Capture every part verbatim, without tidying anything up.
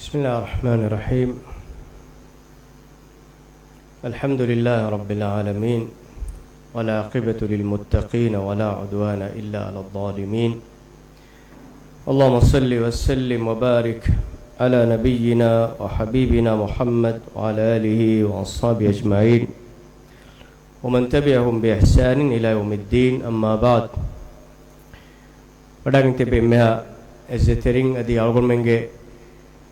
بسم الله الرحمن الرحيم. الحمد لله رب العالمين، والعاقبة للمتقين، ولا عدوان إلا على الظالمين. اللهم صل وسلم وبارك على نبينا وحبيبنا محمد وعلى آله وأصحابه أجمعين، ومن تبعهم بإحسان إلى يوم الدين، أما بعد. ވަޑައިގެން ތިބި އެންމެހާ އިއްޒަތްތެރިން އަދި އަޅުގަނޑުމެންގެ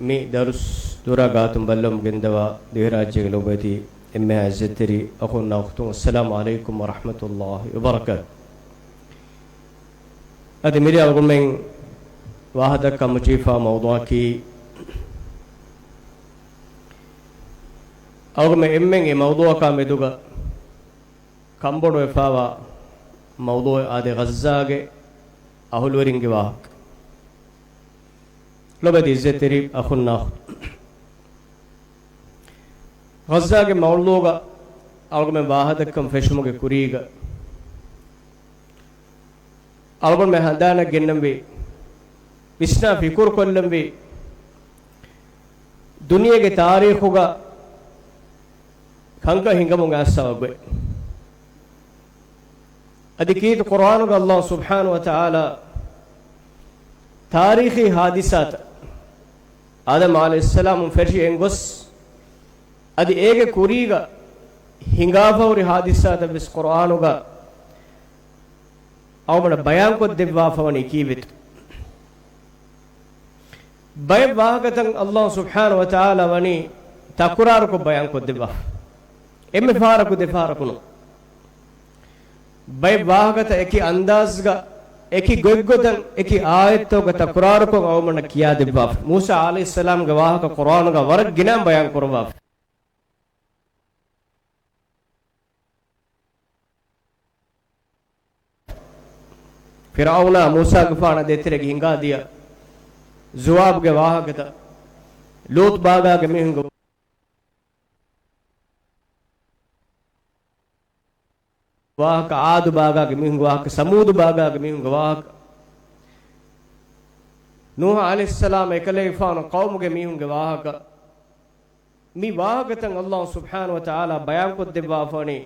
މި ދަރުސް ދުރާ ގާތުން ބައްލަވަމުން ގެންދަވާ ދިވެހިރާއްޖޭގެ ލޮބުވެތި އެންމެހާ އިއްޒަތްތެރި އަޚުންނާ އުޚްތުން، އައްސަލާމު ޢަލައިކުމް ވަރަޙްމަތުﷲި ވަބަރަކާތު. އަދި މިރޭ އަޅުގަނޑުމެން ވާހަކަދައްކަމުން ޖެހިފާ މައުޟޫޢަކީ، އަޅުގަނޑުމެން އެންމެން އެ މައުޟޫޢަކާ މެދުގަ ކަންބޮޑުވެފާވާ މައުޟޫޢެއް އާދެ، ޣައްޒާގެ އަހުލުވެރިންގެ ވާހަކަ. ލޮބުވެތި އިއްޒަތްތެރި އަޚުންނާ އުޚްތުން، ޣައްޒާގެ މައުޟޫޢުގަ އަޅުގަނޑުމެން ވާހަކަދައްކަން ފެށުމުގެ ކުރީގަ، އަޅުގަނޑުމެން ހަނދާނަށް ގެންނަންވީ، ވިސްނާ ފިކުރު ކޮށްލަންވީ، ދުނިޔޭގެ ތާރީޚުގަ ކަންކަން ހިނގަމުން އައިސްފަވާ ގޮތް. އަދި ކީރިތި ޤުރްއާނުގަ ﷲ ސުބްޙާނަހޫ ވަތަޢާލާ ތާރީޚީ ޙާދިސާތައް، އާދަމް ޢަލައިހިއްސަލާމުން ފެށި އެންގޮސް، އަދި އޭގެ ކުރީގަ ހިނގާފަ ހުރި ޙާދިސާތައް ވެސް ޤުރްއާނުގަ އަޅުގަނޑަށް ބަޔާންކޮށްދެއްވާފަވަނީ ކީއްވެތޯ؟ ބައެއް ވާހަކަތައް ﷲ ސުބްޙާނަހޫ ވަތަޢާލާ ވަނީ ތަކުރާރުކޮށް ބަޔާންކޮށްދެއްވާފަ. އެންމެ ފަހަރަކު ދެފަހަރަކު ނޫން. ބައެއް ވާހަކަތައް އެކި އަންދާޒްގަ، އެކި ގޮތްގޮތަށް، އެކި އާޔަތްތަކުގަ ތަކުރާރުކޮށް އަޅުގަނޑަށް ކިޔާދެއްވާފަ. މޫސާ ޢަލައިހިއްސަލާމްގެ ވާހަކަ ޤުރްއާނުގަ ވަރަށް ގިނައިން ބަޔާން ކުރައްވާފަ. ފިރްޢައުނާ މޫސާގެފާނަށް ދޭތެރޭގަ ހިނގާދިޔަ ޖަވާބުގެ ވާހަކަތައް، ލޫޠު ބާގާގެ މީހުންގެ ވާހަކަ، ޢާދު ބާގާގެ މީހުންގެ ވާހަކަ، ސަމޫދު ބާގާގެ މީހުންގެ ވާހަކަ، ނޫޙު ޢަލައިހިއްސަލާމް އެކަލޭގެފާނު ޤައުމުގެ މީހުންގެ ވާހަކަ. މި ވާހަކަތައް ﷲ ސުބްޙާނަހޫ ވަތަޢާލާ ބަޔާންކޮށްދެއްވާފަވަނީ،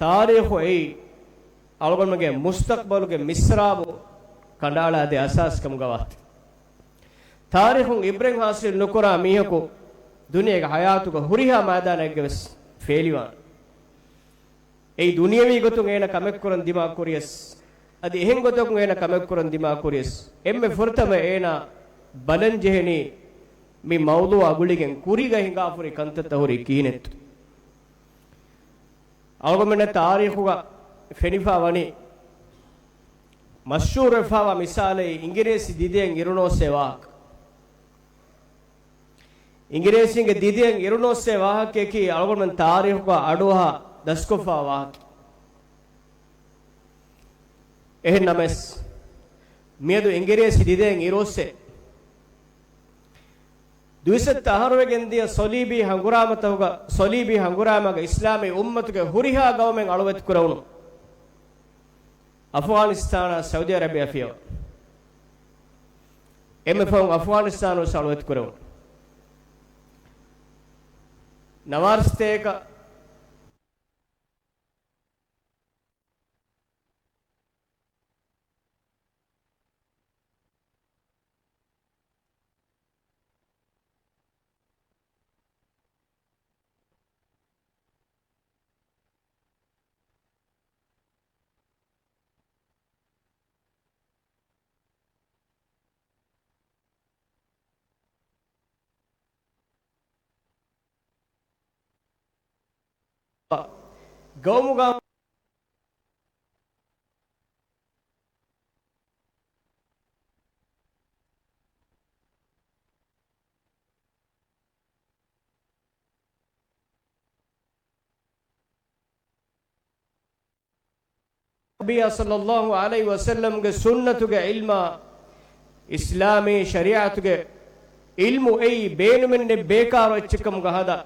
ތާރީޚު އެއީ އަޅުގަނޑުމެންގެ މުސްތަޤްބަލުގެ މިސްރާބު ކަނޑައަޅާދޭ އަސާސް ކަމުގަ ވާތީ. ތާރީޚުން ޢިބްރަތް ޙާޞިލް ނުކުރާ މީހަކު ދުނިޔޭގެ ޙަޔާތުގަ ހުރިހާ މައިދާނެއްގަ ވެސް ފޭލިވާނެ. އެއީ ދުނިޔަވީ ގޮތުން އޭނަ ކަމެއްކުރަން ދިމާކުރިޔަސް، އަދި އެހެން ގޮތަކުން އޭނަ ކަމެއްކުރަން ދިމާކުރިޔަސް، އެންމެ ފުރަތަމަ އޭނާ ބަލަންޖެހެނީ މި މައުޟޫޢާ ގުޅިގެން ކުރީގަ ހިނގާފަހުރި ކަންތައްތައް ހުރީ ކިހިނެއްތޯ؟ އަޅުގަނޑުމެންނަށް ތާރީޚުގަ ފެނިފަ ވަނީ، މަޝްހޫރުވެފަވާ މިސާލެއް އިނގިރޭސި ދިދައިން އިރުނޯސޭ ވާހަކަ. އިނގިރޭސީންގެ ދިދައިން އިރުނޯސޭ ވާހަކައަކީ އަޅުގަނޑުމެން ތާރީޚުގަ އަޑުއަހާ ދަސްކޮށްފަ ވާހަކަ. އެހެން ނަމަވެސް، މިއަދު އިނގިރޭސި ދިދައިން އިރުއޮއްސޭ. ދުއިސައްތަ އަހަރުވެގެން ދިޔަ ޞަލީބީ ހަނގުރާމަތަކުގަ، ޞަލީބީ ހަނގުރާމަގަ އިސްލާމީ އުއްމަތުގެ ހުރިހާ ގައުމެއް އަޅުވެތިކުރެވުނު އަފްޣާނިސްތާނާ ސައުދީ އަރަބިއާ ފިޔަވާ. އެންމެ ފަހުން އަފްޣާނިސްތާނު ވެސް އަޅުވެތިކުރެވުނު. ނަވާރަސަތޭކަ ގައުމުގަ ނަބިއްޔާ ޞައްލައްލާހު ޢަލައިހި ވަސައްލަމްގެ ސުންނަތުގެ ޢިލްމާ، އިސްލާމީ ޝަރީޢަތުގެ ޢިލްމު އެއީ ބޭނުމެއް ނެތް ބޭކާރު އެއްޗެއްކަމުގަ ހަދާ،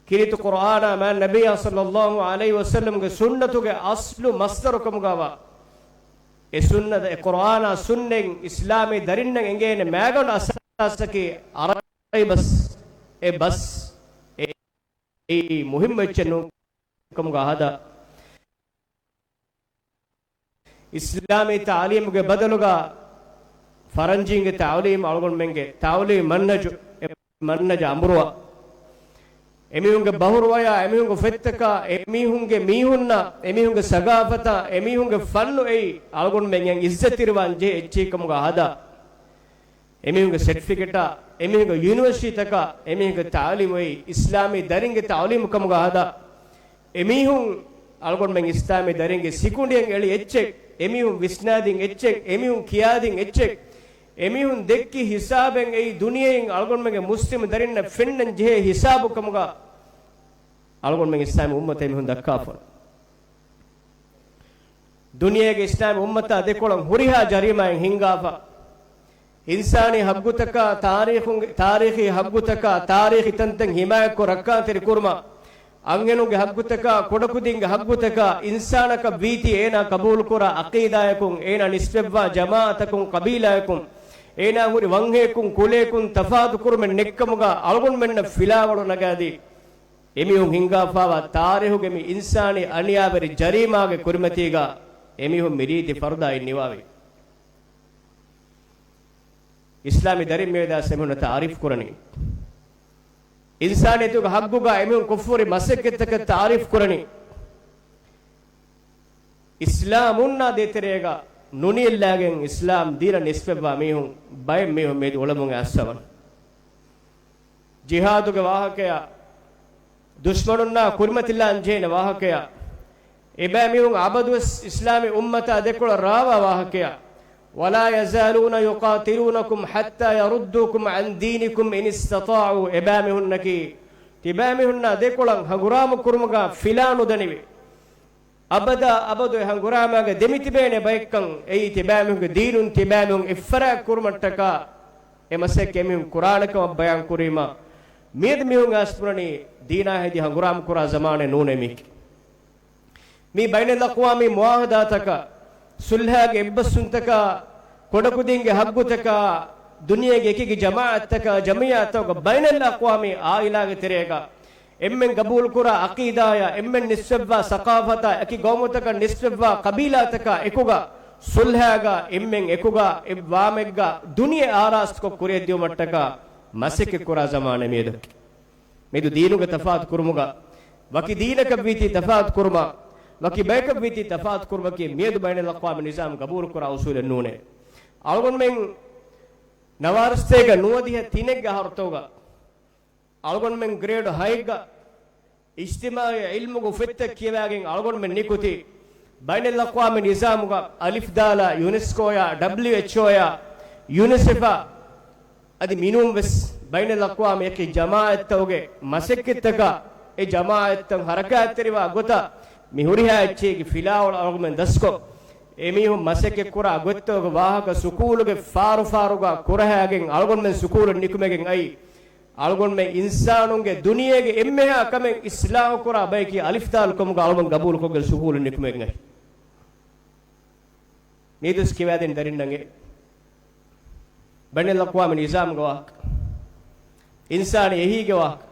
ކީރިތި ޤުރްއާނާ މާތް ނަބިއްޔާ ޞައްލައްލާހު ޢަލައިހި ވަސައްލަމްގެ ސުންނަތުގެ އަޞްލު މަޞްދަރުކަމުގަވާ، އެ ސުންނަތަށް، އެ ޤުރްއާނާ ސުންނަތް އިސްލާމީ ދަރިންނަށް އެނގޭނެ މައިގަނޑު އަސާސަކީ ޢަރަ އެ ބަސް، އެ ބަސް، އެ މުހިއްމު އެއްޗެއް ނޫން ކަމުގަ ހަދާ. އިސްލާމީ ތަޢުލީމުގެ ބަދަލުގަ ފަރަންޖީންގެ ތަޢުލީމު، އަޅުގަނޑުމެންގެ ތަޢުލީމު މަންހަޖު، އެ މަންހަޖަށް އަނބުރުވާ. އެމީހުންގެ ބަހުރުވަޔާ، އެމީހުންގެ ފޮތްތަކާ، އެމީހުންގެ މީހުންނާ، އެމީހުންގެ ސަގާފަތާ، އެމީހުންގެ ފަންނު އެއީ އަޅުގަނޑުމެން އެއަށް އިއްޒަތްތެރިވާން ޖެހޭ އެއްޗެހިކަމުގަ ހަދާ. އެމީހުންގެ ސެޓްފިކެޓާ، އެމީހުންގެ ޔުނިވަރސިޓީތަކާ، އެމީހުންގެ ތަޢުލީމު އެއީ އިސްލާމީ ދަރިންގެ ތަޢުލީމު ކަމުގަ ހަދާ. އެމީހުން އަޅުގަނޑުމެން އިސްލާމީ ދަރިންގެ ސިކުނޑިއަށް އެޅި އެއްޗެއް، އެމީހުން ވިސްނާދިން އެއްޗެއް، އެމީހުން ކިޔާދިން އެއްޗެއް، އެމީހުން ދެއްކި ހިސާބެއް އެއީ ދުނިޔެއިން އަޅުގަނޑުމެންގެ މުސްލިމް ދަރިންނަށް ފެންނަން ޖެހޭ ހިސާބު ކަމުގަ އަޅުގަނޑުމެން އިސްލާމީ އުއްމަތަށް އެމީހުން ދައްކާފަ. ދުނިޔޭގެ އިސްލާމީ އުއްމަތާ ދެކޮޅަށް ހުރިހާ ޖަރީމާއެއް ހިންގާފަ. އިންސާނީ ހައްގުތަކާ، ތާރީޚުން-، ތާރީޚީ ހައްގުތަކާ، ތާރީޚީ ތަންތަން ހިމާޔަތްކޮށް ރައްކާތެރި ކުރުމަށް، އަންހެނުންގެ ހައްގުތަކާ، ކުޑަކުދިންގެ ހައްގުތަކާ، އިންސާނަކަށް ވީތީ އޭނާ ޤަބޫލުކުރާ ޢަޤީދާޔަކުން، އޭނާ ނިސްބަތްވާ ޖަމާޢަތަކުން، ޤަބީލާޔަކުން، އޭނާ ހުރި ވަންހަޔަކުން، ކުލަޔަކުން ތަފާތު ކުރުމެއް ނެތްކަމުގަ އަޅުގަނޑުމެންނަށް ފިލާވަޅު ނަގާދީ، އެމީހުން ހިންގާފާވާ ތާރީޚުގެ މި އިންސާނީ އަނިޔާވެރި ޖަރީމާގެ ކުރިމަތީގަ އެމީހުން މިރީތި ފަރުދާއިން ނިވާވީ. އިސްލާމީ ދަރިން މިއަދާ އެމީހުންނަށް ތަޢާރީފް ކުރަނީ. އިންސާނިއްޔަތުގެ ހައްގުގަ އެމީހުން ކޮށްފަހުރި މަސައްކަތްތަކަށް ތަޢާރީފް ކުރަނީ. އިސްލާމުންނާ ދޭތެރޭގަ ނުނިޔަށްލާގެން އިސްލާމް ދީނަށް ނިސްބަތްވާ މީހުން ބައެއް މީހުން މިއަދު އުޅެމުން އައިސްފަވަނީ. ޖިހާދުގެ ވާހަކަޔާ، ދުޝްމަނުންނާ ކުރިމަތިލާން ޖެހޭނެ ވާހަކަޔާ، އެބައިމީހުން އަބަދުވެސް އިސްލާމީ އުއްމަތާ ދެކޮޅަށް ރާވާ ވާހަކަޔާ، ولا يزالون يقاتلونكم حتى يردوكم عن دينكم إن استطاعوا، އެބައިމީހުންނަކީ ތިބައިމީހުންނާ ދެކޮޅަށް ހަނގުރާމަ ކުރުމުގަ ފިލާނުދަނިވި. އަބަދާ އަބަދު އެ ހަނގުރާމާގަ ދެމިތިބޭނެ ބައެއްކަން އެއީ ތިބާމީހުންގެ ދީނުން ތިބާމީހުން އެއްފަރާތް ކުރުމަށްޓަކާ އެ މަސައްކަތް އެމީހުން ކުރާނެ ކަމަށް ބަޔާން ކުރީމަ، މިއަދު މީހުން އައިސް ބުނަނީ ދީނާ ހެދި ހަނގުރާމަ ކުރާ ޒަމާނެއް ނޫނޭ މީކީ. މި ބައިނަލްއަޤްވާމީ މުޢާހަދާތަކާ، ޞުލްޙާގެ އެއްބަސްވުންތަކާ، ކުޑަކުދިންގެ ހައްގުތަކާ، ދުނިޔޭގެ އެކިއެކި ޖަމާޢަތްތަކާ، ޖަމިއްޔާތަކުގަ ބައިނަލްއަޤްވާމީ ޢާއިލާގެ ތެރޭގަ އެންމެން ޤަބޫލުކުރާ ޢަޤީދާޔާ، އެންމެން ނިސްބަތްވާ ސަޤާފަތާ، އެކި ޤައުމުތަކަށް ނިސްބަތްވާ ޤަބީލާތަކާ އެކުގަ ޞުލްޙާގަ އެންމެން އެކުގަ އެއްވާމެއްގަ ދުނިޔެ އާރާސްތުކޮށް ކުރިއަށްދިއުމަށްޓަކާ މަސައްކަތް ކުރާ ޒަމާނެއް މިއަދަކީ. މިއަދު ދީނުގެ ތަފާތު ކުރުމުގަ، ވަކި ދީނަކަށް ވީތީ ތަފާތު ކުރުމާ، ވަކި ބަޔަކަށް ވީތީ ތަފާތު ކުރުމަކީ މިއަދު ބައިނަލްއަޤްވާމީ ނިޒާމް ޤަބޫލު ކުރާ އުސޫލެއް ނޫނޭ. އަޅުގަނޑުމެން ނަވާރަސަތޭކަ ނުވަދިހަ ތިނެއްގެ އަހަރުތަކުގަ އަޅުގަނޑުމެން ގްރޭޑު ހައެއްގަ އިޖްތިމާޢީ ޢިލްމުގެ ފޮތްތައް ކިޔަވާގެން އަޅުގަނޑުމެން ނިކުތީ، ބައިނަލްއަޤްވާމީ ނިޒާމުގަ އަލިފް ދާލާ، ޔުނެސްކޯޔާ، ޑަބްލިޔުއެޗްއޯޔާ، ޔުނިސެފާ، އަދި މިނޫން ވެސް ބައިނަލްއަޤްވާމީ އެކި ޖަމާޢަތްތަކުގެ މަސައްކަތްތަކާ، އެ ޖަމާޢަތްތައް ހަރަކާތްތެރިވާ ގޮތަށް މި ހުރިހާ އެއްޗެހިގެ ފިލާވަޅު އަޅުގަނޑުމެން ދަސްކޮށް، އެމީހުން މަސައްކަތްކުރާ ގޮތްތަކުގެ ވާހަކަ ސުކޫލުގެ ފާރުފާރުގަ ކުރަހާގެން އަޅުގަނޑުމެން ސުކޫލަށް ނިކުމެގެން އައީ. އަޅުގަނޑުމެން އިންސާނުންގެ ދުނިޔޭގެ އެންމެހާ ކަމެއް އިޞްލާޙު ކުރާ ބަޔަކީ އަލިފް ދާލު ކަމުގަ އަޅުގަނޑު ގަބޫލުކޮށްގެން ސުކޫލުން ނިކުމެގެން އައި. މީދުސް ކިވާދިން ދަރިންނަށް އެ ބައިނަލްއަޤްވާމީ ނިޒާމްގެ ވާހަކަ، އިންސާނީ އެހީގެ ވާހަކަ،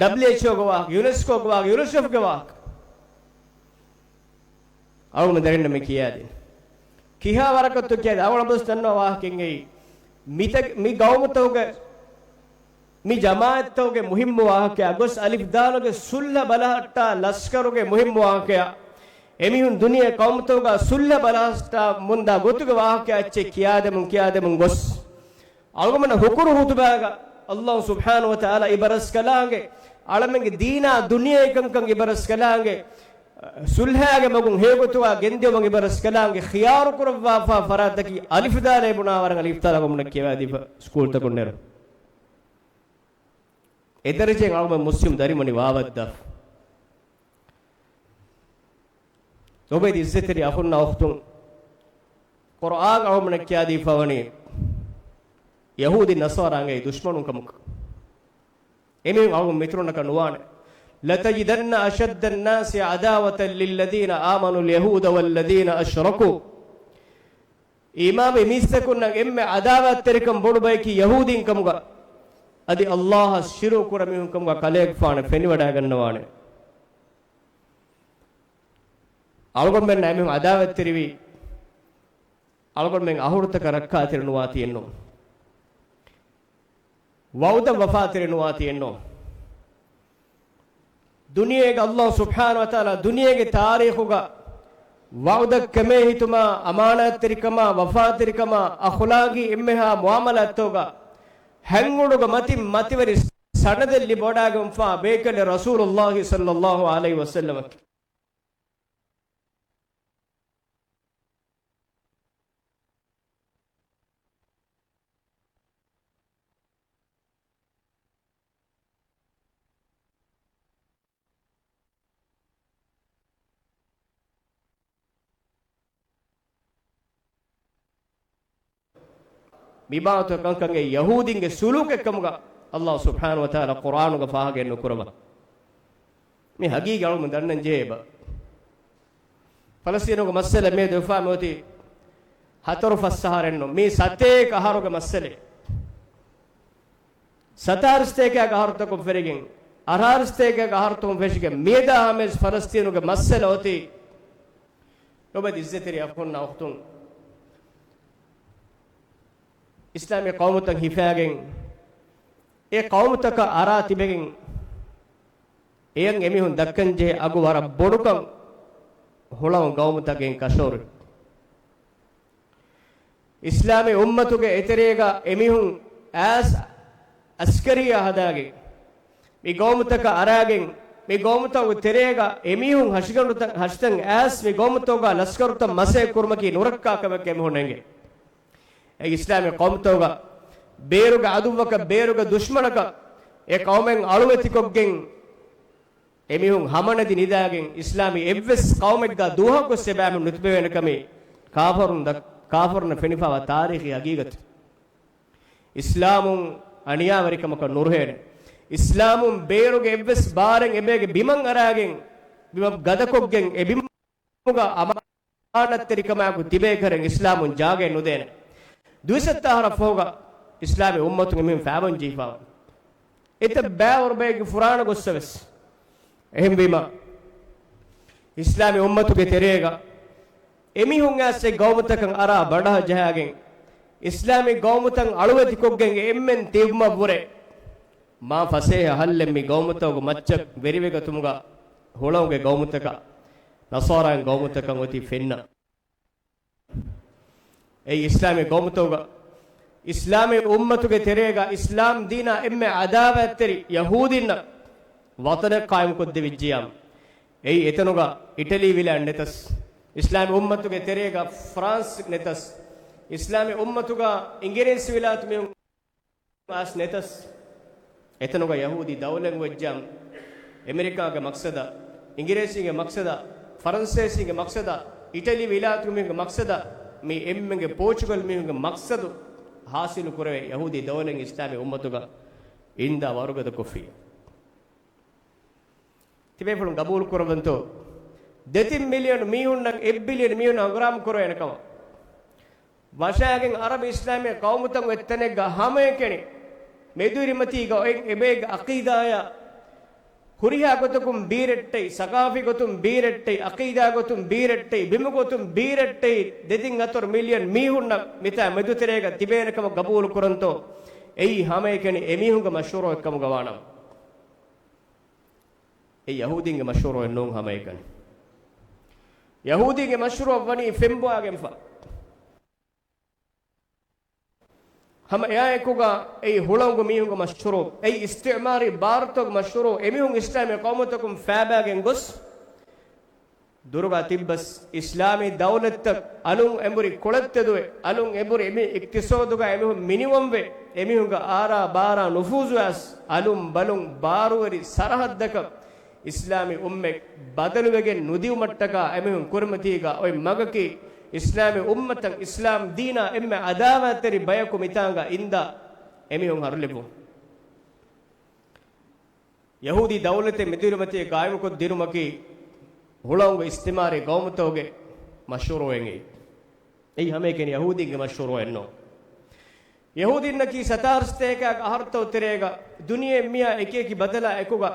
ޑަބްލިޔުއެޗްއޯގެ ވާހަކަ، ޔުނެސްކޯގެ ވާހަކަ، ޔުނިސެފްގެ ވާހަކަ. އަޅުގަނޑު ދަރިންނަށް މި ކިޔާދިން. ކިހާ ވަރަކަށްތޯ ކިޔާދިން. އަޅުގަނޑު ބަސް ދަންނަ ވާހަކައެއް އެއީ. މިތަ-، މި ގައުމުތަކުގެ، މި ޖަމާޢަތްތަކުގެ މުހިއްމު ވާހަކައާ ގޮސް އަލިފް ދާލުގެ ޞުލްޙަ ބަލަހައްޓާ ލަޝްކަރުގެ މުހިއްމު ވާހަކައާ އެމީހުން ދުނިޔެ ޤައުމުތަކުގަ ޞުލްޙަ ބަލަހައްޓާ މުންދާ ގޮތުގެ ވާހަކައާ އެއްޗެއް ކިޔާދެމުން ކިޔާދެމުން ގޮސް އަޅުގަނޑުމެންނަށް ހުކުރު ހުތުބާގަ ﷲ ސުބްޙާނަހޫ ވަތަޢާލާ އިބަރަސްކަލާނގެ، އަޅަމެންގެ ދީނާ ދުނިޔެ އެކަންކަން އިބަރަސްކަލާނގެ، ޞުލްޙާގެ މަގުން ހެޔޮގޮތުގަ ގެންދިޔުމަށް އިބަރަސްކަލާނގެ ޚިޔާރު ކުރައްވާފާ ފަރާތަކީ އަލިފް ދާލޭ ބުނާވަރަށް އަލިފް ދާލާ އަޅުގަނޑުމެންނަށް ކިޔަވާދީފަ ސްކޫލްތަކުން ނެރު. އެ ދަރަޖައިން އަޅުގަނޑު މުސްލިމް ދަރިން ވަނީ ވާވައްދާފަ. ލޮބުވެތި އިއްޒަތްތެރި އަޚުންނާ އުޚްތުން، ޤުރްއާން އަޅުގަނޑުމެންނަށް ކިޔާދީފަވަނީ ޔަހޫދީ ނަޞާރާ އަނގައި ދުޝްމަނުން ކަމުގަ. އެމީހުން އަޅުގަނޑު މިތުރުންނަކަށް ނުވާނެ. لتجدن أشد الناس عداوة للذين آمنوا اليهود والذين أشركوا. އީމާންވި މީސްތަކުންނަށް އެންމެ ޢަދާވާތްތެރިކަން ބޮޑު ބަޔަކީ ޔަހޫދީން ކަމުގަ. އަދި އައްލާހަށް ޝިރުކު ކުރާ މީހުން ކަމުގަ ކަލޭގެފާނު ފެނިވަޑައިގަންނަވާނެ. އަޅުގަނޑުމެންނާ އެމީހުން އަދާވަތްތެރިވީ، އަޅުގަނޑުމެން އަހުރުތަކަށް ރައްކާތެރި ނުވާތީއެއްނު. ވައުދަށް ވަފާތެރި ނުވާތީއެއްނު. ދުނިޔޭގަ އައްލާހު ސުބްޙާނަހު ވަތަޢާލާ ދުނިޔޭގެ ތާރީޚުގަ ވަޢުދަށް ކެމޭ ހިތުމާ، އަމާނާތްތެރިކަމާ، ވަފާތެރިކަމާ، އަޚުލާގީ އެންމެހާ މުޢާމަލާތްތަކުގަ ހަތްއުޑުގަ މަތިން މަތިވެރި ސަނަދެއް ލިބިވަޑައިގެންފާ ބޭކަލެއް ރަސޫލުއްލާހި ޞައްލައްލާހު ޢަލައިހި ވަސައްލަމަކީ. މި ބާވަތު ކަންކަން އެ ޔަހޫދީންގެ ސުލޫކެއް ކަމުގަ އައްލާހު ސުބްޙާނަހު ވަތަޢާލާ ޤުރްއާނުގަ ފާހަގައެއް ނުކުރައްވާ. މި ހަގީގީ އަޅުގަނޑު ދަންނަން ޖެހޭ ބަ. ފަލަސްތީނުގެ މައްސަލަ މިއަދު އެފާ މިއޮތީ ހަތަރު ފަސް އަހަރެއްނު. މީ ސަތޭކަ އަހަރުގެ މައްސަލައެއް. ސަތާރަ ސަތޭކައިގެ އަހަރުތަކުން ފެށިގެން، އަށާރަ ސަތޭކައިގެ އަހަރުތަކުން ފެށިގެން، މިއަދާ ހަމަޔަސް ފަލަސްތީނުގެ މައްސަލަ އޮތީ. ލޮބުވެތި އިއްޒަތްތެރި އަޚުންނާ އުޚްތުން، އިސްލާމީ ޤައުމުތައް ހިފާގެން، އެ ޤައުމުތަކަށް އަރާ ތިބެގެން، އެޔަށް އެމީހުން ދައްކަންޖެހޭ އަގު ވަރަށް ބޮޑުކަން ހުޅަނގު ޤައުމުތަކުގެ ކަށަވަރު. އިސްލާމީ އުއްމަތުގެ އެތެރޭގަ އެމީހުން އައިސް އަސްކަރިއްޔާ ހަދާގެން، މި ޤައުމުތަކަށް އަރާގެން، މި ޤައުމުތަކުގެ ތެރޭގަ އެމީހުން ހަށިގަނޑުތައް، ހަށިތައް އައިސް މި ޤައުމުތަކުގަ ލަސްކަރުތައް މަސައްކަތް ކުރުމަކީ ނުރައްކާ ކަމެކޭ އެމީހުން އެނގޭ. އެ އިސްލާމީ ޤައުމުތަކުގަ ބޭރުގެ ޢަދުއްވަކަށް، ބޭރުގެ ދުޝްމަނަކަށް އެ ޤައުމެއް އަޅުވެތިކޮށްގެން، އެމީހުން ހަމަނެތި ނިދާގެން، އިސްލާމީ އެއްވެސް ޤައުމެއްގަ ދުވަހަކުވެސް އެބައިމީހުން ނުތިބެވޭނެ ކަމީ ކާފަރުން ދަ-، ކާފަރުންނަށް ފެނިފައިވާ ތާރީޚީ ހަގީގަތެއް. އިސްލާމުން އަނިޔާވެރިކަމަކަށް ނުރުހޭނެ. އިސްލާމުން ބޭރުގެ އެއްވެސް ބާރެއް އެބައޭގެ ބިމަށް އަރާގެން، ބިމަށް ގަދަކޮށްގެން، އެ ބިމުގަ އަމާނަތްތެރިކަމާއެކު ތިބޭކަށް އިސްލާމުން ޖާގައެއް ނުދޭނެ. ދުއިސައްތަ އަހަރަށް ފަހުގަ އިސްލާމީ އުއްމަތުން އެމީހުން ފާވަންޖެހިފާވަން. އެތައް ބައިވަރު ބައެއްގެ ފުރާނަ ގޮއްސަވެސް. އެހެންވީމަ، އިސްލާމީ އުއްމަތުގެ ތެރޭގަ އެމީހުން އައިސް އެ ޤައުމުތަކަށް އަރާ ބަނޑަހަ ޖަހާގެން، އިސްލާމީ ޤައުމުތައް އަޅުވެތިކޮށްގެން އެ އެންމެން ތިބުމަށްވުރެ، މާ ފަސޭހަ ހައްލެއް މި ޤައުމުތަކުގެ މައްޗަށް ވެރިވެގަތުމުގަ ހުޅަނގުގެ ޤައުމުތަކަށް، ނަޞާރާގެ ޤައުމުތަކަށް އޮތީ ފެންނަ. އެއީ އިސްލާމީ ޤައުމުތަކުގަ، އިސްލާމީ އުއްމަތުގެ ތެރޭގަ އިސްލާމް ދީނާ އެންމެ އަދާވާތްތެރި ޔަހޫދީންނަށް ވަޠަނެއް ޤާއިމުކޮށްދެވިއްޖިޔާމު، އެއީ އެތަނުގަ އިޓަލީ ވިލާތް ނެތަސް، އިސްލާމީ އުއްމަތުގެ ތެރޭގަ ފްރާންސް ނެތަސް، އިސްލާމީ އުއްމަތުގަ އިނގިރޭސި ވިލާތު މީހުން އައިސް ނެތަސް، އެތަނުގަ ޔަހޫދީ ދައުލަތް ވެއްޖާމު، އެމެރިކާގެ މަޤްޞަދަށް، އިނގިރޭސީންގެ މަޤްޞަދަށް، ފަރަންސޭސީންގެ މަޤްޞަދަށް، އިޓަލީ ވިލާތު މީހުންގެ މަޤްޞަދަށް، މި އެންމެންގެ ޕޯޗުގަލް މީހުންގެ މަޤްޞަދު ޙާޞިލު ކުރެވޭ ޔަހޫދީ ދައުލަތް އިސްލާމީ އުއްމަތުގަ އިންދާ ވަރުގަދަ ކޮށްފި. ތިބޭފުޅުން ގަބޫލު ކުރައްވަންތޯ؟ ދެތިން މިލިއަން މީހުންނަށް އެއް ބިލިއަން މީހުން ހަނގުރާމަ ކުރެވޭނެ ކަމަށް. ވަށާގެން އަރަބި އިސްލާމީ ޤައުމުތައް އޮތްތަނެއްގަ ހަމައެކަނި މެދުވެރިމަތީގަ އޮތް އެބައިގެ ޢަޤީދާޔާ ހުރިހާ ގޮތަކުން ބީރައްޓެއް، ސަޤާފީ ގޮތުން ބީރައްޓެއް، ޢަޤީދާ ގޮތުން ބީރައްޓެއް، ބިމު ގޮތުން ބީރައްޓެއް، ދެތިން ހަތަރު މިލިއަން މީހުންނަށް މިތާ މެދުތެރޭގަ ތިބޭނެ ކަމަށް ގަބޫލު ކުރަންތޯ؟ އެއީ ހަމައެކަނި އެމީހުންގެ މަޝްވަރާއެއް ކަމުގަ ވާނަމަ. އެ ޔަހޫދީންގެ މަޝްވަރާއެއް ނޫން ހަމައެކަނި. ޔަހޫދީންގެ މަޝްވަރާ ވަނީ ފެންބޮއާގެންފަ. ހަމަ އެއާއެކުގަ އެއީ ހުޅަނގު މީހުންގެ މަޝްވަރާ، އެއީ އިސްތިޢުމާރީ ބާރުތަކުގެ މަޝްވަރާ، އެމީހުން އިސްލާމީ ޤައުމުތަކުން ފައިބާގެން ގޮސް، ދުރުގަ ތިއްބަސް އިސްލާމީ ދައުލަތްތައް އަލުން އެނބުރި ކުޅަތްތެދުވެ، އަލުން އެނބުރި އެމީ އިޤްތިޞާދުގަ އެމީހުން މިނިވަންވެ، އެމީހުންގެ އާރާ ބާރާ ނުފޫޒު އައިސް، އަލުން ބަލުން ބާރުވެރި ސަރަހައްދަކަށް އިސްލާމީ އުއްމަތް ބަދަލުވެގެން ނުދިއުމަށްޓަކާ އެމީހުން ކުރިމަތީގަ އޮތް މަގަކީ، އިސްލާމީ އުއްމަތަށް އިސްލާމް ދީނާ އެންމެ އަދާވާތްތެރި ބަޔަކު މިތާނގަ އިންދާ އެމީހުން ހަރުލެއްވުން. ޔަހޫދީ ދައުލަތެއް މެދުވެރިމަތީ ޤާއިމުކޮށްދިނުމަކީ ހުޅަނގު އިސްތިޢުމާރީ ޤައުމުތަކުގެ މަޝްވަރާއެއް. އެއީ ހަމައެކަނި ޔަހޫދީންގެ މަޝްވަރާއެއްނޫން. ޔަހޫދީންނަކީ ސަތާރަ ސަތޭކަ އަހަރުތައް ތެރޭގަ ދުނިޔެ މިޔާ އެކިއެކި ބަދަލާ އެކުގަ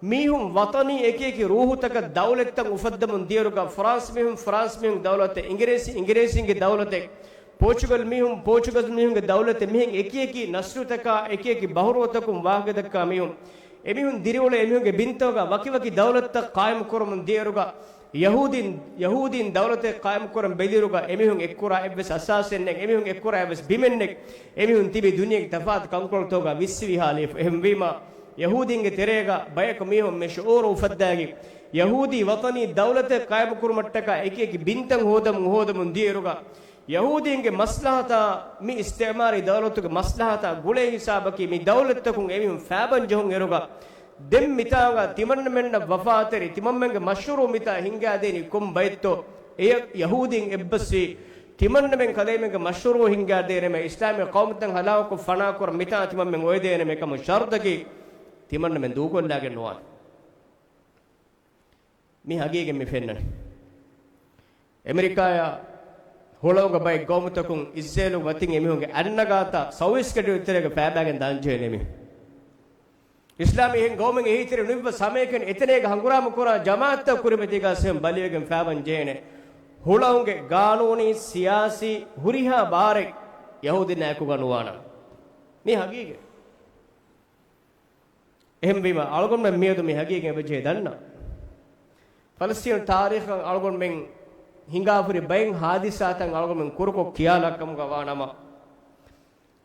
މީހުން ވަޠަނީ އެކިއެކި ރޫހުތަކަށް ދައުލަތްތައް އުފައްދަމުން ދިޔައިރުގަ، ފްރާންސް މީހުން ފްރާންސް މީހުން ދައުލަތެއް، އިނގިރޭސި އިނގިރޭސީންގެ ދައުލަތެއް، ޕޯޗުގަލް މީހުން ޕޯޗުގަލް މީހުންގެ ދައުލަތެއް، މިހެން އެކިއެކި ނަސްލުތަކާ އެކިއެކި ބަހުރުވަތަކުން ވާހަކަދައްކާ މީހުން، އެމީހުން ދިރިއުޅޭ އެމީހުންގެ ބިންތަކުގަ ވަކިވަކި ދައުލަތްތައް ޤާއިމުކުރަމުން ދިޔައިރުގަ، ޔަހޫދީން، ޔަހޫދީން ދައުލަތެއް ޤާއިމުކުރަން ބެލިއިރުގަ އެމީހުން އެއްކުރާ އެއްވެސް އަސާސެއް ނެތް، އެމީހުން އެއްކުރާ އެއްވެސް ބިމެއް ނެތް، އެމީހުން ތިބި ދުނިޔޭގެ ތަފާތު ކަންކޮޅުތަކުގަ ވިއްސި ވިހާލި. އެހެންވީމާ، ޔަހޫދީންގެ ތެރޭގަ ބަޔަކު މީހުން މި ޝުޢޫރު އުފައްދައިގެން، ޔަހޫދީ ވަޠަނީ ދައުލަތެއް ޤާއިމުކުރުމަށްޓަކާ އެކިއެކި ބިންތައް ހޯދަމުން ހޯދަމުން ދިޔައިރުގަ، ޔަހޫދީންގެ މަސްލަހަތާ މި އިސްތިޢުމާރީ ދައުލަތުގެ މަސްލަހަތާ ގުޅޭ ހިސާބަކީ މި ދައުލަތްތަކުން އެމީހުން ފައިބަން ޖެހުން އިރުގަ، ދެން މިތާނގަ ތިމަންނަމެންނަށް ވަފާތެރި، ތިމަންމެންގެ މަޝްރޫޢު މިތާ ހިންގާދޭނީ ކޮން ބައެއްތޯ؟ އެ ޔަހޫދީން އެއްބަސްވީ، ތިމަންނަމެން ކަލޭމެންގެ މަޝްރޫޢު ހިންގާދޭނަމޭ، އިސްލާމީ ޤައުމުތައް ހަލާކުކޮށް ފަނާކުރަން މިތާ ތިމަންމެން އޮވެދޭނަމޭ ކަމު ޝަރުޠަކީ ތިމަންނަމެން ދޫކޮށްލާގެން ނުވާނެ. މި ހަގީގަތް މި ފެންނަނީ. އެމެރިކާޔާ ހުޅަނގު ބައެއް ގައުމުތަކުން އިސްރޭލު މަތިން އެމީހުންގެ އަންނަ ގާތަށް ސައުވީސް ކެޑުވި ތެރޭގަ ފައިބައިގެން ދާންޖެހޭނެ މީ. އިސްލާމީ އެހެން ގައުމެއް އެހީތެރި ނުއިއްވާ ހަމައެކަނި އެތަނޭގަ ހަނގުރާމަ ކުރާ ޖަމާއަތްތައް ކުރިމަތީގަ ސެހެން ބަލިވެގެން ފައިބަން ޖެހޭނެ. ހުޅަނގުގެ ގާނޫނީ، ސިޔާސީ ހުރިހާ ބާރެއް ޔަހޫދީންނާ އެކުގަ ނުވާނަން. މީ ހަގީގަތް. އެހެންވީމަ، އަޅުގަނޑުމެން މިއަދު މި ހަގީގަތް އެބަޖެހޭ ދަންނަ. ފަލަސްތީނު ތާރީޚަށް އަޅުގަނޑުމެން ހިނގާފުރި ބައެއް ހާދިސާތައް އަޅުގަނޑުމެން ކުރުކޮށް ކިޔާލާ ކަމުގަ ވާނަމަ،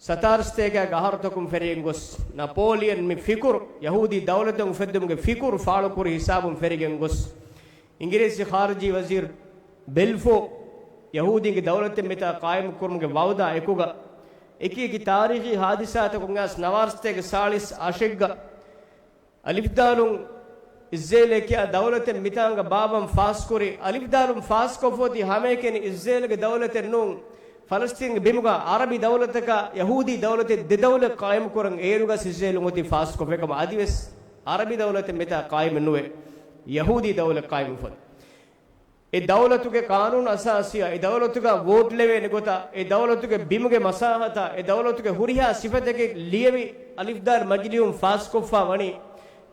ސަތާރަ ސަތޭކައިގެ އަހަރުތަކުން ފެށިގެން ގޮސް، ނަޕޯލިއަން މި ފިކުރު، ޔަހޫދީ ދައުލަތެއް އުފެއްދުމުގެ ފިކުރު ފާޅުކުރި ހިސާބުން ފެށިގެން ގޮސް، އިނގިރޭސި ޚާރިޖީ ވަޒީރު ބެލްފޯ، ޔަހޫދީންގެ ދައުލަތެއް މިތާ ޤާއިމުކުރުމުގެ ވައުދާ އެކުގަ، އެކި އެކި ތާރީޚީ ހާދިސާތަކުން އައިސް ނަވާރަ ސަތޭކަ ސާޅީސް އަށެއްގަ، އަލިފްދާލުން އިސްރޭލޭ ކިޔާ ދައުލަތެއް މިތާނގަ ބާއްވަން ފާސްކުރި، އަލިފްދާލުން ފާސްކޮށްފަ އޮތީ ހަމައެކަނި އިސްރޭލުގެ ދައުލަތެއް ނޫން، ފަލަސްތީންގެ ބިމުގަ އަރަބި ދައުލަތަކާ ޔަހޫދީ ދައުލަތެއް ދެ ދައުލަތް ޤާއިމުކުރަން އޭރުގަސް އިސްރޭލުން އޮތީ ފާސްކޮށްފަ ކަމަށް. އަދިވެސް އަރަބި ދައުލަތެއް މިތާ ޤާއިމެއް ނުވޭ، ޔަހޫދީ ދައުލަތް ޤާއިމުވެފަ. އެ ދައުލަތުގެ ޤާނޫނު އަސާސީއާ، އެ ދައުލަތުގަ ވޯޓް ލެވޭނެ ގޮތާ، އެ ދައުލަތުގެ ބިމުގެ މަސާހަތާ، އެ ދައުލަތުގެ ހުރިހާ ސިފަތަކެއް ލިޔެވި އަލިފްދާލު މަޖިލީހުން ފާސްކޮށްފަ ވަނީ.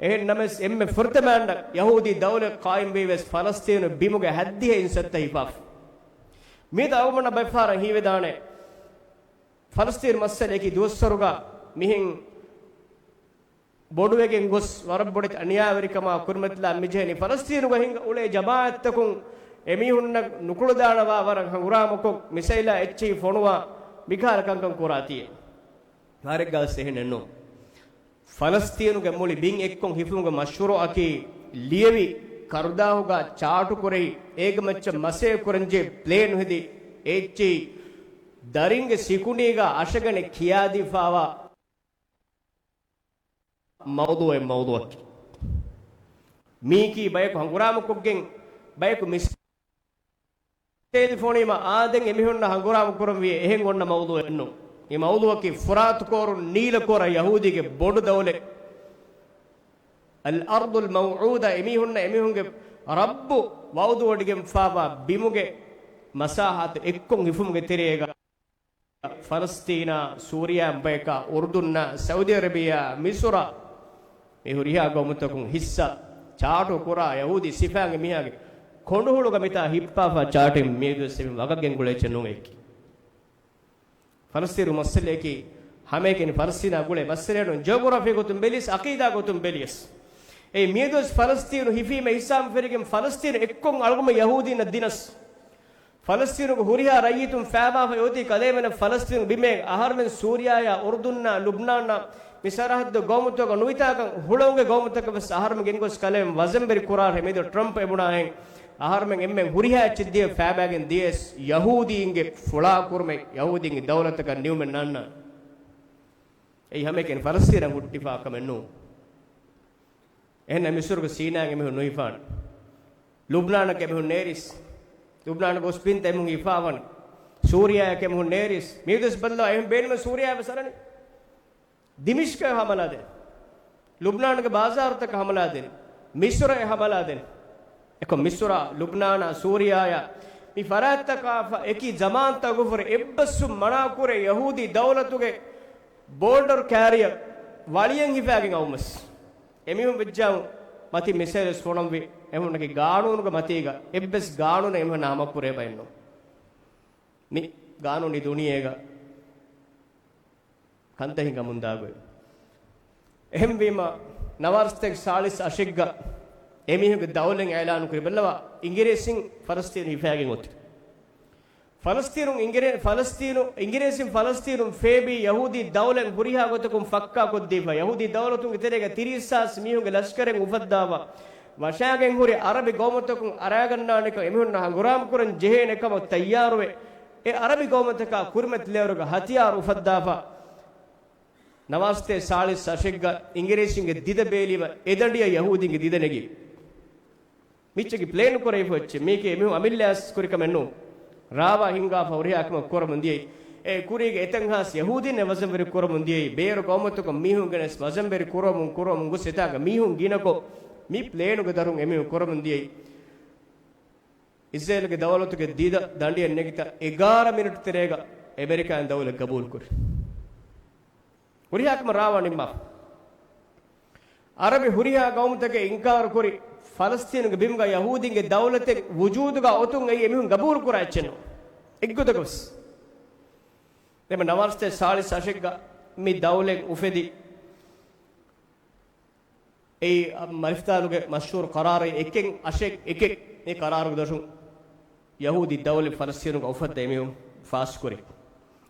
އެހެން ނަމަވެސް އެންމެ ފުރަތަމަ އަންނަ ޔަހޫދީ ދައުލަތް ޤާއިމްވީ ވެސް ފަލަސްތީނު ބިމުގެ ހައްދިހަ އިންސައްތަ ހިފާފަ. މިއަދު އަޅުގަނޑަށް ބައެއްފަހަރަށް ހީވެދާނެ، ފަލަސްތީނު މައްސަލައަކީ ދުވަސްވަރުގަ މިހެން ބޮޑުވެގެން ގޮސް ވަރަށް ބޮޑެތި އަނިޔާވެރިކަމާ ކުރިމަތިލާ މިޖެހެނީ. ފަލަސްތީނުގަ ހިނގާ އުޅޭ ޖަމާއަތްތަކުން އެމީހުންނަށް ނުކުޅަދާނަވާ ވަރަށް ހަނގުރާމަކޮށް، މިސައިލާ އެއްޗެހި ފޮނުވާ މިކަހަލަ ކަންކަން ކުރާތީ. ވާރެއްގަސް އެހެނެއްނު. ފަލަސްތީނުގެ މުޅި ބިން އެއްކޮށް ހިފުމުގެ މަޝްރޫޢަކީ ލިޔެވި، ކަރުދާހުގަ ޗާޓުކުރެވި، އޭގެ މައްޗަށް މަސައްކަތް ކުރަންޖެހޭ ޕްލޭނު ހެދި އެއްޗެހި ދަރިންގެ ސިކުނޑީގަ އަށަގަނޑެއް ކިޔާދީފާވާ މައުޟޫޢެއް މައުޟޫޢަކީ. މީކީ ބަޔަކު ހަނގުރާމަކޮށްގެން ބަޔަކު މިސް ތެލިފޯނީމަ އާދެން އެމީހުންނަށް ހަނގުރާމަ ކުރަންވީ އެހެން އޮންނަ މައުޟޫޢެއްނު. މި މައުޟޫޢަކީ ފުރާތު ކޯރުން ނީލަ ކޯރަށް ޔަހޫދީގެ ބޮޑު ދައުލަތް. އަލްއަރްޟުލް މައުޢޫދާ، އެމީހުންނަށް އެމީހުންގެ ރައްބު ވަޢުދުވޮޑިގެންފާވާ ބިމުގެ މަސާހަތު އެއްކޮށް ހިފުމުގެ ތެރޭގަ. ފަލަސްތީނާ، ސޫރިޔާ ބަޔަކާ، އުރުދުންނާ، ސައުދީ އަރަބިޔާ، މިސުރާ، މި ހުރިހާ ގައުމުތަކުން ހިއްސާ ޗާޓު ކުރާ ޔަހޫދީ ސިފައިންގެ މީހާގެ ކޮނޑުހުޅުގަ މިތާ ހިއްޕާފާ ޗާޓެއް މިއަދުވެސް އެމީހުން ވަގަށް ގެންގުޅޭ އެއްޗެއް ނޫން އެކި. ފަލަސްތީނު މައްސަލައަކީ ހަމައެކަނި ފަލަސްތީނާ ގުޅޭ މައްސަލައެއް ނޫން، ޖިއޮގްރަފީ ގޮތުން ބެލިޔަސް، އަޤީދާ ގޮތުން ބެލިޔަސް. އެއީ މިއަދުވެސް ފަލަސްތީނު ހިފީމަ ހިސާބުން ފެށިގެން ފަލަސްތީނު އެއްކޮށް އަޅުގަނޑުމެން ޔަހޫދީންނަށް ދިނަސް. ފަލަސްތީނުގެ ހުރިހާ ރައްޔިތުން ފައިބާފައި އޮތީ ކަލޭމެނަށް ފަލަސްތީނު ބިމޭ އަހަރުމެން ސޫރިޔާޔާ، އުރުދުންނާ، ލުބްނާނާ، މި ސަރަހައްދު ގައުމުތަކުގަ ނުވިތާކަން ހުޅަނގުގެ ގައުމުތަކަށް ވެސް އަހަރުމެން ގެންގޮސް ކަލޭމެން ވަޒަންވެރި ކުރާށޭ މިއަދު ޓްރަމްޕް އެބުނާހެން އަހަރުމެން އެންމެން ހުރިހާ އެއްޗެއް ދިޔަ ފައިބާގެން ދިޔަސް ޔަހޫދީންގެ ފުޅާކުރުމެއް ޔަހޫދީންގެ ދައުލަތަކަށް ނިމުމެއް ނާންނާނެ. އެއީ ހަމައެކަނި ފަލަސްތީނަށް ހުއްޓިފާ ކަމެއް ނޫން. އެހެންނަމަ މިސުރުގެ ސީނާއިން އެމީހުން ނުހިފާނެ. ލުބްނާނަކަށް އެމީހުން ނޭރިސް. ލުބްނާނަށް ގޮސް ބިންތައް އެމީހުން ހިފާވާނެ. ސޫރިޔާއަކަށް އެމީހުން ނޭރިސް. މިއަދުވެސް ބައްލަވާ އެހެން ބޭނުމެއް ސޫރިޔާއަށް ވެސް އަރަނީ. ދިމިޝްޤަށް ހަމަލާދޭން. ލުބްނާނުގެ ބާޒާރުތަކަށް ހަމަލާދޭން. މިސުރަށް ހަމަލާދޭން. އެކޮށް މިސުރާ، ލުބްނާނާ، ސޫރިޔާޔާ މި ފަރާތްތަކާފަ އެކި ޒަމާންތަކުގެ ފުރެ އެއްބަސްވުން މަނާކުރޭ ޔަހޫދީ ދައުލަތުގެ ބޯޑަރ ކެރިއަރ ވަޅިއެއް ހިފާގެން އައުމަސް. އެމީހުން ވެއްޖާމު މަތި މިސައިލް ވެސް ފޮނަންވި. އެމީހުންނަކީ ގާނޫނުގެ މަތީގަ އެއްވެސް ގާނޫނެއް އެމީހުންނާ ހަމަކުރޭ ބައެއްނު. މި ގާނޫނީ ދުނިޔޭގަ ކަންތައް ހިނގަމުންދާ ގޮތް. އެހެންވީމަ، ނަވާރަސަތޭކަ ސާޅީސް އަށެއްގަ އެމީހުންގެ ދައުލަތް އިޢުލާނު ކުރި ބައްލަވާ، އިނގިރޭސިން ފަލަސްތީނު ހިފާގެން އޮތީ. ފަލަސްތީނުން އިނގިރޭ-، ފަލަސްތީނު، އިނގިރޭސިން ފަލަސްތީނުން ފޭބީ ޔަހޫދީ ދައުލަތް ހުރިހާ ގޮތަކުން ފައްކާ ކޮށްދީފަ، ޔަހޫދީ ދައުލަތުންގެ ތެރޭގަ ތިރީސް ހާސް މީހުންގެ ލަޝްކަރެއް އުފައްދާފަ، ވަށާގެން ހުރި އަރަބި ގައުމުތަކުން އަރާގަންނާނެކަން އެމީހުންނަށް ހަނގުރާމަ ކުރަން ޖެހޭނެ ކަމަށް ތައްޔާރުވެ، އެ އަރަބި ގައުމުތަކާ ކުރިމަތި ލެވެލުގަ ހަތިޔާރު އުފައްދާފަ، ނަވާރަސަތޭކަ ސާޅީސް އަށެއްގަ އިނގިރޭސިންގެ ދިދަ ބޭލިވަ އެދަނޑިއަށް ޔަހޫދީންގެ ދިދަ ނެގި. މިއްޗަކީ ޕްލޭން ކުރެވިފަ އެއްޗެއް. މީކީ އެމީހުން އަމިއްލަ އައިސް ކުރި ކަމެއް ނޫން. ރާވާ ހިންގާފަ ހުރިހާ ކަމެއް ކުރަމުން ދިޔައީ. އެ ކުރީގެ އެތަން ހާސް ޔަހޫދީން ވަޒަންވެރި ކުރަމުން ދިޔައީ. ބޭރު ގައުމުތަކުން މީހުން ގެނެސް ވަޒަންވެރި ކުރަމުން، ކުރަމުން ގޮސް އެތާގަ މީހުން ގިނަކޮށް، މި ޕްލޭނުގެ ދަށުން އެމީހުން ކުރަމުން ދިޔައީ. އިސްރޭލުގެ ދައުލަތުގެ ދިދަ ދަނޑިއަށް ނެގިތާ އެގާރަ މިނެޓް ތެރޭގަ އެމެރިކާއިން ދައުލަތް ގަބޫލުކުރި. ހުރިހާ ކަމަށް ރާވާ ނިންމާފަ. އަރަބި ހުރިހާ ގައުމުތަކެއް އިންކާރު ކުރި، ފަލަސްތީނުގެ ބިމުގަ ޔަހޫދީންގެ ދައުލަތެއް ވުޖޫދުގަ އޮތުން އެއީ އެމީހުން ގަބޫލު ކުރާ އެއްޗެއް ނޫން. އެއްގޮތަކަށް ވެސް. ދެން ނަވާރަސަތޭކަ ސާޅީސް އަށެއްގަ މި ދައުލަތް އުފެދި، އެއީ އަ، މަލިފުދާލުގެ މަޝްހޫރު ޤަރާރު އެކެއް އަށެއް އެކެއް. މި ޤަރާރުގެ ދަށުން ޔަހޫދީ ދައުލަތް ފަލަސްތީނުގަ އުފައްދަ އެމީހުން ފާސްކުރި.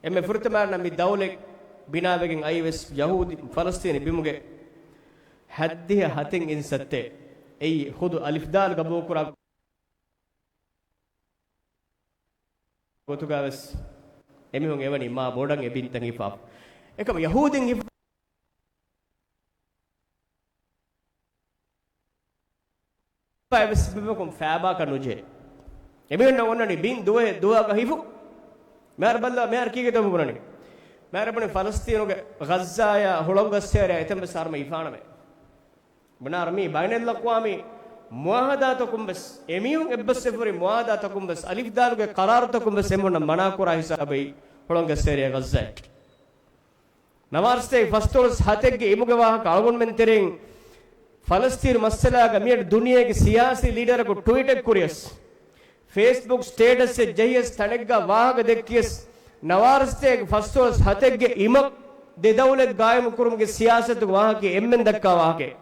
އެންމެ ފުރަތަމަ މި ދައުލަތް ބިނާވެގެން އައީ ވެސް ޔަހޫދީ ފަލަސްތީނީ ބިމުގެ ހައްދިހަ ހަތެއް އިން ސައްތޭ. އެއީ ޚުދު އަލިފް ދާލް ގަބޫލުކުރާ ގޮތުގަ ވެސް އެމީހުން އެވަނީ މާ ބޮޑަށް އެ ބިންތައް ހިފާފަ. އެކަމަ ޔަހޫދީން ހިފާ އެވެސް ބިމަކުން ފައިބާކަށް ނުޖެހޭ. އެމީހުންނަށް އޮންނަނީ ބިން ދުވަހެއް ދުވަހަކަށް ހިފު. މިހާރު ބައްލަ، މިހާރު ކީކޭތޯ ބުނަނީ؟ މިހާރު ބުނި ފަލަސްތީނުގެ ޣައްޒާޔާ ހުޅަނގަސް އޭރިއާ އެތަން ވެސް ހަރުމަ ހިފާނަމޭ. ބުނާރަ މީ ބައިނަލްއަޤްވާމީ މުއާހަދާތަކުން ވެސް، އެމީހުން އެއްބަސްވެފަ ހުރި މުއާހަދާތަކުން ވެސް، އަލިފް ދާލުގެ ޤަރާރުތަކުން ވެސް އެމީހުންނަށް މަނާކުރާ ހިސާބަށް ހުޅަނގަސް އޭރިއާ ޣައްޒާއެއް. ނަވާރަސަތޭކަ ފަސްދޮޅަސް ހަތެއްގެ އިމުގެ ވާހަކަ އަޅުގަނޑުމެން ތެރެއިން ފަލަސްތީނު މައްސަލާގަ މިއަދު ދުނިޔޭގެ ސިޔާސީ ލީޑަރަކު ޓުވީޓެއް ކުރިޔަސް، ފޭސްބުކް ސްޓޭޓަސްއެއް ޖެހިޔަސް ތަނެއްގަ ވާހަކަ ދެއްކިޔަސް، ނަވާރަސަތޭކަ ފަސްދޮޅަސް ހަތެއްގެ އިމަށް ދެ ދައުލަތް ގާއިމުކުރުމުގެ ސިޔާސަތުގެ ވާހަކައެއް އެންމެން ދައްކާ ވާހަކައެއް.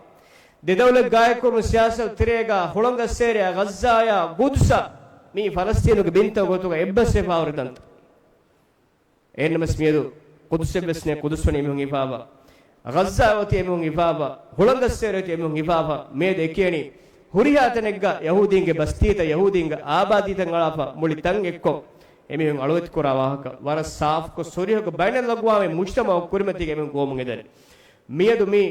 ދެ ދައުލަތް ގާއިމުކުރުމުގެ ސިޔާސަތު ތެރޭގަ ހުޅަނގަސް އޭރިއާ ޣައްޒާޔާ ގުދުސަށް މީ ފަލަސްތީނުގެ ބިންތައް ގޮތުގަ އެއްބަސްވެފަ ހުރި ތަންތަން. އެހެންނަމަސް މިއަދު ޤުދުސެއް ވެސް ނެތް، ޤުދުސް ވަނީ އެމީހުން ހިފާފަ. ޣައްޒާ އޮތީ އެމީހުން ހިފާފަ. ހުޅަނގަސް އޭރިއާ އޮތީ އެމީހުން ހިފާފަ. މިއަދު އެ ކިޔަނީ ހުރިހާ ތަނެއްގަ ޔަހޫދީންގެ ބަސްތީތައް، ޔަހޫދީންގެ އާބާދީތައް އަޅާފަ މުޅި ތަން އެއްކޮށް އެމީހުން އަޅުވެތިކުރާ ވާހަކަ ވަރަށް ސާފުކޮށް ސޮރިހަކު ބައިނަލްއަޤްވާމީ މުޖްތަމަޢު ކުރިމަތީގަ އެމީހުން ގޮވަމުން އެދަނީ. މިއަދު މީ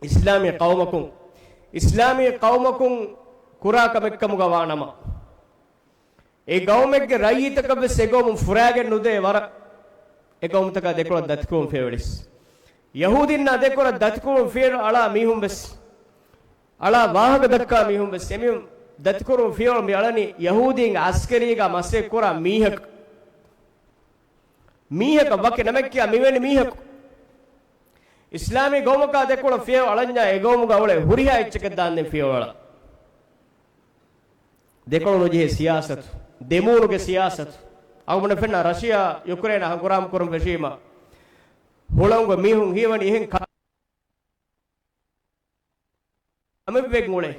އިސްލާމީ ޤައުމަކުން، އިސްލާމީ ޤައުމަކުން ކުރާ ކަމެއްކަމުގަ ވާނަމަ، އެ ގައުމެއްގެ ރައްޔިތަކަށް ވެސް އެ ގައުމުން ފުރާގެން ނުދޭ ވަރަށް. އެ ގައުމުތަކާ ދެކޮޅަށް ދަތިކުރުން ފިޔަވަޅިސް. ޔަހޫދީންނާ ދެކޮޅަށް ދަތިކުރުން ފިޔަވަޅު އަޅާ މީހުން ވެސް، އަޅާ ވާހަކަ ދައްކާ މީހުން ވެސް، އެމީހުން ދަތިކުރުން ފިޔަވަޅު މި އަޅަނީ ޔަހޫދީންގެ އަސްކަރީގަ މަސައްކަތް ކުރާ މީހަކަށް. މީހަކަށް ވަކި ނަމެއް ކިޔާ މިވެނި މީހަކު. އިސްލާމީ ގައުމަކާ ދެކޮޅަށް ފިޔަވަޅު އަޅަންޏާ އެ ގައުމުގަ އުޅޭ ހުރިހާ އެއްޗަކަށް ދާންދެން ފިޔަވަޅު އަޅާ. ދެކޮޅު ނުޖެހޭ ސިޔާސަތު، ދެމޫނުގެ ސިޔާސަތު. އަޅުގަނޑަށް ފެންނަ ރަޝިޔާ ޔުކްރޭނާ ހަނގުރާމަ ކުރަން ފެށީމަ، ހުޅަނގު މީހުން ހީވަނީ އެހެން ކަ-، ކަމެއްވެގެން އުޅޭ.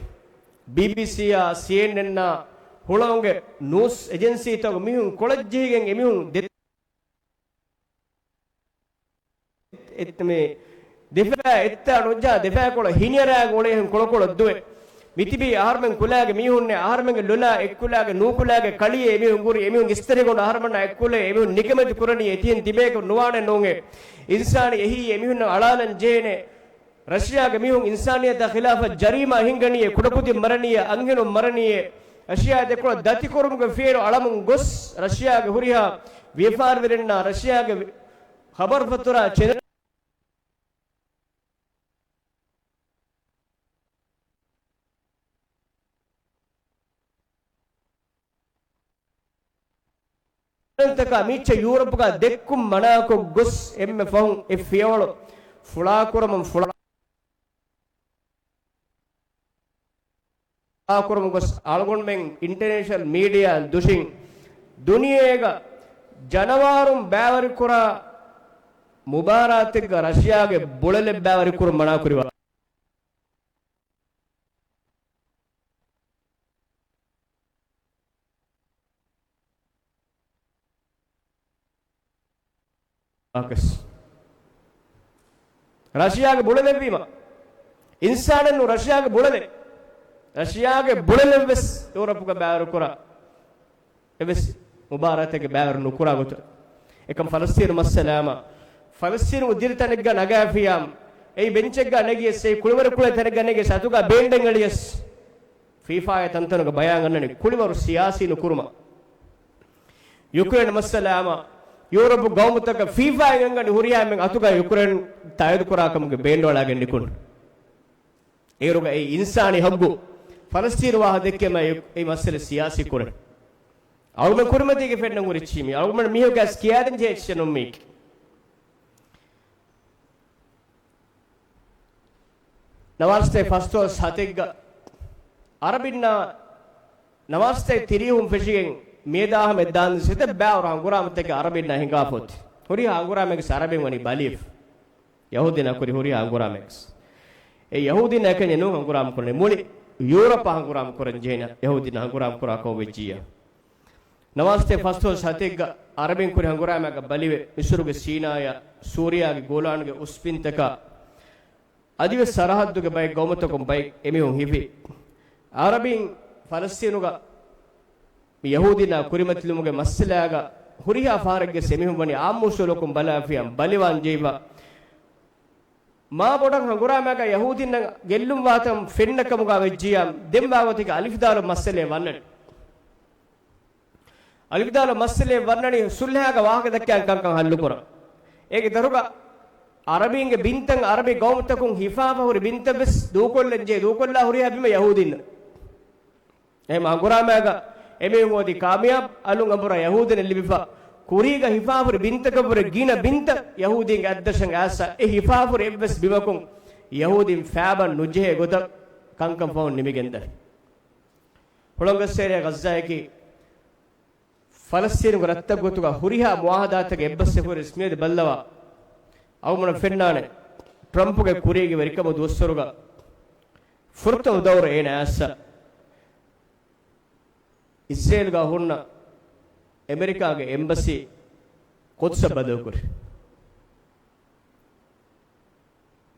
ބީބީސީއާ، ސީއެންއެންއާ، ހުޅަނގުގެ ނޫސް އެޖެންސީތަކުގެ މީހުން ކޮޅަށް ޖެހިގެން އެމީހުން ދެ-، އެ-، މި ދެފާ އެއްތާ ނުޖާ ދެފާކޮޅަށް ހިނިއަރާގެން އުޅޭހެން ކޮޅުކޮޅަށް ދުވެ. މިތިބީ އަހަރުމެން ކުލާގެ މީހުންނޭ، އަހަރުމެންގެ ލޮލާ އެއްކުލާގެ ނޫކުލާގެ ކަޅިއެއް އެމީހުން ހުރި، އެމީހުން އިސްތަށިގަނޑު އަހަރުމެންނާ އެއްކުލޭ، އެމީހުން ނިކަމެތި ކުރަނީ އެތިހެން ތިބޭކަށް ނުވާނެ ނޫނޭ. އިންސާނީ އެހީ އެމީހުންނަށް އަޅާލަން ޖެހޭނެ. ރަޝިޔާގެ މީހުން އިންސާނިއްޔަތާ ޚިލާފަށް ޖަރީމާ ހިންގަނީއޭ، ކުޑަކުދިން މަރަނީއޭ، އަންހެނުން މަރަނީއޭ. ރަޝިޔާ ދެކޮޅަށް ދަތިކުރުމުގެ ފިޔަވަޅު އަޅަމުން ގޮސް، ރަޝިޔާގެ ހުރިހާ ވިޔަފާރިވެރިންނާ ރަޝިޔާގެ ވި-، ޚަބަރުފަތުރާ ޗެނަލް ތަކާ މީޗެއް ޔޫރަޕުގަ ދެއްކުން މަނާކޮށް ގޮސް އެންމެ ފަހުން އެ ފިޔަވަޅު ފުޅާކުރަމުން ފުޅާ ކުރަމުން ގޮސް އަޅުގަނޑުމެން އިންޓަރނޭޝަނަލް މީޑިއާއިން ދުށިން ދުނިޔޭގަ ޖަނަވާރުން ބައިވެރިކުރާ މުބާރާތެއްގަ ރަޝިޔާގެ ބުޅެލެއް ބައިވެރިކުރުން މަނާކުރި މާކަސް. ރަޝިޔާގެ ބުޅެލެއްވީމަ، އިންސާނެއްނު ރަޝިޔާގެ ބުޅެލެއް. ރަޝިޔާގެ ބުޅެލެއްވެސް ޔޫރަޕުގަ ބައިވެރިކުރާ އެއްވެސް މުބާރާތެއްގެ ބައިވެރި ނުކުރާ ގޮތަށް. އެކަމް ފަލަސްތީނު މައްސަލާމަ، ފަލަސްތީނު ދިރިތަނެއްގަ ނަގާފިޔާ، އެއީ ބެންޗެއްގަ ނެގިޔަސް، އެއީ ކުޅިވަރު ކުޅޭ ތަނެއްގަ ނެގިޔަސް، އަތުގަ ބޭންޑެއް އެޅިޔަސް، ފީފާއާ ތަންތަނުގަ ބަޔާން އަންނަނީ ކުޅިވަރު ސިޔާސީ ނުކުރުމަށް. ޔުކްރޭން މައްސަލާމަ، ޔޫރަޕު ގައުމުތަކަށް ފީފާއިން އަންގަނީ ހުރިހާ އެންމެން އަތުގަ ޔުކްރޭން ތާއީދު ކުރާ ކަމުގެ ބޭންޑު އަޅާގެން ނިކުން. އޭރުގަ އެއީ އިންސާނީ ހައްގު، ފަލަސްތީނު ވާހަ ދެއްކޭމަ އެ، އެ މައްސަލަ ސިޔާސީ ކުރަން. އަޅުގަނޑު ކުރިމަތީގެ ފެންނަން ހުރި މީ، އަޅުގަނޑު މީހަކަސް ކިޔާދިން ޖެހޭ އެއްޗެއް ނޫން މީކީ. ނަވާރަސްތޭ ފަސްދޮޅަސް ހަތެއްގަ އަރަބިންނާ ނަވާރަސްތޭ ތިރީހުން ފެށިގެން މިއަދާ ހަމަ ދާން ސިތެއް ބާވަރު ހަނގުރާމަތަކެއް އަރަބިންނާ ހިނގާފަ އޮތީ. ހުރިހާ ހަނގުރާމައެއްގެ އަރަބިން ވަނީ ބަލިވެފަ. ޔަހޫދީންނާ ކުރި ހުރިހާ ހަނގުރާމައެއް. އެ ޔަހޫދީންނާ އެކަންޏެއް ނޫން ހަނގުރާމަ ކުރަނީ. މުޅި ޔޫރަޕަށް ހަނގުރާމަ ކުރަން ޖެހޭނެ ޔަހޫދީންނާ ހަނގުރާމަ ކުރާ ކަމަށް ވެއްޖިއްޔާ. ނަވާރަސްތޭ ފަސްދޮޅަސް ހަތެއްގަ އަރަބިން ކުރި ހަނގުރާމައިގަ ބަލިވެ، މިސުރުގެ ސީނާޔަށް، ސޫރިޔާގެ ގޯލާނުގެ އުސްބިންތަކަށް އަދިވެސް ސަރަހައްދުގެ ބައެއް ގައުމުތަކުން ބައެއް އެމީހުން ހިފި. އަރަބިން ފަލަސްތީނުގަ މި ޔަހޫދީންނާ ކުރިމަތިލުމުގެ މައްސަލާގަ ހުރިހާ ފަހަރެއްގެ އެމީހުން ވަނީ އާއްމު އުސޫލަކުން ބަލާފިޔާ ބަލިވާން ޖެހިފަ. މާ ބޮޑަށް ހަނގުރާމައިގަ ޔަހޫދީންނަށް ގެއްލުން ވާތަން ފެންނަ ކަމުގަ ވެއްޖިއްޔާ، ދެން ވާގޮތަކީ އަލިފް ދާލު މައްސަލައެއް ވަންނަނީ. އަލިފް ދާލު މައްސަލައެއް ވަންނަނީ ސުލްހައިގަ ވާހަކަ ދައްކާ ކަންކަން ހައްލު ކުރަން. އޭގެ ދަށުގަ އަރަބީންގެ ބިންތައް، އަރަބި ގައުމުތަކުން ހިފާފަ ހުރި ބިންތައް ވެސް ދޫކޮށްލަން ޖެހޭ، ދޫކޮށްލާ ހުރިހާ ބިމެއް ޔަހޫދީންނަށް. އެހެން ހަނގުރާމައިގަ އެމީހުން އޮތީ ކާމިޔާބު، އަލުން އަނބުރާ ޔަހޫދީންނަށް ލިބިފަ. ކުރީގަ ހިފާފަ ހުރި ބިންތަކަށް ވުރެ ގިނަ ބިންތައް ޔަހޫދީންގެ އަތްދަށަށް އައިސްފަ، އެ ހިފާފަ ހުރި އެއްވެސް ބިމަކުން ޔަހޫދީން ފައިބަން ނުޖެހޭ ގޮތަށް ކަންކަން ފަހުން ނިމިގެންދަނީ. ހުޅަނގު އެއްސޭރިއާ ޣައްޒާއަކީ ފަލަސްތީނުގެ ރަށްތައް ގޮތުގަ ހުރިހާ މުއާހަދާތެއް އެއްބަސްވެފަ ހުރި މިއަދު ބައްލަވާ، އަޅުގަނޑަށް ފެންނާނެ، ޓްރަމްޕުގެ ކުރީގެ ވެރިކަމުގެ ދުވަސްވަރުގަ ފުރަތަމަ ދައުރު އޭނަ އައިސްފަ އިސްރޭލުގަ ހުންނަ އެމެރިކާގެ އެމްބަސީ ޤުދުސަށް ބަދަލުކުރި.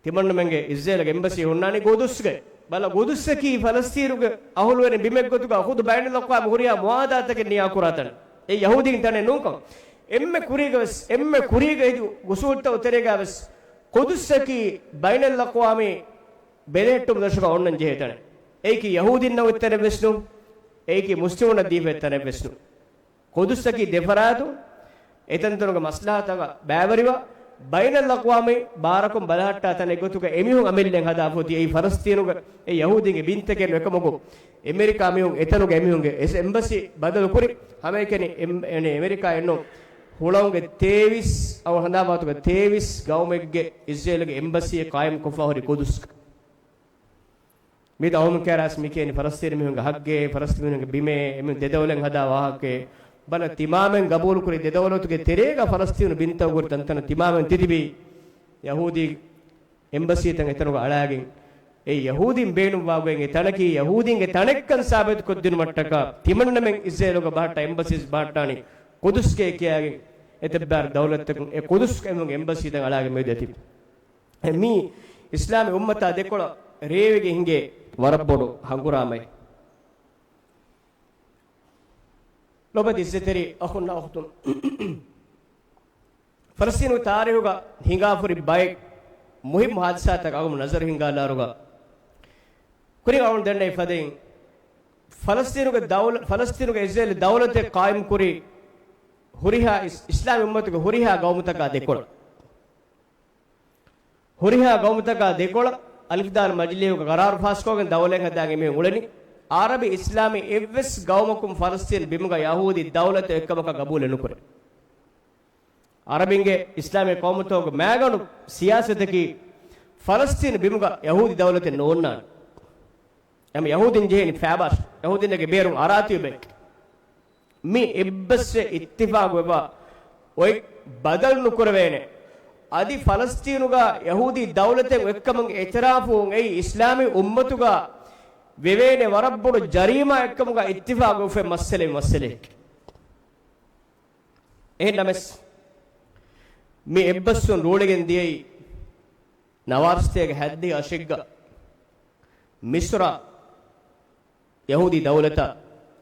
ތިމަންނަމެންގެ އިސްރޭލުގެ އެމްބަސީ ހުންނާނީ ޤުދުސްގައި. ބަލަ، ޤުދުސަކީ ފަލަސްތީނުގެ އަހުލުވެރިން ބިމެއްގޮތުގަ ޚުދު ބައިނަލްއަޤްވާމު ހުރިހާ މުއާހަދާތަކެއް ނިޔާކުރާ ތަނެއް. އެ ޔަހޫދީން ތަނެއް ނޫންކަމަށް. އެންމެ ކުރީގަވެސް، އެންމެ ކުރީގަ ހެދި އުސޫލުތައް ތެރޭގަވެސް ޤުދުސަކީ ބައިނަލްއަޤްވާމީ ބެލެހެއްޓުމުގެ ދަށުގަ އޮންނަން ޖެހޭ ތަނެއް. އެއީކީ ޔަހޫދީންނަށް އޮތް ތަނެއްވެސް ނޫން. އެއީކީ މުސްލިމުންނަށް ދީފަ އޮތް ތަނެއްވެސް ނޫން. ޤުދުސަކީ ދެފަރާތުން އެތަންތަނުގެ މަސްލަހަތަކަށް ބައިވެރިވާ، ބައިނަލްއަޤްވާމީ ބާރަކުން ބަލަހައްޓާ ތަނެއް ގޮތުގަ އެމީހުން އަމިއްލައިން ހަދާފަ އޮތީ. އެއީ ފަލަސްތީނުގެ އެ ޔަހޫދީންގެ ބިންތަކެއް ނޫން. އެކަމަކު، އެމެރިކާ މީހުން އެތަނުގެ އެމީހުންގެ އެ-، އެމްބަސީ ބަދަލުކުރި. ހަމައެކަނި އެމް-، އެނެ އެމެރިކާއެއްނު، ހުޅަނގުގެ ތޭވީސް، އައު ހަނދާން ވާގޮތުގަ ތޭވީސް ގައުމެއްގެ އިސްރޭލުގެ އެމްބަސީއެއް ޤާއިމްކޮށްފަ ހުރި ޤުދުސް. މި ދައުމު ކައިރާސް މި ކިޔަނީ ފަލަސްތީނު މީހުންގެ ހައްގޭ، ފަލަސްތީނު މީހުންގެ ބިމޭ، އެމީހުން ދެ ދައުލަތް ހަދާ ވާހަކައޭ. ބަލަ، ތިމާމެން ގަބޫލުކުރި ދެ ދައުލަތުގެ ތެރޭގަ ފަލަސްތީނު ބިންތައް ހުރި ތަންތަނަށް ތިމާމެން ތިތިބީ ޔަހޫދީ އެމްބަސީތައް އެތަނުގަ އަޅާގެން. އެ ޔަހޫދީން ބޭނުންވާ ގޮތް އެ ތަނަކީ ޔަހޫދީންގެ ތަނެއްކަން ސާބިތުކޮށްދިނުމަށްޓަކާ، ތިމަންނަމެން އިސްރޭލުގަ ބަހައްޓާ އެމްބަސީސް ބަހައްޓާނީ ޤުދުސްގައި ކިޔާގެން. އެތައް ބާރަ ދައުލަތަކުން އެ ޤުދުސް އެމީހުންގެ އެމްބަސީތައް އަޅާގެން މިއަދު އެތިބި. މީ އިސްލާމީ އުއްމަތާ ދެކޮޅަށް ރޭވިގެން ހިނގޭ ވަރަށް ބޮޑު ހަނގުރާމައެއް. ލޮބުވެތި އިއްޒަތްތެރި އަޚުންނާ އުޚްތުން، ފަލަސްތީނުގެ ތާރީޚުގަ ހިނގާފަ ހުރި ބައެއް މުހިއްމު ހާދިސާތަކަށް އަޅުގަނޑު ނަޒަރު ހިންގާލާއިރުގަ، ކުރިން އަޅުގަނޑު ދެންނެވި ފަދައިން، ފަލަސްތީނުގެ ދައުލަ-، ފަލަސްތީނުގެ އިސްރޭލު ދައުލަތެއް ޤާއިމްކުރި ހުރިހާ އިސް-، އިސްލާމީ އުއްމަތުގެ ހުރިހާ ގައުމުތަކާ ދެކޮޅަށް. ހުރިހާ ގައުމުތަކާ ދެކޮޅަށް އަލިފްދާލު މަޖިލީހުގަ ޤަރާރު ފާސްކޮށްގެން ދައުލަތް ހަދާގެން މި އުޅެނީ. އަރަބި އިސްލާމީ އެއްވެސް ގައުމަކުން ފަލަސްތީން ބިމުގަ ޔަހޫދީ ދައުލަތެއް އޮތްކަމަކަށް ގަބޫލެއް ނުކުރޭ. އަރަބިންގެ އިސްލާމީ ޤައުމުތަކުގެ މައިގަނޑު ސިޔާސަތަކީ ފަލަސްތީން ބިމުގަ ޔަހޫދީ ދައުލަތެއް ނޯންނާނެ. އެހެން ޔަހޫދީން ޖެހޭނީ ފައިބާސް، ޔަހޫދީންގެ ބޭރުން އަރާތީ ބައެއް. މި އެއްބަސްވެ އިއްތިފާގުވެފަ އޮތް ބަދަލު ނުކުރެވޭނެ. އަދި ފަލަސްތީނުގަ ޔަހޫދީ ދައުލަތެއް އޮތްކަމުގެ އިޢުތިރާފު އެއީ އިސްލާމީ އުއްމަތުގަ ވެވޭނެ ވަރަށް ބޮޑު ޖަރީމާއެއްކަމުގަ އިއްތިފާގުވެފަ މައްސަލައެއް މައްސަލައެއް. އެހެންނަމަވެސް، މި އެއްބަސްވުން ރޫޅިގެން ދިޔައީ ނަވާރަސަތޭކަ ހައްދިހަ އަށެއްގަ މިސުރަށް ޔަހޫދީ ދައުލަތަށް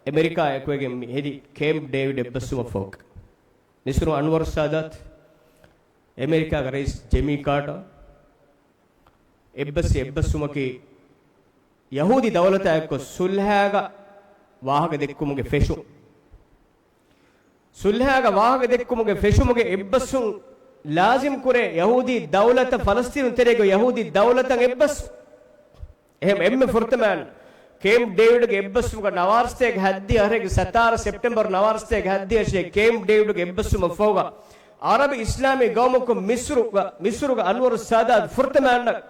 އެމެރިކާ އެކުވެގެން މި ހެދި ކޭމްޕް ޑޭވިޑް އެއްބަސްވުމަށްފަހު. މިސުރު އަންވަރު ސާދާތް، އެމެރިކާގެ ރައީސް ޖެމީ ކާޓާ އެއްބަސް އެއްބަސްވުމަކީ ޔަހޫދީ ދައުލަތާ އެއްކޮށް ސުލްހައިގަ ވާހަކަ ދެއްކުމުގެ ފެށުން. ސުލްހައިގަ ވާހަކަ ދެއްކުމުގެ ފެށުމުގެ އެއްބަސްވުން ލާޒިމް ކުރޭ ޔަހޫދީ ދައުލަތަށް ފަލަސްތީނު ތެރޭގަ ޔަހޫދީ ދައުލަތަށް އެއްބަސް. އެހެން އެންމެ ފުރަތަމައަށް ކޭމްޕް ޑޭވިޑްގެ އެއްބަސްވުމުގަ ނަވާރަސަތޭކަ ހައްދިހަ އަށެއްގެ ސަތާރަ ސެޕްޓެމްބަރު ނަވާރަސަތޭކަ ހައްދިހަ އަށެއް ކޭމްޕް ޑޭވިޑްގެ އެއްބަސްވުމަށްފަހުގަ އަރަބި އިސްލާމީ ގައުމަކުން މިސުރުގަ، މިސުރުގަ އަންވަރު ސާދާތް ފުރަތަމައަށް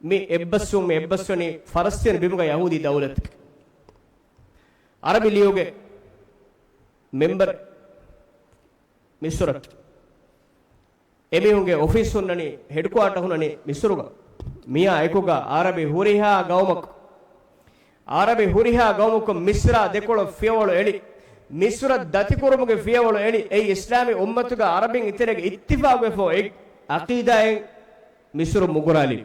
މި އެއްބަސްވުން، މި އެއްބަސްވަނީ ފަލަސްތީނު ބިމުގަ ޔަހޫދީ ދައުލަތަކީ. އަރަބި ލީގުގެ މެމްބަރު މިސުރަކީ. އެމީހުންގެ އޮފީސް ހުންނަނީ، ހެޑްކުއާޓަ ހުންނަނީ މިސުރުގަ. މިއާ އެކުގަ އަރަބި ހުރިހާ ގައުމަކު، އަރަބި ހުރިހާ ގައުމަކުން މިސްރާ ދެކޮޅަށް ފިޔަވަޅު އެޅި، މިސުރަށް ދަތިކުރުމުގެ ފިޔަވަޅު އެޅި، އެއީ އިސްލާމީ އުއްމަތުގަ އަރަބިން އެތެރޭގަ އިއްތިފާގުވެފަ އޮތް އަޤީދާއެއް މިސުރު މުގުރާލި.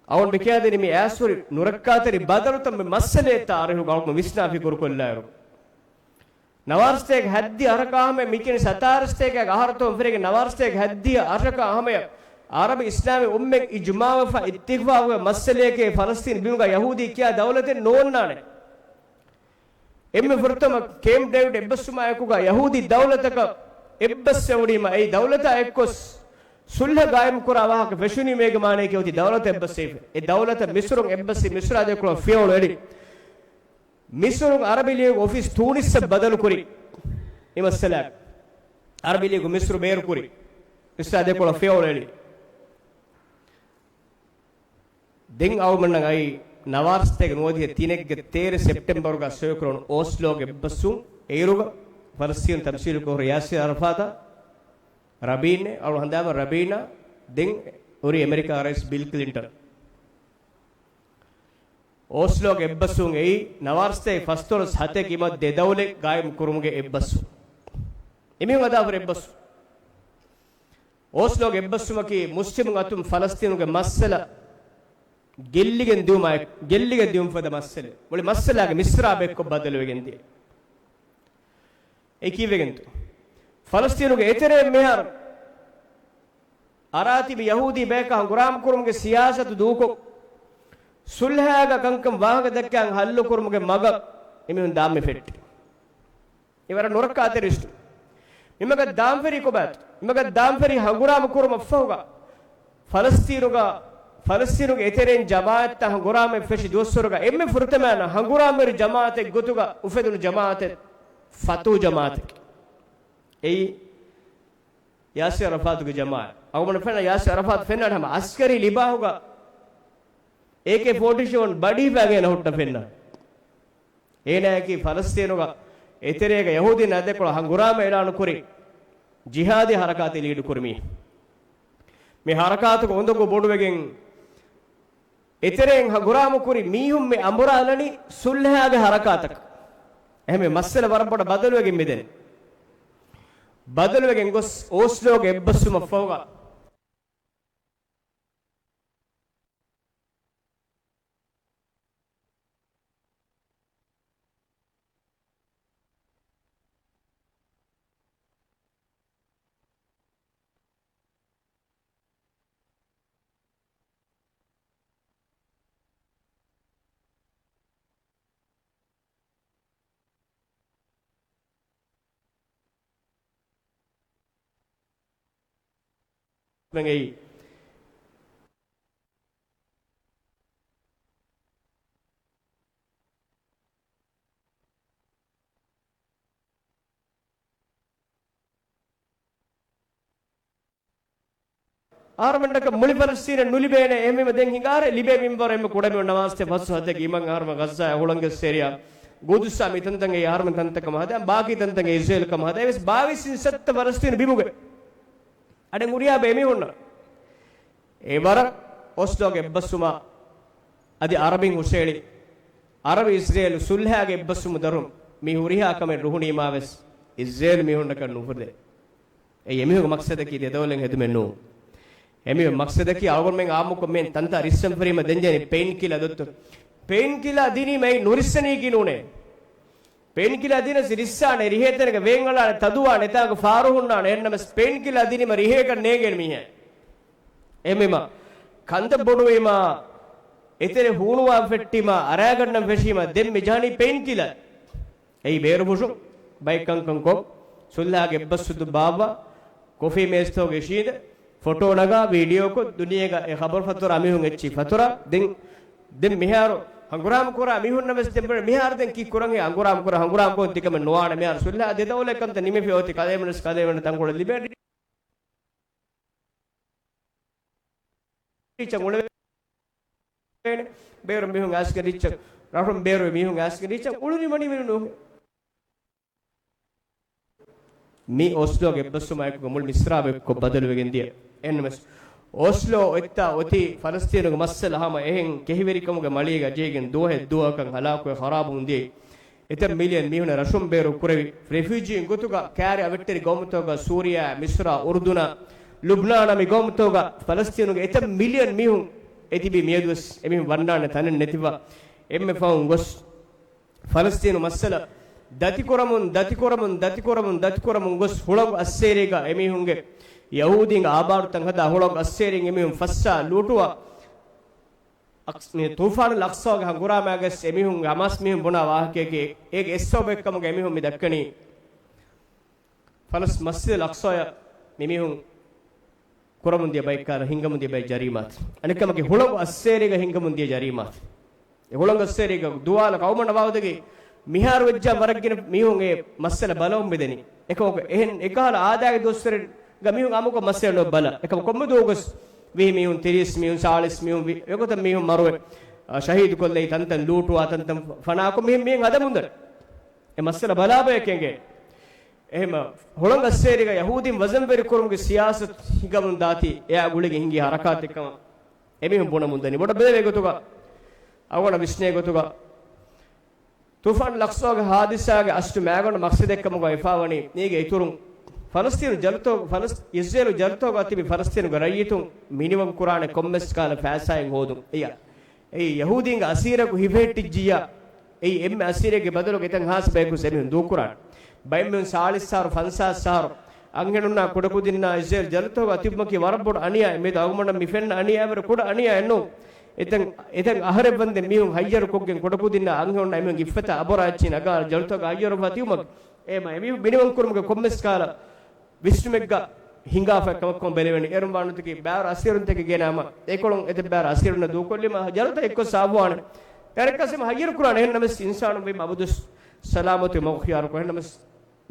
އަޅުގަނޑު މި ކިޔާދެނީ މި އައިސްހުރި ނުރައްކާތެރި ބަދަލުތައް މި މައްސަލައެއްތާ އަރިހުގަ އަޅުގަނޑު ވިސްނާ ފިކުރުކޮށްލާއިރު. ނަވާރަސަތޭކަ ހައްދިހަ އަށަކަށް ހަމަޔަށް މިކިޔަނީ ސަތާރަ ސަތޭކަ އަހަރު ތައް ފެށިގެން ނަވާރަސަތޭކަ ހައްދިހަ އަށަކަށް ހަމަޔަށް އަރަބި އިސްލާމީ އުއްމަތް އިޖުމާވެފަ އިއްތިފާގުވެ މައްސަލައެކޭ ފަލަސްތީން ބިމުގަ ޔަހޫދީ ކިޔާ ދައުލަތެއް ނޯންނާނެ. އެންމެ ފުރަތަމަ ކޭމްޕް ޑޭވިޑް އެއްބަސްވުމާ އެކުގަ ޔަހޫދީ ދައުލަތަކަށް އެއްބަސްވެވުނީމަ އެއީ ދައުލަތާ އެއްކޮށް ސުލްހަ ގާއިމްކުރާ ވާހަކަ ފެށުނީމޭގެ މާނަޔަކީ އޮތީ ދައުލަތަށް އެއްބަސްވެފަ. އެ ދައުލަތަށް މިސުރުން އެއްބަސްވި މިސުރާ ދެކޮޅަށް ފިޔަވަޅު އެޅި. މިސުރުން އަރަބި ލީގު އޮފީސް ތޫނިސްއަށް ބަދަލުކުރި މި މައްސަލައަށް. އަރަބި ލީގު މިސުރު ބޭރުކުރި. މިސްރާ ދެކޮޅަށް ފިޔަވަޅު އެޅި. ދެން އަޅުގަނޑަށް އައީ ނަވާރަސަތޭކަ ނުވަދިހަ ތިނެއްގެ ތޭރަ ސެޕްޓެމްބަރުގަ ސޮއިކުރުނު އޯސްލޯގެ އެއްބަސްވުން. އޭރުގަ ފަލަސްތީނު ތަމްސީލުކުރި ޔާސިރް އަރަފާތާ ރަބީން، އަޅު ހަނދާން ރަބީނާ، ދެން ހުރި އެމެރިކާ ރައީސް ބިލް ކްލިންޓަން. އޯސްލޯގެ އެއްބަސްވުން އެއީ ނަވާރަސަތޭކަ ފަސްދޮޅަސް ހަތެއް ކިމަށް ދެ ދައުލަތް ގާއިމް ކުރުމުގެ އެއްބަސްވުން. އެމީހުން ހަދާފަ އެއްބަސްވުން. އޯސްލޯގެ އެއްބަސްވުމަކީ މުސްލިމުން އަތުން ފަލަސްތީނުގެ މައްސަލަ ގެއްލިގެން ދިއުމާ، ގެއްލިގެން ދިއުމަށް ފަދަ މައްސަލަ. މުޅި މައްސަލާގެ މިސްރާބެއްކޮށް ބަދަލުވެގެން ދިޔަ. އެ ކީއްވެގެންތޯ؟ ފަލަސްތީނުގެ އެތެރެއިން މިހާރު އަރާތިބި ޔަހޫދީ ބަޔަކަށް ހަނގުރާމަ ކުރުމުގެ ސިޔާސަތު ދޫކޮށް، ސުލްހައިގަ ކަންކަން ވާހަކަ ދައްކާ ހައްލު ކުރުމުގެ މަގަށް އެމީހުން ދާން މި ފެއްޓި. އެ ވަރަށް ނުރައްކާތެރި އިސް. މި މަގަށް ދާން ފެރީ ކޮބާތޯ؟ މި މަގަށް ދާން ފެރީ ހަނގުރާމަ ކުރުމަށްފަހުގަ، ފަލަސްތީނުގަ، ފަލަސްތީނުގެ އެތެރެއިން ޖަމާއަތްތައް ހަނގުރާމައެއް ފެށި ދުވަސްވަރުގަ އެންމެ ފުރަތަމައަށް ހަނގުރާމަވެރި ޖަމާއަތެއް ގޮތުގަ އުފެދުނު ޖަމާއަތެއް ފަތޫ ޖަމާއަތެއް. އެއީ ޔާސިރް އަރަފާތުގެ ޖަމާއަތް. އަޅުގަނޑު ފެންނަ ޔާސިރް އަރަފާތު ފެންނާނެ ހަމަ އަސްކަރީ ލިބާހުގަ އޭކޭ ފޯޓީ ސެވަން ބަޑި ހިފާގެން ހުއްޓަ ފެންނަ. އޭނާއަކީ ފަލަސްތީނުގަ އެތެރޭގަ ޔަހޫދީން އަދެކޮޅަށް ހަނގުރާމަ އިޢުލާނު ކުރި ޖިހާދީ ހަރަކާތެއް ލީޑު ކުރި މީހެއް. މި ހަރަކާތުގެ އުނދަގޫ ބޮޑުވެގެން އެތެރެއިން ހަނގުރާމަ ކުރި މީހުން މި އަނބުރާލަނީ ސުލްހާގެ ހަރަކާތަކަށް. އެހެންވެ މައްސަލަ ވަރަށް ބޮޑަށް ބަދަލުވެގެން މިދެނީ. ބަދަލުވެގެން ގޮސް އޯސްލޯގެ އެއްބަސްވުމަށްފަހުގަ އެއީ. އަހަރުމެންނަކަށް މުޅި ފަލަސްތީނެއް ނުލިބޭނެ. އެހެންވީމަ ދެން ހިނގާރޭ ލިބޭ މިންވަރު އެންމެ ކުޑަމިން ނަމާދު ފަސް ވަހަތަކީ އިމާމް އަހަރުމެން ޣައްޒާއާ ހުޅަނގަސް އެރިޔާ ގުދުސާ މިތަންތަން އެއީ އަހަރުމެން ތަންތަން ކަމަށް ހަދާ، ބާކީ ތަންތަން އެއީ އިޒްރޭލް ކަމަށް ހަދާ. އެވެސް ބާވީސް އިން ސައްތަ ފަލަސްތީނު ބިމުގަ އަޑެއް ހުރިހާ ބޭ މީހުންނަށް އެ ވަރަށް އޮސްލޯގެ އެއްބަސްވުމާ އަދި އަރަބިން ހުށައެޅި އަރަބި އިޒްރޭލު ސުލްހާގެ އެއްބަސްވުމު ދަރުން މި ހުރިހާ ކަމެއް ރުހުނީމާވެސް އިޒްރޭލު މީހުންނަކަށް ނުފުދޭ. އެއީ އެމީހުންގެ މަޤްޞަދަކީ ދެ ދައުލަތް ހެދުމެއް ނޫން. އެމީހުން މަޤްޞަދަކީ އަޅުގަނޑުމެން އާއްމުކޮށް މިހެން ތަންތާ ރިއްސަން ފެށީމަ ދެން ޖެހެނީ ޕެއިން ކިލާ ދޮއްތޯ. ޕެއިން ކިލާ ދިނީމަ އެއީ ނުރިއްސަނީކީ ނޫނޭ. ޕެއިން ކިލާ ދިނަސް ރިއްސާނެ، ރިހޭތަނެގަ ވޭންއަޅާނެ، ތަދުވާނެ، އެތާނގަ ފާރު ހުންނާނެ. އެހެންނަމަސް ޕެއިން ކިލާ ދިނީމަ ރިހޭގަ ނޭނގޭނެ މީހެއް. އެހެންވީމަ ކަންތައް ބޮޑުވީމަ، އެތެރެ ހޫނުވާ ފެއްޓީމަ، އަރާގަންނަން ފެށީމަ، ދެން މި ޖަހަނީ ޕެއިން ކިލާ. އެއީ ބޭރު ފުށުން ބައެއް ކަންކަން ކޮށް، ސުލްހާގެ އެއްބަސްވުތު ބާއްވާ، ކޮފީ މޭޒްތަކުގެ އިށީނދެ، ފޮޓޯ ނަގާ، ވީޑިއޯކޮށް، ދުނިޔޭގަ އެ ޚަބަރު ފަތުރާ މީހުން އެއްޗި ފަތުރާ. ދެން، ދެން މިހާރު ހަނގުރާމަ ކުރާ މީހުންނަށް ވެސް ދެން މިހާރު ދެން ކީއްކުރަން ހަނގުރާމަ ކުރާ، ހަނގުރާމަ ކޮށް ތިކަމެއް ނުވާނެ. މިހާރު ސުލްހާ ދެ ދައުލަތް ކަންތައް ނިމިފި އޮތީ ކަލޭމެންވެސް ކަލޭމެން ތަންކޮޅެއް ލިބޭނެ. ރީއްޗަށް އުޅެވޭނެ. ބޭރު މީހުން އައިސްގެން ރީއްޗަށް، ރަށުން ބޭރު މީހުން އައިސްގެން ރީއްޗަށް އުޅުނީމަ ނިމެނު ނޫން. މި އޮސްލޯގެ އެއްބަސްވުމާއެކުގަ މުޅި މިސްރާބެއްކޮށް ބަދަލުވެގެން ދިޔަ. އެހެންނަމަސް، އޮސްލޯ އޮތްތާ އޮތީ ފަލަސްތީނުގެ މައްސަލަ ހަމަ އެހެން ކެހިވެރިކަމުގެ މަޅީގަ ޖެހިގެން ދުވަހެއް ދުވަހަކަށް ހަލާކުވެ ޚަރާބުވުން ދިޔައީ. އެތައް މިލިއަން މީހުންނަށް ރަށުން ބޭރު ކުރެވި، ރެފިއުޖީ ގޮތުގަ ކާރި އަވެއްޓެރި ގައުމުތަކުގަ، ސޫރިޔާ، މިސްރާ، އުރުދުނާ، ލުބްނާނާ މި ގައުމުތަކުގަ ފަލަސްތީނުގެ އެތައް މިލިއަން މީހުން އެ ތިބީ މިއަދުވެސް އެމީހުން ވަންނާނެ ތަނެއް ނެތިފަ، އެންމެ ފަހުން ގޮސް ފަލަސްތީނު މައްސަލަ ދަތިކުރަމުން، ދަތިކުރަމުން، ދަތިކުރަމުން، ދަތިކުރަމުން ގޮސް ހުޅަނގު އައްސޭރީގަ އެމީހުންގެ ޔަހޫދީންގެ އާބާރުތައް ހަދާ ހުޅަނގު އައްސޭރީން އެމީހުން ފައްސާ ލޫޓުވާ އަޤްސް-، މި ޠޫފާނުލް އަޤްޞާގެ ހަނގުރާމާގަސް އެމީހުންގެ ހަމާސް މީހުން ބުނާ ވާހަކައެކޭ، އޭގެ އެއް ސަބަބެއްކަމުގަ އެމީހުން މި ދައްކަނީ. ފަލަސް-، މަސްޖިދުލް އަޤްޞާޔަށް މިމީހުން ކުރަމުން ދިޔަ ބައެއް ކާރަ ހިންގަމުން ދިޔަ ބައެއް ޖަރީމާތައް. އަނެއްކަމަކީ ހުޅަނގު އައްސޭރީގަ ހިންގަމުން ދިޔަ ޖަރީމާތައް. އެ ހުޅަނގު އައްސޭރީގަ ދުވާލަ ޤައުމަށް ނަވާވަދެގެ މިހާރު ވެއްޖާ ވަރަށް ގިނަ މީހުން އެ މައްސަލަ ބަލަމުން މިދެނީ. އެކަމަކު އެހެން އެކަހަލަ އާދައިގެ ދުވަސްވަރެއްގަ މީހުން އާއްމުކޮށް މައްސަލަ ނުބަލާ. އެކަމަ ކޮންމެ ދުވަހުގަސް ވިހި މީހުން، ތިރީސް މީހުން، ސާޅީސް މީހުން، ވި-، އެގޮތަށް މީހުން މަރުވެ، އަ، ޝަހީދު ކޮށްލައި ތަންތަން ލޫޓުވާ ތަންތަން ފަނާކޮށް މިހެން މީހުން ހަދަމުންދަން. އެ މައްސަލަ ބަލާބަޔަކެއް އެނގޭ. އެހެމަ ހުޅަނގު އައްސޭރީގަ ޔަހޫދީން ވަޒަންވެރި ކުރުމުގެ ސިޔާސަތު ހިނގަމުން ދާތީ އެއާ ގުޅިގެން ހިނގި ހަރަކާތެއް ކަމަށް އެމީހުން ބުނަމުން ދަނީ. ބޮޑަށް ބެލެވޭ ގޮތުގަ، އަޅުގަނޑަށް ވިސްނޭ ގޮތުގަ، ޠޫފާނުލް އަޤްޞާގެ ހާދިސާގެ އަސްލު މައިގަނޑު މަޤްޞަދެއްކަމުގަ ވެފާވަނީ، މީގެ އިތުރުން ފަލަސްޠީނު ޖަލުތޯ-، ފަލަސް-، އިޒްރޭލު ޖަލުތޯގަ ތިބި ފަލަސްޠީނުގެ ރައްޔިތުން މިނިވަން ކުރާނެ ކޮންމެސް ކަހަލަ ފައިސާއެއް ހޯދުން. އެއީ، އެއީ ޔަހޫދީންގެ އަސީރަކު ހިފެހެއްޓިއްޖިއްޔާ، އެއީ އެންމެ އަސީރެއްގެ ބަދަލުގަ އެތަން ހާސް ބަޔަކު އެމީހުން ދޫކުރާނެ. ބައެއްމީހުން ސާޅީސް އަހަރު، ފަންސާސް އަހަރު، އަންހެނުންނާ ކުޑަކުދިންނާ އިޒްރޭލް ޖަލުތޯގަ ތިބުމަކީ ވަރަށް ބޮޑު އަނިޔާއެއް. މިއަދު އަޅުގަނޑަށް މި ފެންނަ އަނިޔާވެރި ކުޑަ އަނިޔާއެއް ނޫން. އެތަން، އެތަން އަހަރެއް ވަންދެން މީހުން ހައްޔަރުކޮށްގެން ކުޑަކުދިންނާ އަންހެނުންނާ އެމީހުންގެ އިއްފަތާ އަބޮރާ އެއްޗިން އަގާ ޖަލުތޯގަ ހައްޔަރުވެފަ ތިބުމަކީ، އެ މަ-، އެމީހުން މިނިވަން ކުރުމުގެ ކޮންމެސް ކަހަލަ ވިސްނުމެއްގަ ހިނގާފަ ކަމަކު ބެލެވެނީ. އޭރުން ވާނުތަކީ ބާރު އަސީރުންތަކެއް ގެނާމަ، އެކޮޅުން އެތައް ބާރު އަސީރުންނަށް ދޫކޮށްލީމަ ޖަލުތައް އެއްކޮށް ސާފުވާނެ. އެރެއްކަސް އެމަ ހައްޔަރު ކުރާނެ. އެހެންނަމަސް އިންސާނުން ވީމަ އަބަދުވެސް ސަލާމަތު މަގު ޚިޔާރުކޮށް. އެހެންނަމަސް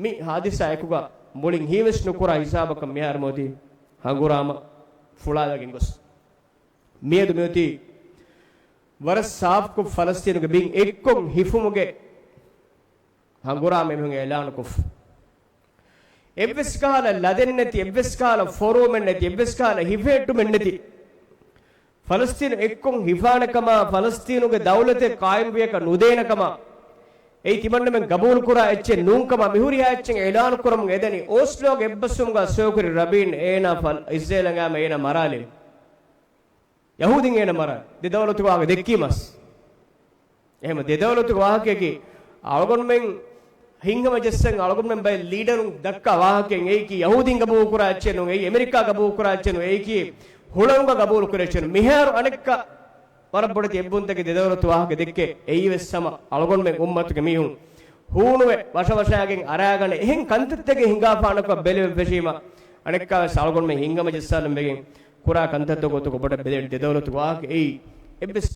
މި ހާދިސާ އެކުގަ މުޅިން ހީވެސް ނުކުރާ ހިސާބަކަށް މިހާރު މިއޮތީ ހަނގުރާމަ ފުޅާލަގެން ގޮސް. މިއަދު މިއޮތީ ވަރަށް ސާފުކޮށް ފަލަސްތީނުގެ ބިން އެއްކޮށް ހިފުމުގެ ހަނގުރާމަ އެމީހުން އިޢުލާނުކޮށްފަ. އެއްވެސް ކަހަލަ ލަދެއް ނެތި، އެއްވެސް ކަހަލަ ފޯރުވުމެއް ނެތި، އެއްވެސް ކަހަލަ ހިފެހެއްޓުމެއް ނެތި. ފަލަސްތީނު އެއްކޮށް ހިފާނެ ކަމާ، ފަލަސްތީނުގެ ދައުލަތެއް ޤާއިމްވިޔަކަށް ނުދޭނެ ކަމާ، އެއީ ތިމަންނަމެން ގަބޫލުކުރާ އެއްޗެއް ނޫން ކަމާ، މިހުރިހާ އެއްޗެއް އިޢުލާނު ކުރަމުން އެދަނީ. އޯސްލޯގެ އެއްބަސްވުމުގަ ސޯކުރި ރަބީން އޭނާ ފަލް-، އިޒްރޭލަށް އައިމަ އޭނާ މަރާލެވި. ޔަހޫދީން އޭނަ މަރާ، ދެ ދައުލަތުގެ ވާހަކަ ދެއްކީމަސް. އެހެމަ ދެ ދައުލަތުގެ ވާހަކައަކީ، އަޅުގަނޑުމެން ހިތްހަމަޖައްސަން، އަޅުގަނޑުމެން ބައެއް ލީޑަރުން ދައްކާ ވާހަކައެއް. އެއީކީ ޔަހޫދީން ގަބޫލުކުރާ އެއްޗެއް ނޫން، އެއީ އެމެރިކާ ގަބޫލުކުރާ އެއްޗެއް ނޫން، އެއީކީ ހުޅަނގުގަ ގަބޫލުކުރާ އެއްޗެއް ނޫން. މިހާރު އަނެއްކާ ވަރަށް ބޮޑެތި އެއްބުންތަކެއް ދެ ދައުލަތު ވާހަކަ ދެއްކޭ. އެއީވެސް ހަމަ އަޅުގަނޑުމެން އުއްމަތުގެ މީހުން ހޫނުވެ ވަށަވަށާގެން އަރާގަނެ އެހެން ކަންތައްތަކެއް ހިނގާފާނަކަށް ބެލެވެން ފެށީމަ، އަނެއްކާވެސް އަޅުގަނޑުމެން ހިތްހަމަޖައްސާލަން ވެގެން ކުރާ ކަންތައްތައް ގޮތުގަ ބޮޑަށް ބެލެވެން ދެ ދައުލަތު ވާހަކަ އެއީ. އެއްވެސް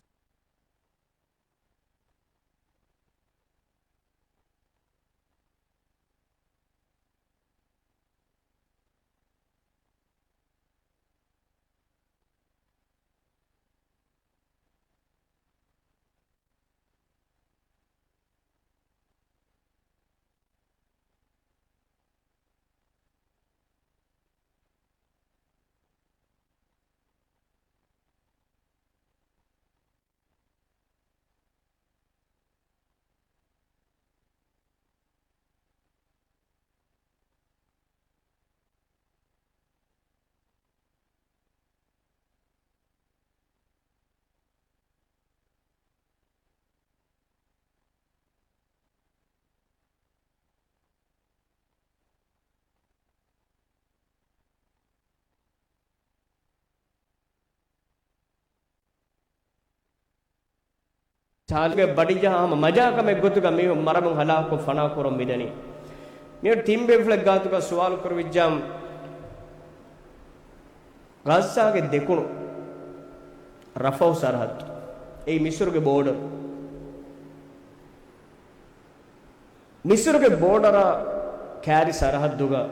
ހާލުގެ ބަޑިޖަހާ ހަމަ މަޖާކަމެއް ގޮތުގަ މީހުން މަރަމުން ހަލާކު ފަނާކުރަން މިދަނީ. މިއޮތް ތިން ބޭފުޅެއް ގާތުގަ ސުވާލު ކުރެވިއްޖާމު، ޣައްޒާގެ ދެކުނު ރަފަހު ސަރަހައްދު، އެއީ މިސުރުގެ ބޯޑަރު. މިސުރުގެ ބޯޑަރާ ކާރި ސަރަހައްދުގަ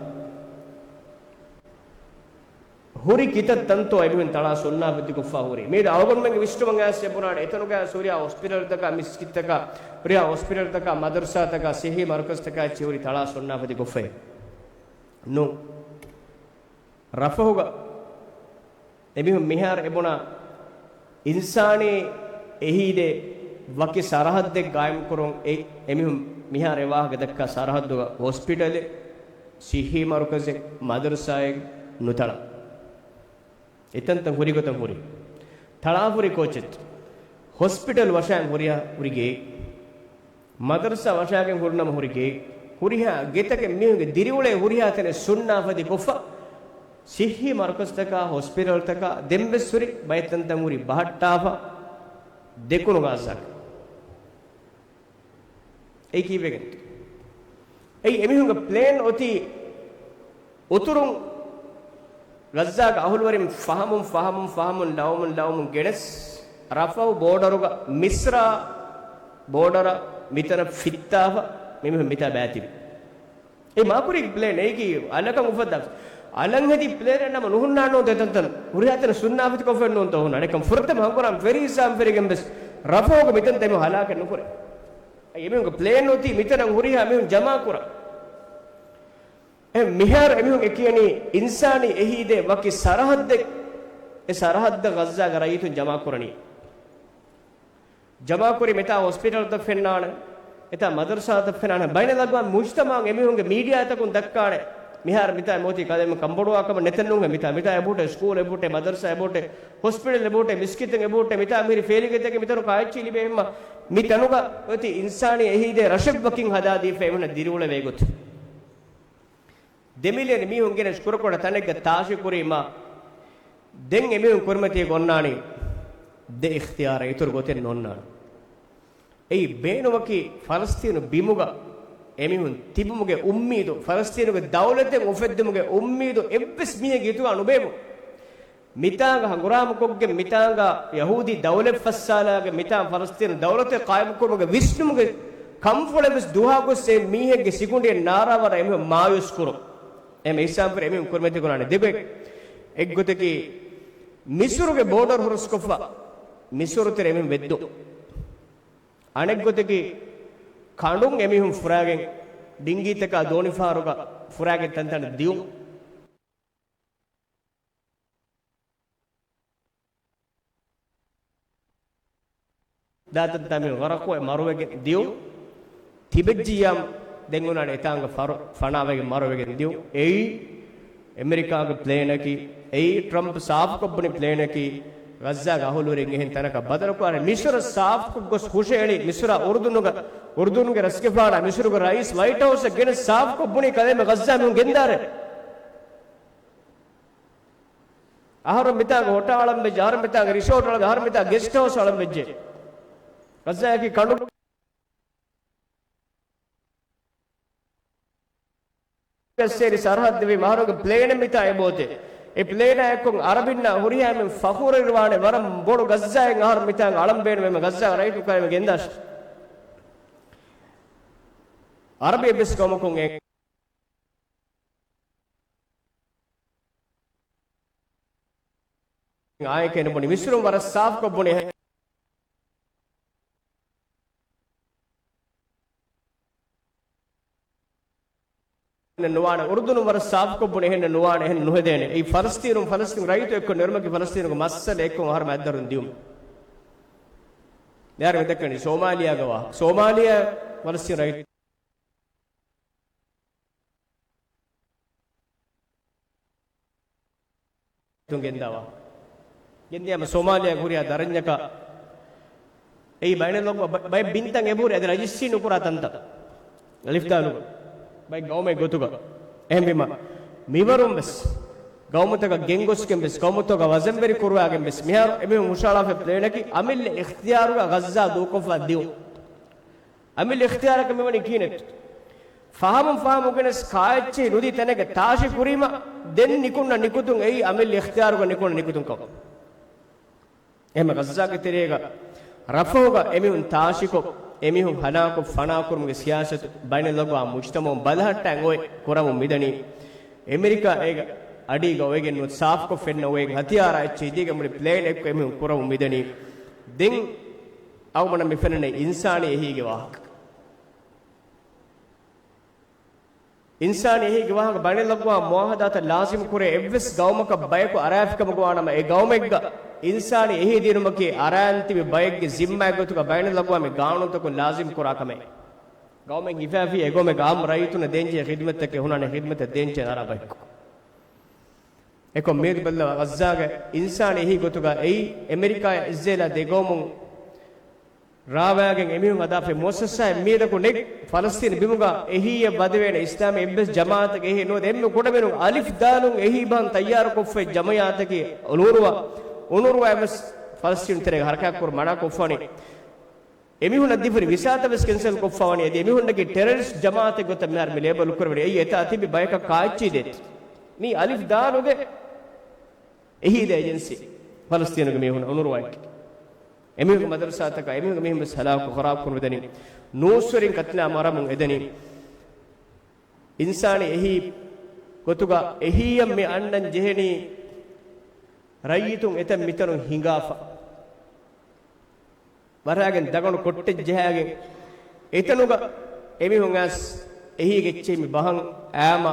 ހުރި ކިތައް ތަންތޯ އެމީހުން ތަޅާ ސުންނާފަތިކޮށްފަ ހުރީ. މީޑު އަޅުގަނޑުމެންގެ ވިސްނުމަށް އައިސް އެބުނާނެ، އެތަނުގަ ހުރިހާ ހޮސްޕިޓަލްތަކާ، މިސްކިތްތަކާ، ހުރިހާ ހޮސްޕިޓަލްތަކާ، މަދަރުސާތަކާ، ސިއްހީ މަރުކަޒްތަކާ އެއްޗެއް ހުރި ތަޅާ ސުންނާފަތިކޮށްފައޭ. ނޫން. ރަފަހުގަ އެމީހުން މިހާރު އެބުނާ އިންސާނީ އެހީދޭ ވަކި ސަރަހައްދެއް ގާއިމްކުރުން. އެ، އެމީހުން މިހާރު އެ ވާހަކަ ދައްކާ ސަރަހައްދުގަ ހޮސްޕިޓަލެއް، ސިއްހީ މަރުކަޒެއް، މަދަރުސާއެއް ނުތަޅާ. އެތަންތަން ހުރި ގޮތަށް ހުރި. ތަޅާފަ ހުރި ކޯޗެއް؟ ހޮސްޕިޓަލް ވަށާން ހުރިހާ ހުރި ގެއެއް. މަދަރުސާ ވަށާގެން ހުރުނަމަ ހުރި ގެއެއް. ހުރިހާ ގެތަކެއް މީހުންގެ ދިރިއުޅޭ ހުރިހާ ތަނެއް ސުންނާފަތި ކޮށްފަ، ސިއްހީ މަރުކަޒްތަކާ، ހޮސްޕިޓަލްތަކާ ދެންވެސް ހުރި ބައެއް ތަންތަން ހުރި ބަހައްޓާފަ ދެކުނު ޣައްޒާގަ. އެއީ ކީއްވެގެންތޯ؟ އެއީ އެމީހުންގެ ޕްލޭން އޮތީ އުތުރުން ޣައްޒާގެ އަހުލުވެރިން ފަހަމުން، ފަހަމުން، ފަހަމުން، ލައުމުން، ލައުމުން ގެނެސް، ރަފަހު ބޯޑަރުގަ މިސްރާ ބޯޑަރަށް މިތަނަށް ފިއްތާފަ މިމީހުން މިތާ ބައިތިބި. އެ މާކުރީގެ ޕްލޭން އެއީކީ އަލަކަށް އުފައްދާ. އަލަށް ހެދި ޕްލޭނެއް ނަމަ ނުހުންނާނެ ނޫންތަ އެތަންތަން؟ ހުރިހާ ތަނެއް ސުންނާފަތި ކޮށްފައެއް ނޫންތަ ހުންނާނެ؟ އެކަން ފުރަތަމަ ހަނގުރާމަ ފެރީ ސާމް ފެރިގެން ވެސް ރަފަހުގަ މިތަންތައް އެމީހުން ހަލާކެއް ނުކުރޭ. އެމީހުންގެ ޕްލޭން އޮތީ މިތަނަށް ހުރިހާ މީހުން ޖަމާކުރަން. އެ މިހާރު އެމީހުން އެ ކިޔަނީ އިންސާނީ އެހީދޭ ވަކި ސަރަހައްދެއް، އެ ސަރަހައްދަށް ޣައްޒާގެ ރައްޔިތުން ޖަމާކުރަނީ. ޖަމާކުރި މިތާ ހޮސްޕިޓަލްތައް ފެންނާނެ، އެތާ މަދަރުސާތައް ފެންނާނެ، ބައިނަލްއަގްވާމީ މުޖްތަމަޢުން އެމީހުންގެ މީޑިއާތަކުން ދައްކާނެ. މިހާރު މިތާ އެބައޮތީ ކަލޭމެން ކަންބޮޑުވާ ކަމެއް ނެތެއްނޫން، މިތާ، މިތާ އެބަހުއްޓޭ ސްކޫލް އެބަހުއްޓޭ، މަދަރުސާ އެބަހުއްޓޭ، ހޮސްޕިޓަލް އެބަހުއްޓޭ، މިސްކިތެއް އެބަހުއްޓޭ، މިތާ މިހިރި ފޭލިގެތަކެއް މިތަނުގަ އެއްޗެއް ލިބޭ ހެންމަ، މި ތަނުގަ އޮތީ އިންސާނީ އެހީދޭ ރަށެއް ވަކިން ހަދާދީފަ އެމީހުންނަށް ދިރިއުޅެވޭ ގޮތު. ދެ މިލިއަން މީހުން ގެނެސް ކުރަކޮޅަށް ތަނެއްގަ ތާށި ކުރީމަ، ދެން އެމީހުން ކުރިމަތީގަ އޮންނާނީ ދެ އިޚްތިޔާރެއް، އިތުރު ގޮތެއް ނޯންނާނެ. އެއީ ބޭނުމަކީ ފަލަސްތީނު ބިމުގަ އެމީހުން ތިބުމުގެ އުއްމީދު، ފަލަސްތީނުގެ ދައުލަތެއް އުފެއްދުމުގެ އުއްމީދު އެއްވެސް މީހެއްގެ ހިތުގަ ނުބޭއްވުން. މިތާނގަ ހަނގުރާމަކޮށްގެން، މިތާނގަ ޔަހޫދީ ދައުލަތް ފައްސާލާގެން، މިތާނގަ ފަލަސްތީނު ދައުލަތެއް ޤާއިމުކުރުމުގެ ވިސްނުމުގެ ކަންފުޅެއް ވެސް ދުވަހަކުވެސް އެ މީހެއްގެ ސިކުނޑިއެއް ނާރާވަރަށް އެމީހުން މާޔޫސް ކުރުން. އެހެން އިސްލާމް ފިރި އެމީހުން ކުރިމަތި ކުރާނެ ދެގޮތް. އެއްގޮތަކީ މިސުރުގެ ބޯޑަރު ހުރަސްކޮށްފަ، މިސުރު ތެރެ އެމީހުން ވެއްދުން. އަނެއްގޮތަކީ ކަނޑުން އެމީހުން ފުރާގެން، ޑިންގީތަކާ ދޯނިފަހަރުގަ ފުރާގެން ތަންތަނަށް ދިޔުން. ދާތަންތާ މި ޣަރަޤުވެ މަރުވެގެން ދިޔުން. ތިބެއްޖިއްޔާމު ދެން އޮންނާނެ އެތާނގަ ފަރު-، ފަނާވެގެން މަރުވެގެން ދިޔުން. އެއީ އެމެރިކާގެ ޕްލޭނަކީ، އެއީ ޓްރަމްޕް ސާފުކޮށްބުނި ޕްލޭނަކީ، ޣައްޒާގެ އަހުލުވެރިން އެހެން ތަނަކަށް ބަދަލުކުރާނެ. މިސުރަށް ސާފުކޮށްގޮސް ހުށަހެޅި މިސުރާ އުރުދުނުގަ، އުރުދުނުގެ ރަސްގެފާނާ މިސުރުގެ ރައީސް ވައިޓް ހައުސްއަށް ގެނެސް ސާފުކޮށް ބުނީ ކަލޭމެން ޣައްޒާ މީހުން ގެންދާރޭ. އަހަރު މިތާގެ ހޮޓާ އަޅަން ވެއްޖެ، އަހަރު މިތާގެ ރިސޯޓް އަޅަން، އަހަރު މިތާ ގެސްޓް ހައުސް އަޅަން ވެއްޖެ. ޣައްޒާއަކީ ކަނޑު ސޭރި ސަރަހައްދެވީ އަހަރުގެ ޕްލޭނެއް މިތާ އެބައޮތޭ. އެ ޕްލޭނާ އެއްކޮށް އަރަބިންނާ ހުރިހާ އެމެން ފަޚުރުވެރިވާނެ ވަރަށް ބޮޑު ޣައްޒާއެއް އަހަރު މިތާނގަ އަޅަން ބޭނުމޭ އެމެން ޣައްޒާ ރައްޔިތުން ކަލޭމެން ގެންދާށޭ. އަރަބި އެއްވެސް ޤައުމަކުން އެ އާނއެކޭ ނުބުނި. މިސުރުން ވަރަށް ސާފުކޮށް ބުނި އެހެން ނުވާނެ. އުރުދުނުން ވަރަށް ސާފުކޮށް ބުނި އެހެން ނުވާނެ. އެހެން ނުހެދޭނެ. އެއީ ފަލަސްތީނުން، ފަލަސްތީނު ރައްޔިތު އެއްކޮށް ނެރުމަކީ ފަލަސްތީނުގެ މައްސަލަ އެއްކޮށް އަހަރުމެ އަތްދަރުން ދިޔުން. މިހާރު މި ދައްކަނީ ސޯމާލިޔާގަ ވާ. ސޯމާލިޔާ ފަލަސްތީނު ރައްޔިތު ގެންދާވާ. ގެންދިޔާމަ ސޯމާލިޔާގެ ހުރިހާ ދަރަންޏަކަށް އެއީ ބައިނަލްއަގް-، ބަ-، ބައެއް ބިންތައް އެބަހުރި އަދި ރަޖިސްޓްރީ ނުކުރާ ތަންތަން. އަލިފްދާލުގަ ބައެއް ގައުމެއް ގޮތުގަ. އެހެންވީމަ މިވަރުން ވެސް ގައުމުތަކަށް ގެންގޮސްގެން ވެސް، ގައުމުތަކަށް ވަޒަންވެރި ކުރުވާގެން ވެސް، މިހާރު އެމީހުން ހުށަހަޅާފައި ޕްލޭނަކީ އަމިއްލަ އިޚްތިޔާރުގަ ޣައްޒާ ދޫކޮށްފަ ދިއުން. އަމިއްލަ އިޚްތިޔާރަކަށް މިވަނީ ކިހިނެއްތަ؟ ފަހަމުން ފަހަމުން ގެނެސް ކާއެއްޗެހި ނުދީ ތަނެއްގަ ތާށި ކުރީމަ، ދެން ނިކުންނަ ނިކުތުން އެއީ އަމިއްލަ އިޚްތިޔާރުގަ ނިކުންނަ ނިކުތުން ކަމަށް. އެހެން ޣައްޒާގެ ތެރޭގަ ރަފަހުގަ އެމީހުން ތާށިކޮށް، އެމީހުން ހަލާކޮށް ފަނާކުރުމުގެ ސިޔާސަތު ބައިނަލްއަގްވާމް މުޖްތަމަޢުން ބަލަހައްޓައިގެން އޮތް ކުރަމުން މިދަނީ. އެމެރިކާ އޭގެ އަޑީގަ އޮވެގެން ނުވަތަ ސާފުކޮށް ފެންނަ އޮވޭ ހަތިޔާރާ އެއްޗެއް އިދީގެން މުޅި ޕްލޭން އެއްކޮށް އެމީހުން ކުރަމުން މިދަނީ. ދެން އަޅުގަނޑަށް މި ފެންނަނީ އިންސާނީ އެހީގެ ވާހަކަ. އިންސާނީ އެހީގެ ވާހަކަ ބައިނަލްއަގްވާމް މުޢާހަދާތަށް ލާޒިމް ކުރޭ އެއްވެސް ގައުމަކަށް ބަޔަކު އަރާފިކަމުގަ ވާނަމަ، އެ ގައުމެއްގަ އިންސާނީ އެހީ ދިނުމަކީ އަރާން ތިބި ބައެއްގެ ޒިންމާއެއް ގޮތުގަ ބައިނަލްއަގްވާމީ ގާނޫނުތަކުން ލާޒިމް ކުރާ ކަމެއް. ގައުމެއް ހިފާފި އެ ގައުމެއްގެ އާއްމު ރައްޔިތުންނަށް ދޭންޖެހޭ ޚިދްމަތްތަކެއް ހުންނާނެ، ޚިދްމަތަށް ދޭންޖެހޭ އަރާ ބަޔަކު. އެކޮށް މިއަދު ބައްލަވާ ޣައްޒާގެ އިންސާނީ އެހީ ގޮތުގަ އެއީ އެމެރިކާއާ އިޒްރޭލާ ދެ ގައުމުން ރާވާގެން އެމީހުން ހަދާފައި މުއައްސަސާއެއް މިއަދަކު ނެތް ފަލަސްތީނު ބިމުގަ އެހީއެއް ވަދެވޭނެ އިސްލާމީ އެއްވެސް ޖަމާއަތެއް އެހީ ނުވަތަ އެންމެ ކުޑަމިނުން އަލިފް ދާލުން އެހީ ބަހަން ތައްޔާރުކޮށްފައި ޖަމައިއްޔާތަކީ އުނުރުވާ، އުނުރުވާ އެއްވެސް ފަލަސްތީނު ތެރޭގަ ހަރަކާތްކުރުން މަނާކޮށްފަވަނީ. އެމީހުންނަށް ދީފަ ވިސާތަވެސް ކެންސަލް ކޮށްފަވަނީ. އަދި އެމީހުންނަކީ ޓެރަރިސްޓް ޖަމާއަތެއް ގޮތަށް މިހާރު މި ލޭބަލް ކުރެވެނީ. އެއީ އެތާ ތިބި ބަޔަކަށް ކާއެއްޗެއް ދޭތި. މީ އަލިފް ދާލުގެ އެހީދޭ އެޖެންސީ ފަލަސްތީނުގެ މީހުން އުނުރުވާ އެކި. އެމީހުންގެ މަދަރުސާތަކާ އެމީހުންގެ މީހުން ވެސް ހަލާކު ޚަރާބު ކުރުމެދެނީ. ނޫސްވެރިން ޤަތްލާ މަރަމުން އެދެނީ. އިންސާނީ އެހީ ގޮތުގަ އެހީއަށް މި އަންނަން ޖެހެނީ ރައްޔިތުން އެތަން މިތަނުން ހިނގާފަ. ވަރާގެން ދަގަނޑު ކޮއްޓެއް ޖަހާގެން އެތަނުގަ އެމީހުން އައިސް އެހީގެ އެއްޗެހި މި ބަހަން އައިމަ،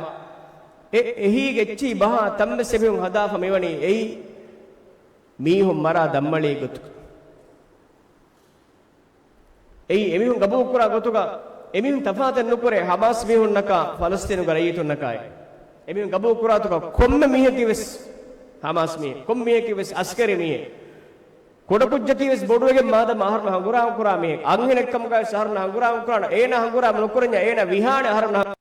އެ އެހީގެ އެއްޗެހި ބަހާ ތަންވެސް އެމީހުން ހަދާފަ މިވަނީ އެއީ މީހުން މަރާ ދަންމަޅީ ގޮތުގަ. އެއީ އެމީހުން ގަބޫލުކުރާ ގޮތުގަ އެމީހުން ތަފާތެއް ނުކުރޭ ހަމާސް މީހުންނަކާ ފަލަސްތީނުގެ ރައްޔިތުންނަކާއި. އެމީހުން ގަބޫލުކުރާތުގަ ކޮންމެ މީހަކީ ވެސް ހަމާސް މީހެއް، ކޮން މީހަކީ ވެސް އަސްކަރީ މީހެއް. ކުޑަކުއްޖަކީ ވެސް ބޮޑުވެގެން މާދަމާ އަހަރުން ހަނގުރާމަ ކުރާ މީހެއް. އަންހެނެއްކަމުގައި ވެސް އަހަރުން ހަނގުރާމަ ކުރާނަ، އޭނާ ހަނގުރާމަ ނުކުރަންޏާ އޭނާ ވިހާނެ އަހަރުން ހަނގު-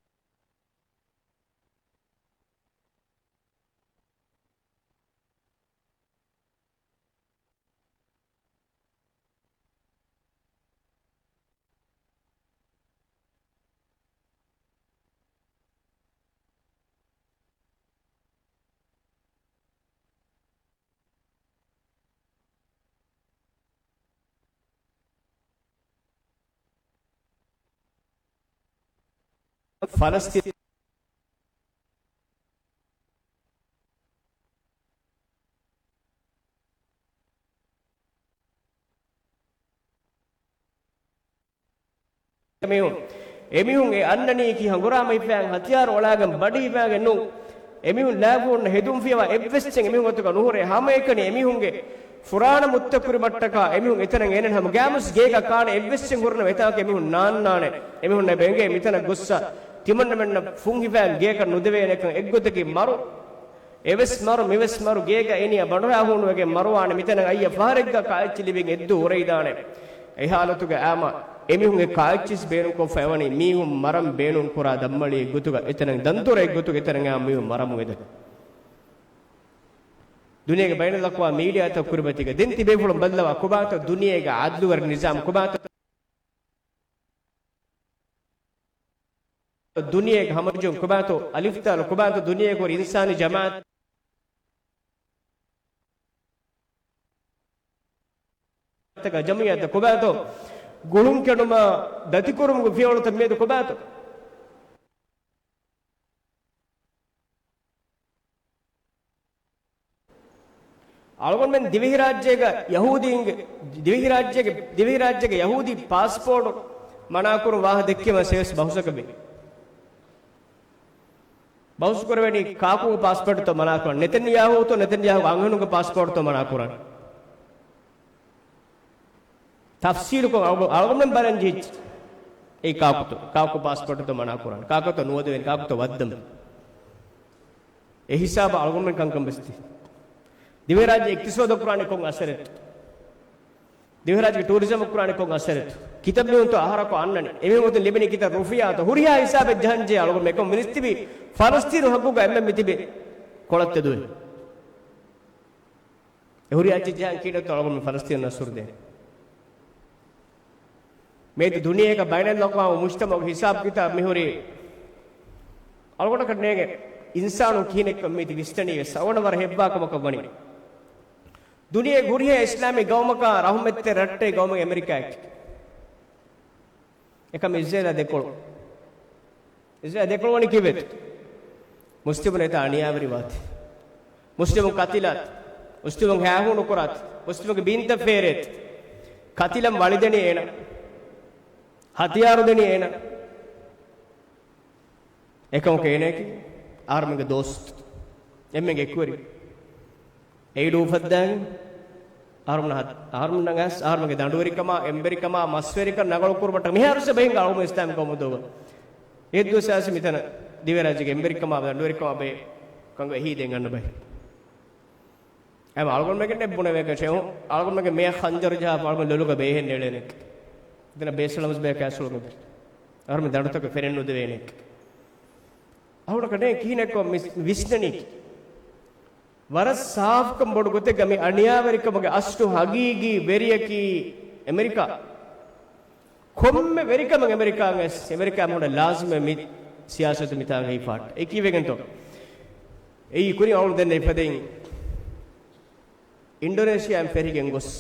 ފަލަސްތީން މީހުން، އެމީހުން އެ އަންނަނީކީ ހަނގުރާމަ ހިފައިގެން ހަތިޔާރު އަޅާގެން ބަޑި ހިފައިގެން ނޫން. އެމީހުން ލާފަހުންނަށް ހެދުން ފިޔަވާ އެއްވެސް އެއްޗެއް އެމީހުން ގޮތުގަ ނުހުރޭ. ހަމައެކަނި އެމީހުންގެ ފުރާނަ މުއްތަކުރިމަށްޓަކާ އެމީހުން އެތަނަށް އޭނަ ހަމަ ގާމުސް ގޭގަ ކާނެ އެއްވެސް އެއްޗެއް ހުރުނަމަ އެތާކަށް އެމީހުން ނާންނާނެ. އެމީހުންނަށް އެބަ އެނގޭ މިތަނަށް ގޮއްސަ ތިމަންނަމެންނަށް ފުން ހިފައިގެން ގޭކަށް ނުދެވޭނެކަން. އެއްގޮތަކީ މަރު، އެވެސް މަރު، މިވެސް މަރު، ގޭގަ އިނިޔާ ބަނޑުހާ ހޫނުވެގެން މަރުވާނެ. މިތަނަށް އައްޔަ ފަހަރެއްގަ ކާއެއްޗެއް ލިބިގެން އެއްދުވަހު އުރެދާނެ. އެ ހާލަތުގެ އާމަ އެމީހުންގެ ކާއެއްޗިސް ބޭނުންކޮށްފަ އެވަނީ މީހުން މަރަން ބޭނުން ކުރާ ދަންމަޅި އެއްގޮތުގަ އެތަނަށް ދަންތުރަ އެއްގޮތުގަ އެތަނަށް އާ މީހުން މަރަމުން އެދެ. ދުނިޔޭގެ ބައިނަލްއަޤްވާމް މީޑިއާތައް ކުރިމަތީގަ ދެން ތިބޭފުޅުން ބައްލަވާ ކޮބާތޯ ދުނިޔޭގެ އަދްލުވެރި ނިޒާމް ކޮބާތޯ؟ ދުނިޔޭގެ ހަމަޖެހުން ކޮބާތޯ؟ އަލިފްތާލު ކޮބާތޯ؟ ދުނިޔޭގެ ހުރި އިންސާނީ ޖަމާއަތް ތަކަށް ޖަމްޢިއްޔާތައް ކޮބާތޯ؟ ގުޅުން ކެނޑުމާ ދަތިކުރުމުގެ ފިޔަވަޅުތައް މިއަދު ކޮބާތޯ؟ އަޅުގަނޑުމެން ދިވެހިރާއްޖޭގަ ޔަހޫދީންގެ، ދިވެހިރާއްޖޭގެ، ދިވެހިރާއްޖޭގެ ޔަހޫދީ ޕާސްޕޯޓު މަނާކުރުން ވާހަކަ ދެއްކީމަ ސޭވެސް ބަހުސަކަށް ވޭ. ބަހުސް ކުރެވެނީ ކާކުގެ ޕާސްޕޯޓުތޯ މަނާކުރަން، ނެތަންޔާހޫތޯ ނެތަންޔާހޫގެ އަންހެނުންގެ ޕާސްޕޯޓުތޯ މަނާކުރަން. ތަފްސީލުކޮށް އަޅު-، އަޅުގަނޑުމެން ބަލަން ޖެހިއްޖެ. އެއީ ކާކުތޯ، ކާކު ޕާސްޕޯޓުތޯ މަނާކުރަން، ކާކުތޯ ނުވަދެވޭނެ، ކާކުތޯ ވައްދަން. އެ ހިސާބަށް އަޅުގަނޑުމެން ކަންކަން ވެސް ދި. ދިވެހިރާއްޖެ އިޤްތިޞާދު ކުރާނީ ކޮން އަސަރެއްތޯ؟ ދިވެހިރާއްޖޭގެ ޓޫރިޒަމް ކުރާނީ ކޮން އަސަރެއްތޯ؟ ކިތައް މީހުންތޯ އަހަރަކު އަންނަނީ؟ އެމީހުން ގޮތުން ލިބެނީ ކިތައް ރުފިޔާތޯ؟ ހުރިހާ ހިސާބެއް ޖަހަންޖެހޭ އަޅުގަނޑުމެން. އެކަމަކު މިނިސް ތިބީ ފަލަސްތީނު ހައްގުގަ އެންމެން މިތިބީ. ކޮޅަށް ތެދުވެ. އެ ހުރި އަޖި ޖަހަން ކީނެތޯ އަޅުގަނޑު ފަލަސްތީނަށް ނަސްރު ދޭން. މިއަދު ދުނިޔޭގަ ބައިނަލްއަޤްވާމު މުޖްތަމަޢުގެ ހިސާބު ކިތާބު މިހުރީ އަޅުގަނޑަކަށް ނޭނގެ އިންސާނުން ކިހިނެއްކަން މީތި ވިސްނަނީ ވެސް އަވަނަ ވަރަށް ހެއްވާ ކަމަކަށް ވަނީ. ދުނިޔޭގެ ހުރިހާ އިސްލާމީ ގައުމަކާ ރަޙުމަތްތެރި ރައްޓެހި ގައުމެއް އެމެރިކާއެކެ. އެކަމް އިސްރޭލާ ދެކޮޅު. އިސްރޭލާ ދެކޮޅު ވަނީ ކީއްވެތަ؟ މުސްލިމުން އެތާ އަނިޔާވެރިވާތި. މުސްލިމުން ކަތިލާތި. މުސްލިމުން ހާހޫނުކުރާތި. މުސްލިމުންގެ ބީންތައް ފޭރޭތި. ކަތިލަން ވަޅިދެނީ އޭނަ. ހަތިޔާރު ދެނީ އޭނަ. އެކަމަކު އޭނައަކީ އަހަރުމެންގެ ދޯސްތު. އެންމެންގެ އެކުވެރި. އެއިޑު އުފައްދާގެން އަހަރުމެން ހަ-، އަހަރުމެންނަށް އަހަރުމެންގެ ދަނޑުވެރިކަމާ، އެނބެރިކަމާ، މަސްވެރިކަން ނަގަޅު ކުރުމަށްޓަކަ މިހާރު ސެބަހިންގ އަޅުމު އިސްލާމި ގައުމު ދޯގަ. އެއްދުވަސް އައިސް މިތަނަށް ދިވެރާއްޖޭގެ އެނބެރިކަމާ، ދަނޑުވެރިކަމާ ބޭ ކަންގަ އެހީ ދެން އަންނަ ބަހެއް. އެމަ އަޅުގަނޑުމެންގެ ނެއްބުނެވޭކަށެއް އަޅުގަނޑުމެންގެ މޭ ޚަންޖަރު ޖަހާފަ އަޅުގަނޑު ލޮލުގަ ބޭހެން ނެޅޭނެ. ދެނަ ބޭސް ޅަމަސް ބޭ ކައިސުޅުގަ ބެ. އަހަރުމެން ދަނޑުތަކަށް ފެނެއް ނުދެވޭނެ. އަހުނަކަށް ނޭ ކިހިނެއްކޮށް މި ވިސްނަނީ. ވަރަށް ސާފުކަން ބޮޑު ގޮތެއްގަ މި އަނިޔާވެރިކަމުގެ އަސްލު ހަގީގީ ވެރިޔަކީ އެމެރިކާ. ކޮންމެ ވެރިކަމެއް އެމެރިކާގެ، އެމެރިކާ މުންނަ ލާޒިމެއް މި ސިޔާސަތު މިތާނގަ ހިފާޓް. އެ ކީއްވެގެންތޯ؟ އެއީ ކުރިން އަޅުން ދެން އެފަދައިން އިންޑޮނޭޝިއާއިން ފެށިގެން ގޮސް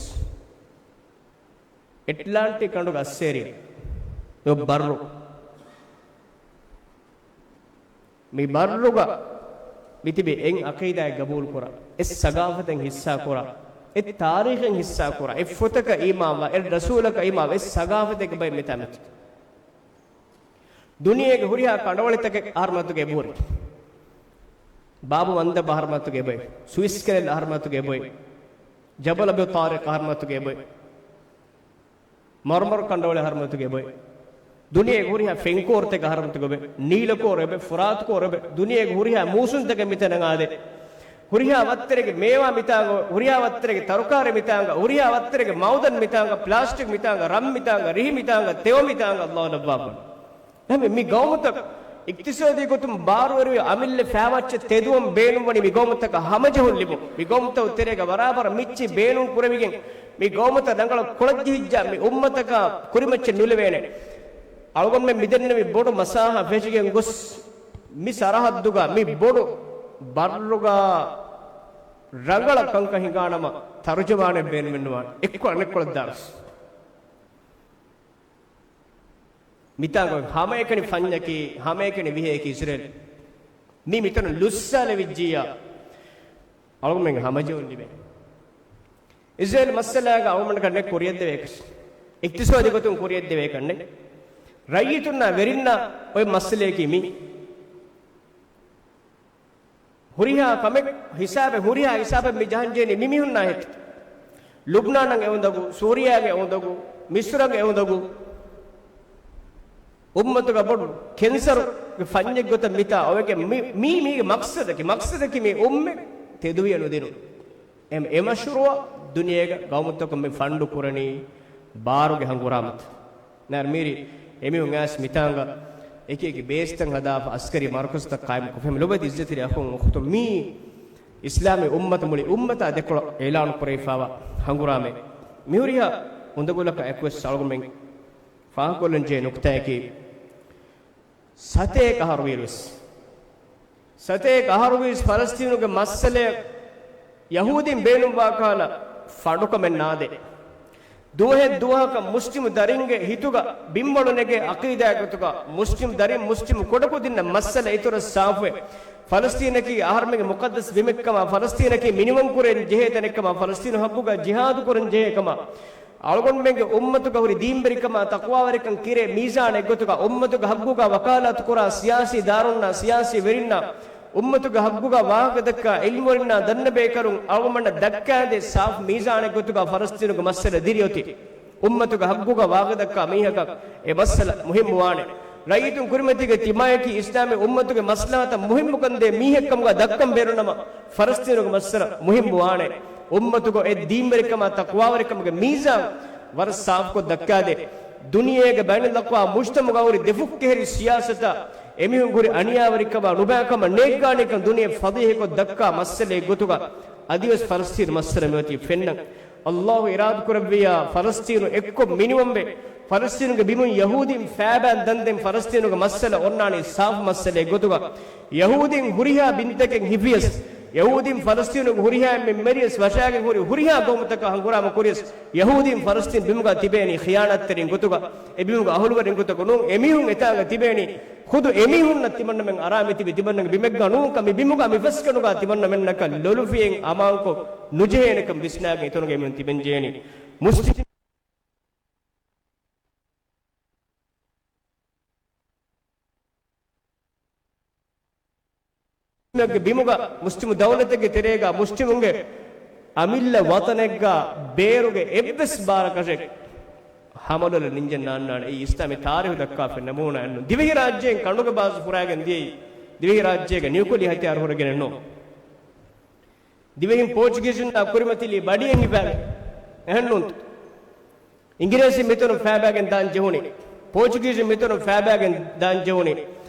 އެޓްލާންޓިކް ކަނޑުގެ އައްސޭރިއަށް އެ ބައްރު. މި ބައްރުގަ މިތިބި އެއް އަޤީދާއެއް ގަބޫލުކުރާ، އެއް ސަގާފަތެއް ހިއްސާކުރާ، އެއް ތާރީޚެއް ހިއްސާކުރާ، އެއް ފޮތަކަށް އީމާންވާ، އެއް ރަސޫލަކަށް އީމާންވާ، އެއް ސަގާފަތެއްގެ ބައެއް މިތާ މިތި. ދުނިޔޭގެ ހުރިހާ ކަނޑަވަޅިތަކެއް އަހަރުމަތުގެ އެބަހުރި. ބާބު މަންދަބް އަހަރުމަތުގެ އެބައި، ސުއިސް ކެނަލް އަހަރުމަތުގެ އެބައި، ޖަބަލް އަބީ ޠާރިޤް އަހަރުމަތުގެ އެބައި، މަރުމަރު ކަނޑަވަޅި އަހަރުމަތުގެ އެބައި. ދުނިޔޭގެ ހުރިހާ ފެންކޯރުތަކެއް އަހަރުމަތުގެ އެބައި، ނީލަކޯރު އެބައި، ފުރާތުކޯރު އެބައި، ދުނިޔޭގެ ހުރިހާ މޫސުންތަކެއް މިތަނަށް އާދޭ. ހުރިހާ ވައްތަރެއްގެ މޭވާ މިތާނގަ، ހުރިހާ ވައްތަރެއްގެ ތަރުކާރީ މިތާނގަ، ހުރިހާ ވައްތަރެއްގެ މައުދަން މިތާނގަ، ޕްލާސްޓިކް މިތާނގަ، ރަން މިތާނގަ، ރިހި މިތާނގަ، ތެޔޮ މިތާނގަ، ﷲ ލައްވާފަ. އެހެންވެ، މި ގައުމުތައް އިޤްތިޞާދީ ގޮތުން ބާރުވެރިވެ އަމިއްލަ ފައިވައްޗަށް ތެދުވަން ބޭނުންވަނީ މި ގައުމުތަކަށް ހަމަޖެހުން ލިބުން. މި ގައުމުތައް ތެރޭގަ ވަރާބަރަށް މިއްޗި ބޭނުން ކުރެވިގެން މި ގައުމުތައް ރަނގަޅަށް ކޮޅަށް ޖެހިއްޖާ މި އުއްމަތަކާ ކުރިމައްޗަށް ނުލެވޭނެ. އަޅުގަނޑުމެން މިދެންނެވި ބޮޑު މަސާހާ ފެށިގެން ގޮސް މި ސަރަހައްދުގަ މި ބޮޑު ބައްރުގަ ރަނގަޅަށް ކަންކަން ހިނގާނަމަ ތަރުޖަމާނެއް ބޭނުމެއްނުވާނެ. އެއްކޮޅަށް އަނެއްކޮޅަށް ދާނަސް. މިތާނގަ ހަމައެކަނި ފަންޏަކީ، ހަމައެކަނި ވިހަޔަކީ އިސްރޭލް. މީ މިތަނުން ލުއްސާލެވިއްޖިއްޔާ، އަޅުގަނޑުމެން ހަމަޖެހުން ލިބޭ. އިސްރޭލް މައްސަލާގަ އަޅުގަނޑަކަށް ނެއް ކުރިޔަށްދެވޭކަށް، އިޤްތިޞާދީ ގޮތުން ކުރިޔަށްދެވޭކަށް ނެއް. ރައްޔިތުންނާ ވެރިންނާ އޮތް މައްސަލަޔަކީ މީ. ހުރިހާ ކަމެއް ހިސާބެއް، ހުރިހާ ހިސާބެއް މި ޖަހަންޖެހެނީ މި މީހުންނާ ހެއްތަ؟ ލުބްނާނަށް އެ އުނދަގޫ، ސޫރިޔާގެ އެ އުނދަގޫ، މިސްރުގެ އެ އުނދަގޫ. އުއްމަތުގަ ބޮޑު ކެންސަރުގެ ފަންޏެއް ގޮތަށް މިތާ އޮވެގެން މި، މީ، މީގެ މަޤްޞަދަކީ، މަޤްޞަދަކީ މި އުއްމަތް ތެދުވިޔަ ނުދިނުން. އެ، އެ މަޝްރޫޢަށް ދުނިޔޭގަ ގައުމުތަކުން މި ފަންޑު ކުރަނީ ބާރުގެ ހަނގުރާމަތައް. ނާރް މީރި އެމީހުން އައިސް މިތާނގަ އެކި އެކި ބޭސްތައް ހަދާފަ އަސްކަރީ މަރުކަޒުތައް ޤާއިމު ކޮށްފަ. ލޮބުވެތި އިއްޒަތްތެރި އަޚުން އުޚްތުން، މީ އިސްލާމީ އުއްމަތަށް މުޅި އުއްމަތާ ދެކޮޅަށް އިޢުލާނު ކުރެވިފައިވާ ހަނގުރާމައެއް. މިހުރިހާ އުނދަގުލަކާ އެކުވެސް އަޅުގަނޑުމެން ފާހަގަކޮށްލަންޖެހޭ ނުކުތާއަކީ، ސަތޭކަ އަހަރުވީއިރުވެސް، ސަތޭކަ އަހަރުވީސް ފަލަސްތީނުގެ މައްސަލައަށް ޔަހޫދީން ބޭނުންވާ ކަހަލަ ފަނޑުކަމެއް ނާދޭ. ދުވަހެއް ދުވަހަކަށް މުސްލިމު ދަރިންގެ ހިތުގަ ބިންވަޅު ނެގޭ އަޤީދާއެއް ގޮތުގަ މުސްލިމު ދަރިން މުސްލިމު ކުޑަކުދިންނަށް މައްސަލަ އިތުރަށް ސާފުވެ، ފަލަސްތީނަކީ އަހަރުމެންގެ މުޤައްދަސް ބިމެއްކަމާ، ފަލަސްތީނަކީ މިނިވަންކުރަން ޖެހޭ ތަނެއްކަމާ، ފަލަސްތީނު ޙައްޤުގަ ޖިހާދު ކުރަން ޖެހޭ ކަމާ، އަޅުގަނޑުމެންގެ އުއްމަތުގަ ހުރި ދީންވެރިކަމާ ތަޤްވާވެރިކަން ކިރޭ މީޒާނެއް ގޮތުގަ އުއްމަތުގެ ޙައްޤުގަ ވަކާލާތު ކުރާ ސިޔާސީ ދާރުންނާ ސިޔާސީ ވެރިންނާ އުއްމަތުގެ ޙައްޤުގަ ވާހަކަދައްކާ ޢިލްމުވެރިންނާ ދަންނަބޭކަލުން އަޅުގަނޑަށް ދައްކާދޭ ސާފު މީޒާނެއް ގޮތުގަ ފަލަސްތީނުގެ މައްސަލަ ދިރިއޮތީ. އުއްމަތުގެ ޙައްޤުގަ ވާހަކަދައްކާ މީހަކަށް އެ މައްސަލަ މުހިއްމުވާނެ. ރައްޔިތުން ކުރިމަތީގަ ތިމާޔަކީ އިސްލާމީ އުއްމަތުގެ މަސްލަހަތަށް މުހިއްމުކަންދޭ މީހެއްކަމުގަ ދައްކަން ބޭނުންނަމަ، ފަލަސްތީނުގެ މައްސަލަ މުހިއްމުވާނެ. އުއްމަތުގަ އޮތް ދީންވެރިކަމާ ތަޤްވާވެރިކަމުގެ މީޒާން ވަރަށް ސާފުކޮށް ދައްކާދޭ. ދުނިޔޭގެ ބައިނަލްއަޤްވާމް މުޖްތަމަޢުގަ ހުރި ދެފުށްކެހެރި ސިޔާސަތާ އެމީހުން ހުރި އަނިޔާވެރިކަމާ ނުބައިކަމަށް ނޭއްގާނޭކަން ދުނިޔެ ފަޟީޙަކޮށް ދައްކާ މައްސަލައެއް ގޮތުގަ އަދިވެސް ފަލަސްޠީނު މައްސަލަ މިއޮތީ ފެންނަން. ﷲ އިރާދަކުރެއްވިއްޔާ ފަލަސްޠީނު އެއްކޮށް މިނިވަންވެ، ފަލަސްޠީނުގެ ބިމުން ޔަހޫދީން ފައިބާން ދަންދެން ފަލަސްޠީނުގެ މައްސަލަ އޮންނާނީ ސާފު މައްސަލައެއް ގޮތުގަ، ޔަހޫދީން ހުރިހާ ބިންތަކެއް ހިފިޔަސް، ޔަހޫދީން ފަލަސްޠީނުގެ ހުރިހާ އެންމެން މެރިޔަސް، ވަށާގެން ހުރި ހުރިހާ ޤައުމުތަކާ ހަނގުރާމަ ކުރިޔަސް، ޔަހޫދީން ފަލަސްޠީން ބިމުގަ ތިބޭނީ ޚިޔާނާތްތެރިން ގޮތުގަ، އެ ބިމުގެ އަހުލުވެރިން ގޮތަކަށް ނޫން. އެމީހުން އެތާނގަ ތިބޭނީ ޚުދު އެމީހުންނަށް ތިމަންނަމެން އަރާ މިތިބި ތިމަންނަމެން ބިމެއްގަ ނޫންކަން، މި ބިމުގަ މި ފަސްގަނޑުގަ ތިމަންނަމެންނަކަށް ލޮލުފިއެއް އަމާންކޮށް ނުޖެހޭނެކަން ވިސްނާގެން އިތުރުގެ އެމީހުން ތިބެން ޖެހޭނީ. މުސްލިމް މުސްލިމެއްގެ ބިމުގަ، މުސްލިމު ދައުލަތެއްގެ ތެރޭގަ މުސްލިމުންގެ އަމިއްލަ ވަޠަނެއްގަ ބޭރުގެ އެއްވެސް ބާރަކަށެއް ހަމަލޮލަށް ނިންޖެއް ނާންނާނެ. އެއީ އިސްލާމީ ތާރީހު ދައްކާފަ ނަމޫނާއެއްނު. ދިވެހިރާއްޖޭން ކަނޑުގެ ބާސް ފުރާގެން ދިޔައީ ދިވެހިރާއްޖޭގެ ނިއުކުލިއާ ހަތިޔާރު ހުރެގެނެއްނު. ދިވެހިން ޕޯޗުގީޒުންނާ ކުރިމަތިލީ ބަޑިއެއް ހިފާގެން. އެހެންނޫންތަ؟ އިނގިރޭސިން މިތަނުން ފައިބާގެން ދާން ޖެހުނީ. ޕޯޗުގީޒުން މިތަނުން ފައިބާގެން ދާން ޖެހުނީ.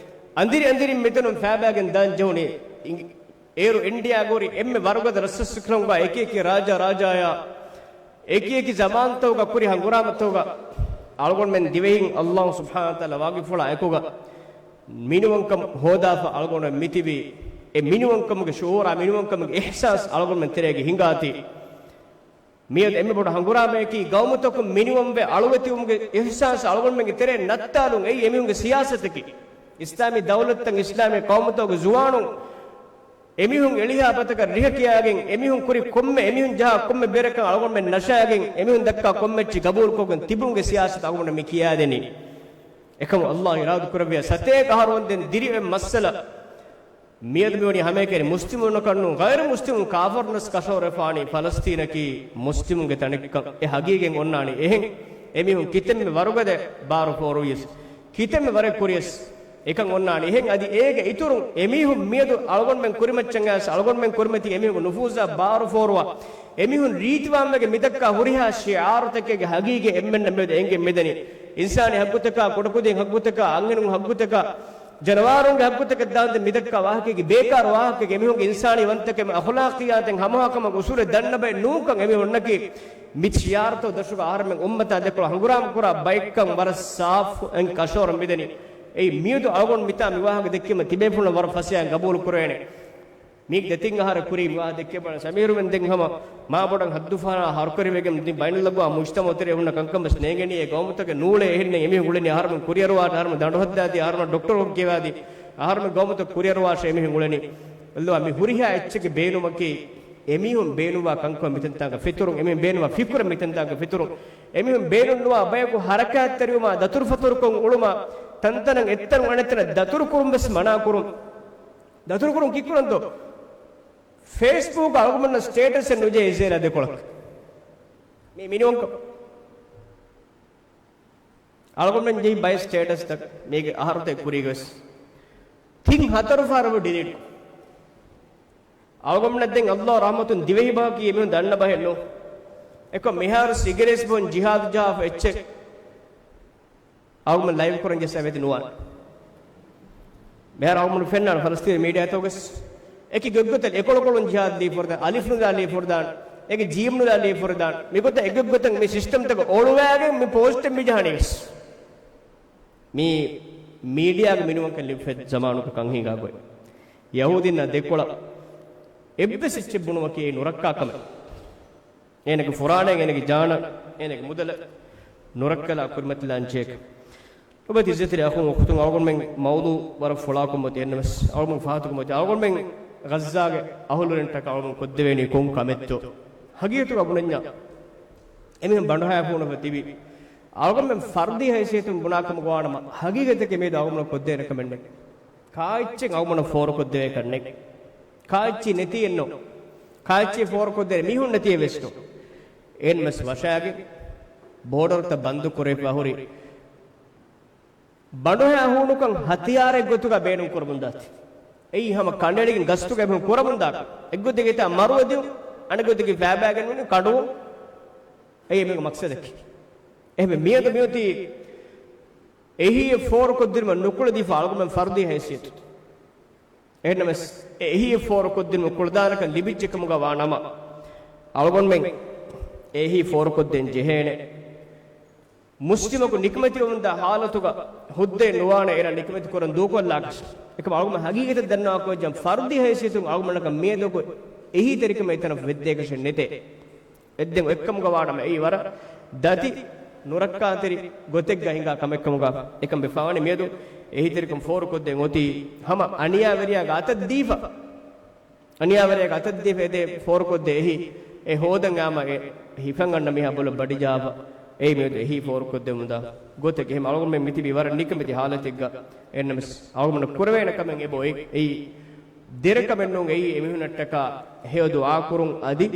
އަނދިރި އަނދިރިން މިތަނުން ފައިބާގެން ދާން ޖެހުނީ. އިނގި-، އޭރު އިންޑިއާގަ ހުރި އެންމެ ވަރުގަދަ ރަސްރަސްކަލުންގަ އެކި އެކި ރާއްޖަ ރާއްޖައާ އެކި އެކި ޒަމާންތަކުގަ ކުރި ހަނގުރާމަތަކުގަ އަޅުގަނޑުމެން ދިވެހިން ﷲ ސުބްޙާނަހޫ ވަތަޢާލާ ވަގުފުޅާ އެކުގަ މިނިވަންކަން ހޯދާފަ އަޅުގަނޑުމެން މިތިބީ. އެ މިނިވަންކަމުގެ ޝުޢޫރާ، މިނިވަންކަމުގެ އިޙްސާސް އަޅުގަނޑުމެން ތެރޭގަ ހިނގާތީ. މިއަދު އެންމެ ބޮޑު ހަނގުރާމަޔަކީ ގައުމުތަކުން މިނިވަންވެ އަޅުވެތިވުމުގެ އިޙްސާސް އަޅުގަނޑުމެންގެ ތެރެއިން ނައްތާލުން. އެއީ އެމީހުންގެ ސިޔާސަތަކީ. އިސްލާމީ ދައުލަތުތައް، އިސްލާމީ ޤައުމުތަކުގެ ޒުވާނުން އެމީހުން އެޅިހާ ބަތަކަށް ރިހަ ކިޔާގެން، އެމީހުން ކުރި ކޮންމެ، އެމީހުން ޖަހާ ކޮންމެ ބޭރަކަށް އަޅުގަނޑުމެން ނަށާގެން، އެމީހުން ދައްކާ ކޮންމެ އެއްޗެއް ގަބޫލުކޮށްގެން ތިބުމުގެ ސިޔާސަތު އަޅުގަނޑު މި ކިޔާދެނީ. އެކަމު ﷲ އިރާދަކުރެއްވިއްޔާ ސަތޭކަ އަހަރު ވަންދެން ދިރިއުޅެން މައްސަލަ މިއަދު މިވަނީ ހަމައެކަނި މުސްލިމުންނަކަށްނޫން، ޣައިރު މުސްލިމުން ކާފަރުންވެސް ކަށަވަރުވެފާނީ ފަލަސްޠީނަކީ މުސްލިމުންގެ ތަނެއްކަން. އެ ހަގީގަތް އޮންނާނީ އެހެން. އެމީހުން ކިތަންމެ ވަރުގަދަ ބާރު ފޯރުވިޔަސް، ކިތަންމެ ވަރެއް ކުރިޔަސް އެކަން އޮންނާނީ އެހެން. އަދި އޭގެ އިތުރުން އެމީހުން މިއަދު އަޅުގަނޑުމެން ކުރިމައްޗަށް އައިސް އަޅުގަނޑުމެން ކުރިމަތީ އެމީހުންގެ ނުފޫޒާ ބާރު ފޯރުވާ، އެމީހުން ރީތިވާންވެގެން މިދައްކާ ހުރިހާ ޝިޢާރުތަކެއްގެ ހަގީގަތް އެންމެންނަށް މިއަދު އެނގެން މިދަނީ. އިންސާނީ ހައްގުތަކާ، ކުޑަކުދިން ހައްގުތަކާ، އަންހެނުން ހައްގުތަކާ، ޖަނަވާރުންގެ ހައްގުތަކަށް ދާންދެން މިދައްކާ ވާހަކައިގެ ބޭކާރު ވާހަކައިގެ އެމީހުންގެ އިންސާނީ ވަންތަކަމެއް، އަޚުލާޤިއްޔާތެއް، ހަމަހާކަމަށް އުސޫލެއް ދަންނަ ބައެއް ނޫންކަން އެމީހުންނަކީ މި ޝިޢާރުތައް ދަށުގަ އަހަރެމެން އުއްމަތާ ދެކޮޅަށް ހަނގުރާމަ ކުރާ ބައެއްކަން ވަރަށް ސާފު އެން ކަށަވަރަށް މިދަނީ. އެއީ މިއަދު އަޅުގަނޑު މިތާ މި ވާހަކަ ދެއްކީމަ ތިބޭފުޅުން ވަރަށް ފަސޭހައިން ގަބޫލު ކުރެވޭނެ. މީގެ ދެތިން އަހަރަށް ކުރީ މި ވާހަކަ ދެއްކޭ ބަލަން. ސަމީރުމެން ދެން ހަމަ މާ ބޮޑަށް ހައްދުފަހަރާ ހަރުކަރިވެގެން ދިން ބައިނަލްއަގްވާމު މުޖްތަމަޢު ތެރޭ ހުންނަ ކަންކަން ވެސް ނޭނގެނީ. އެ ގައުމުތަކެއް ނޫޅޭ އެހެންނެއް. އެމީހުން އުޅެނީ އަހަރުމެން ކުރިއަރުވާ، އަހަރުމެން ދަނޑުހައްދާދީ، އަހަރުމެން ޑޮކްޓަރު ކިޔަވާދީ، އަހަރުމެން ގައުމުތައް ކުރިއަރުވާށޭ އެމީހުން އުޅެނީ. އެއްލޯ މި ހުރިހާ އެއްޗެއްގެ ބޭނުމަކީ އެމީހުން ބޭނުންވާ ކަންކަން މިތަންތާގަ ފެތުރުން، އެމީހުން ބޭނުންވާ ފިކުރެއް މިތަންތާގަ ފެތުރުން، އެމީހުން ބޭނުންނުވާ ބަޔަކު ހަރަކާތްތެރިވުމާ، ދަތުރުފަތުރުކޮށް އުޅުމާ، ތަންތަނަށް އެއްތަނުން އަނެއްތަނަށް ދަތުރުކުރުން ވެސް މަނާކުރުން. ދަތުރުކުރުން ކީއްކުރަންތޯ؟ ފޭސްބުކް އަޅުގަނޑުމެންނަށް ސްޓޭޓަސްއެއް ނުޖެހޭ އިޒްރޭލާ ދެކޮޅަކަށް. މީ މިނިވަންކަމަށް. އަޅުގަނޑުމެން ޖެހި ބައެއް ސްޓޭޓަސްތައް މީގެ އަހަރުތައް ކުރީގަވެސް ތިން ހަތަރު ފަހަރަށް ޑިލީޓް. އަޅުގަނޑުމެންނަށް ދެން ﷲ ރަޙްމަތުން ދިވެހި ބަހަކީ އެމީހުން ދަންނަ ބަހެއް ނޫން. އެކަމް މިހާރު ސިގިރޭޓް ބޯން ޖިހާދު ޖަހާފަ އެއްޗެއް އަޅުގަނޑު ލައިވް ކުރަން ޖެހޭ ސަބަބެއް ނުވާނެ. މިހާރު އަޅުގަނޑު ފެންނާނެ ފަލަސްތީނީ މީޑިއާތަކުގަސް އެކި ގޮތްގޮތަށް އެކޮޅުކޮޅުން ޖިހާދު ލީފަ ފުރެދާނެ، އަލިފް ނުލާ ލީފަ ފުރެދާނެ، އެކި ޖީމް ނުލާ ލީފަ ފުރެދާނެ. މިގޮތަށް އެގޮތްގޮތަށް މި ސިސްޓަމްތަކަށް އޮޅުވާގެން މި ޕޯސްޓެއް މި ޖަހާނީވެސް. މީ މީޑިއާގެ މިނިވަންކަން ލިބިފައި ޒަމާނުގަ ކަން ހިނގާ ގޮތް. ޔަހޫދީންނާ ދެކޮޅަށް އެއްވެސް އެއްޗެއް ބުނުމަކީ އެއީ ނުރައްކާ ކަމެއް. އޭނަގެ ފުރާނައިން، އޭނަގެ ޖާނަށް، އޭނަގެ މުދަލަށް ނުރައްކަލާ ކުރިމަތިލާން ޖެހޭ ކަމެއް. ނުބަތި އިއްޒަތްތެރި އަޚުން އުޚްތުން، އަޅުގަނޑުމެން މައުޟޫޢު ވަރަށް ފުޅާކުރުމަށް އެންނަމަސް އަޅުގަނޑު ފާހަގަކުރުމަށް އަޅުގަނޑުމެން ޣައްޒާގެ އަހުލުވެރިންނަށްޓަކާ އަޅުގަނޑު ކޮށްދެވޭނީ ކޮން ކަމެއްތޯ؟ ހަގީގަތުގަ ބުނަންޏާ އެމީހުން ބަނޑުހައި ހޫނުވެ ތިބި އަޅުގަނޑުމެން ފަރުދީ ހައިސިއްޔަތުން ބުނާ ކަމަކު ވާނަމަ، ހަގީގަތަކީ މިއަދު އަޅުގަނޑު ކޮށްދޭނެ ކަމެއް ނެތް. ކާއެއްޗެއް އަޅުގަނޑަށް ފޯރުކޮށްދެވޭކަށް ނެތް. ކާއެއްޗެއް ނެތީއެއްނު. ކާއެއްޗެއް ފޯރުކޮށްދޭނެ މީހުން ނެތީއެއް ވެސްނު. އެހެންވެސް ވަށާގެން ބޯޑަރުތައް ބަންދު ކުރެވިފަ ހުރި ބަނޑުހައި ހޫނުކަން ހަތިޔާރެއް ގޮތުގަ ބޭނުން ކުރަމުން ދާތީ. އެއީ ހަމަ ކަނޑައެޅިގެން ގަސްތުގަ އެމީހުން ކުރަމުން ދާކަން. އެއްގޮތެއްގަ އެތާ މަރުވެ ދިޔުން، އަނެއްގޮތެއްގަ ފައިބައިގެން ކަނޑުވުން. އެއީ އެމީހުންގެ މަޤްޞަދަކީ. އެހެންވެ މިއަދު މިއޮތީ އެހީއެއް ފޯރުކޮށްދިނުމަށް ނުކުޅެދީފަ އަޅުގަނޑުމެން ފަރުދީ ހައިސިއްޔަތު. އެހެންނަމަވެސް، އެ އެހީއެއް ފޯރުކޮށްދިނުމަށް ކުޅަދާނަކަން ލިބިއްޖެކަމުގަ ވާނަމަ، އަޅުގަނޑުމެން އެހީ ފޯރުކޮށްދޭން ޖެހޭނެ. މުސްލިމަކު ނިކަމެތިވަމުންދާ ޙާލަތުގަ ހުއްދައެއް ނުވާނެ އޭނާ ނިކަމެތި ކުރަން ދޫކޮށްލާކަށް. އެކަމަ އަޅުގަނޑު ހަގީގަތަށް ދަންނަވާކަށް ވެއްޖެނަމަ ފަރުދީ ހައިސިއްޔަތުން އަޅުގަނޑަކަށް މިއަދުގެ އެހީތެރިކަމެއް އެތަނަށް ވެއްދޭކަށެއް ނެތޭ. އެއްދެން އޮތްކަމުގަ ވާނަމަ އެއީ ވަރަށް ދަތި ނުރައްކާތެރި ގޮތެއްގަ ހިނގާ ކަމެއްކަމުގަ އެކަން ވެފަވާނެ. މިއަދު އެހީތެރިކަން ފޯރުކޮށްދޭން އޮތީ ހަމަ އަނިޔާވެރިޔާގެ އަތަށް ދީފަ. އަނިޔާވެރިޔާގެ އަތަށް ދީފަ އެދޭ ފޯރުކޮށްދޭ އެހީ އެ ހޯދަން އާމަ އެ ހިފަން އަންނަ މީހާ ބޮލަށް ބަޑިޖާފަ. އެއީ މިއަދު އެހީ ފޯރުކޮށްދެމުންދާ ގޮތެއް. އެހެން އަޅުގަނޑުމެން މިތިބީ ވަރަށް ނިކަމެތި ހާލަތެއްގަ. އެހެންނަމަވެސް އަޅުގަނޑު ކުރެވޭނެ ކަމެއް އެބަ އޮތް. އެއީ ދެރަކަމެއް ނޫން. އެއީ އެމީހުންނަށްޓަކާ ހެޔޮ ދުޢާ ކުރުން އަދި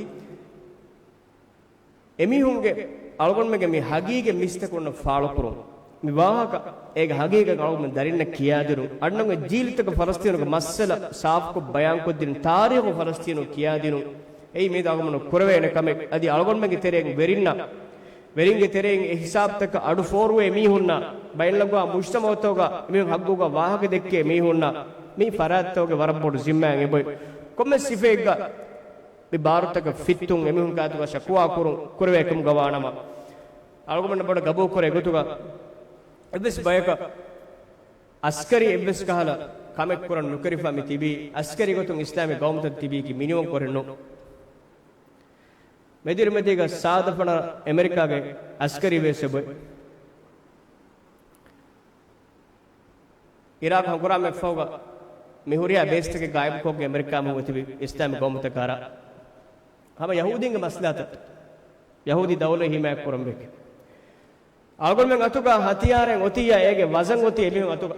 އެމީހުންގެ އަޅުގަނޑުމެންގެ މި ހަގީގަތް މީސްތަކުންނަށް ފާޅުކުރުން. މި ވާހަކަ އޭގެ ހަގީގަތް އަޅުގަނޑުމެން ދަރިންނަށް ކިޔާދިނުން، އަންނަން އޮތް ޖީލުތަކަށް ފަލަސްތީނުގެ މައްސަލަ ސާފުކޮށް ބަޔާންކޮށްދިނުން، ތާރީޚު ފަލަސްތީނު ކިޔާދިނުން. އެއީ މިއަދު އަޅުގަނޑު ކުރެވޭނެ ކަމެއް. އަދި އަޅުގަނޑުމެންގެ ތެރެއިން ވެރިންނަށް، ވެރިންގެ ތެރެއިން އެ ހިސާބުތަކަށް އަޑު ފޯރުވޭ މީހުންނަށް، ބައިނަލްއަގްވާމީ މުޖްތަމަޢުތަކުގަ އެމީހުން ހައްގުގަ ވާހަކަ ދެއްކޭ މީހުންނަށް، މި ފަރާތްތަކުގެ ވަރަށް ބޮޑު ޒިންމާއެއް އެބައޮތް. ކޮންމެސް ސިފައެއްގަ މި ބާރުތަކަށް ފިއްތުން އެމީހުން ގާތުގަ ޝަކުވާ ކުރުން ކުރެވޭ ކަމުގަ ވާނަމަ، އަޅުގަނޑު ބޮޑަށް ގަބޫލުކުރޭ ގޮތުގަ އެއްވެސް ބަޔަކަށް އަސްކަރީ އެއްވެސް ކަހަލަ ކަމެއް ކުރަން ނުކެރިފަ މި ތިބީ، އަސްކަރީ ގޮތުން އިސްލާމީ ގައުމުތައް ތިބީކީ މިނިވަން ކޮށް ނޫން. މެދުއިރުމަތީގަ ސާދަ ފަނަރަ އެމެރިކާގެ އަސްކަރީ ބޭސް އެބައޮތް. އިރާޤު ހަނގުރާމައެއްފަހުގަ މި ހުރިހާ ބޭސްތަކެއް ގާއިމްކޮށްގެން އެމެރިކާ މީހުން ތިބި އިސްލާމީ ގައުމުތަކަށް އަރާ. ހަމަ ޔަހޫދީންގެ މަސްލަހަތަށް، ޔަހޫދީ ދައުލަތް ހިމާޔަތް ކުރަން ވެގެން. އަޅުގަނޑުމެން އަތުގަ ހަތިޔާރެއް އޮތިއްޔާ އޭގެ ވަޒަން އޮތީ އެމީހުން އަތުގަ.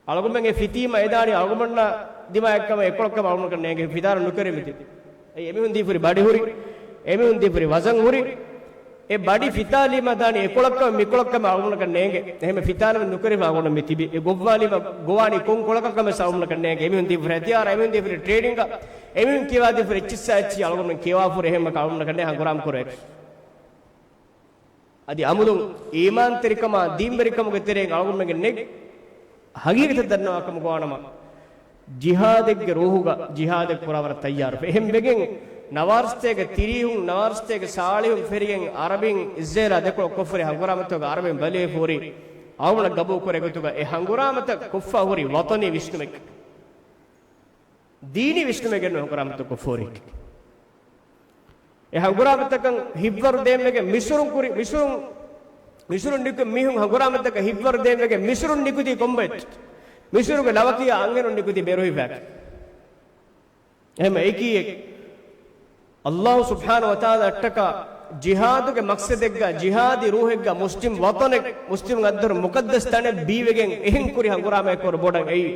އަޅުގަނޑުމެން އެ ފިތީމަ އެދާނީ އަޅުގަނޑުމެންނާ ދިމާއަށް ކަމަށް އެކޮޅަށް ކަމަށް އަޅުގަނޑަކަށް ނޭނގެ ފިތާރަ ނުކެރޭ މިތި. އެ އެމީހުން ދީފަ ހުރި ބަޑި ހުރި، އެމީހުން ދީފަ ހުރި ވަޒަން ހުރި، އެ ބަޑި ފިތާލީމަ ދާނީ އެކޮޅަށް ކަމަށް މިކޮޅަށް ކަމަށް އަޅުގަނޑަކަށް ނޭނގެ. އެހެން ފިތާލުމެއް ނުކެރިފަ އަޅުގަނޑު މި ތިބި. އެ ގޮއްވާލީމަ ގޮވާނީ ކޮން ކޮޅަކަށް ކަމަށް އަޅުގަނޑަކަށް ނޭނގެ. އެމީހުން ދީފަ ހުރި ހަތިޔާރަ، އެމީހުން ދީފަ ހުރި ޓްރޭޑިންގ، އެމީހުން ކިޔަވާ ދީފަ ހުރި އެޗްއެސްއާ އެޗް އަޅުގަނޑު ކިޔަވާފަ ހުރި އެހެން އަޅުގަނޑަކަށް ނޭނގެ ހަނގުރާމަ ކުރޭ. އަދި އަމުދުން އީމާންތެރިކަމާ ދީންވެރިކަމުގެ ތެރެއިން އަޅުގަނޑުމެންގެ ނެތް ހަގީގަތަށް ދަންނަވާ ކަމުގަ ވާނަމަ، ޖިހާދެއްގެ ރޫހުގަ ޖިހާދެއް ކުރާވަރަށް ތައްޔާރުވެ. އެހެން ވެގެން ނަވާރަސަތޭކަ ތިރީހުން، ނަވާރަސަތޭކަ ސާޅީހުން ފެށިގެން އަރަބިން އިޒްރޭލާ ދެކޮޅަށް ކޮށްފަ ހުރި ހަނގުރާމަތަކުގަ އަރަބިން ބަލިވެފަ ހުރި އަޅުގަނޑަށް ގަބޫލުކުރޭ ގޮތުގަ އެ ހަނގުރާމަތައް ކޮށްފަ ހުރި ވަޠަނީ ވިސްނުމެއް. ދީނީ ވިސްނުމެއް ގެންނު ހަނގުރާމަތައް ކޮށްފަ ހުރީ. އެ ހަނގުރާމަތަކަށް ހިތްވަރު ދޭންވެގެން މިސުރުން ކުރި، މިސުރުން، މިސުރުން ނިކުތް މީހުން ހަނގުރާމަތަކަށް ހިތްވަރު ދޭންވެގެން މިސުރުން ނިކުތީ ކޮންބައެއް؟ މިސުރުގެ ލަވަކިޔާ އަންހެނުން ނިކުތީ ބޭރު ހިފާކަށް. އެހެން އެކީ އެއް. ﷲ ސުބްޙާނަހޫ ވަތަޢާލާ އަށްޓަކާ ޖިހާދުގެ މަޤްޞަދެއްގަ، ޖިހާދީ ރޫޙެއްގަ، މުސްލިމް ވަޠަނެއް، މުސްލިމް އައްދަރު މުޤައްދަސް ތަނެއް ބީވެގެން އެހެން ކުރި ހަނގުރާމައެއް ކުރު ބޮޑަށް އެއީ،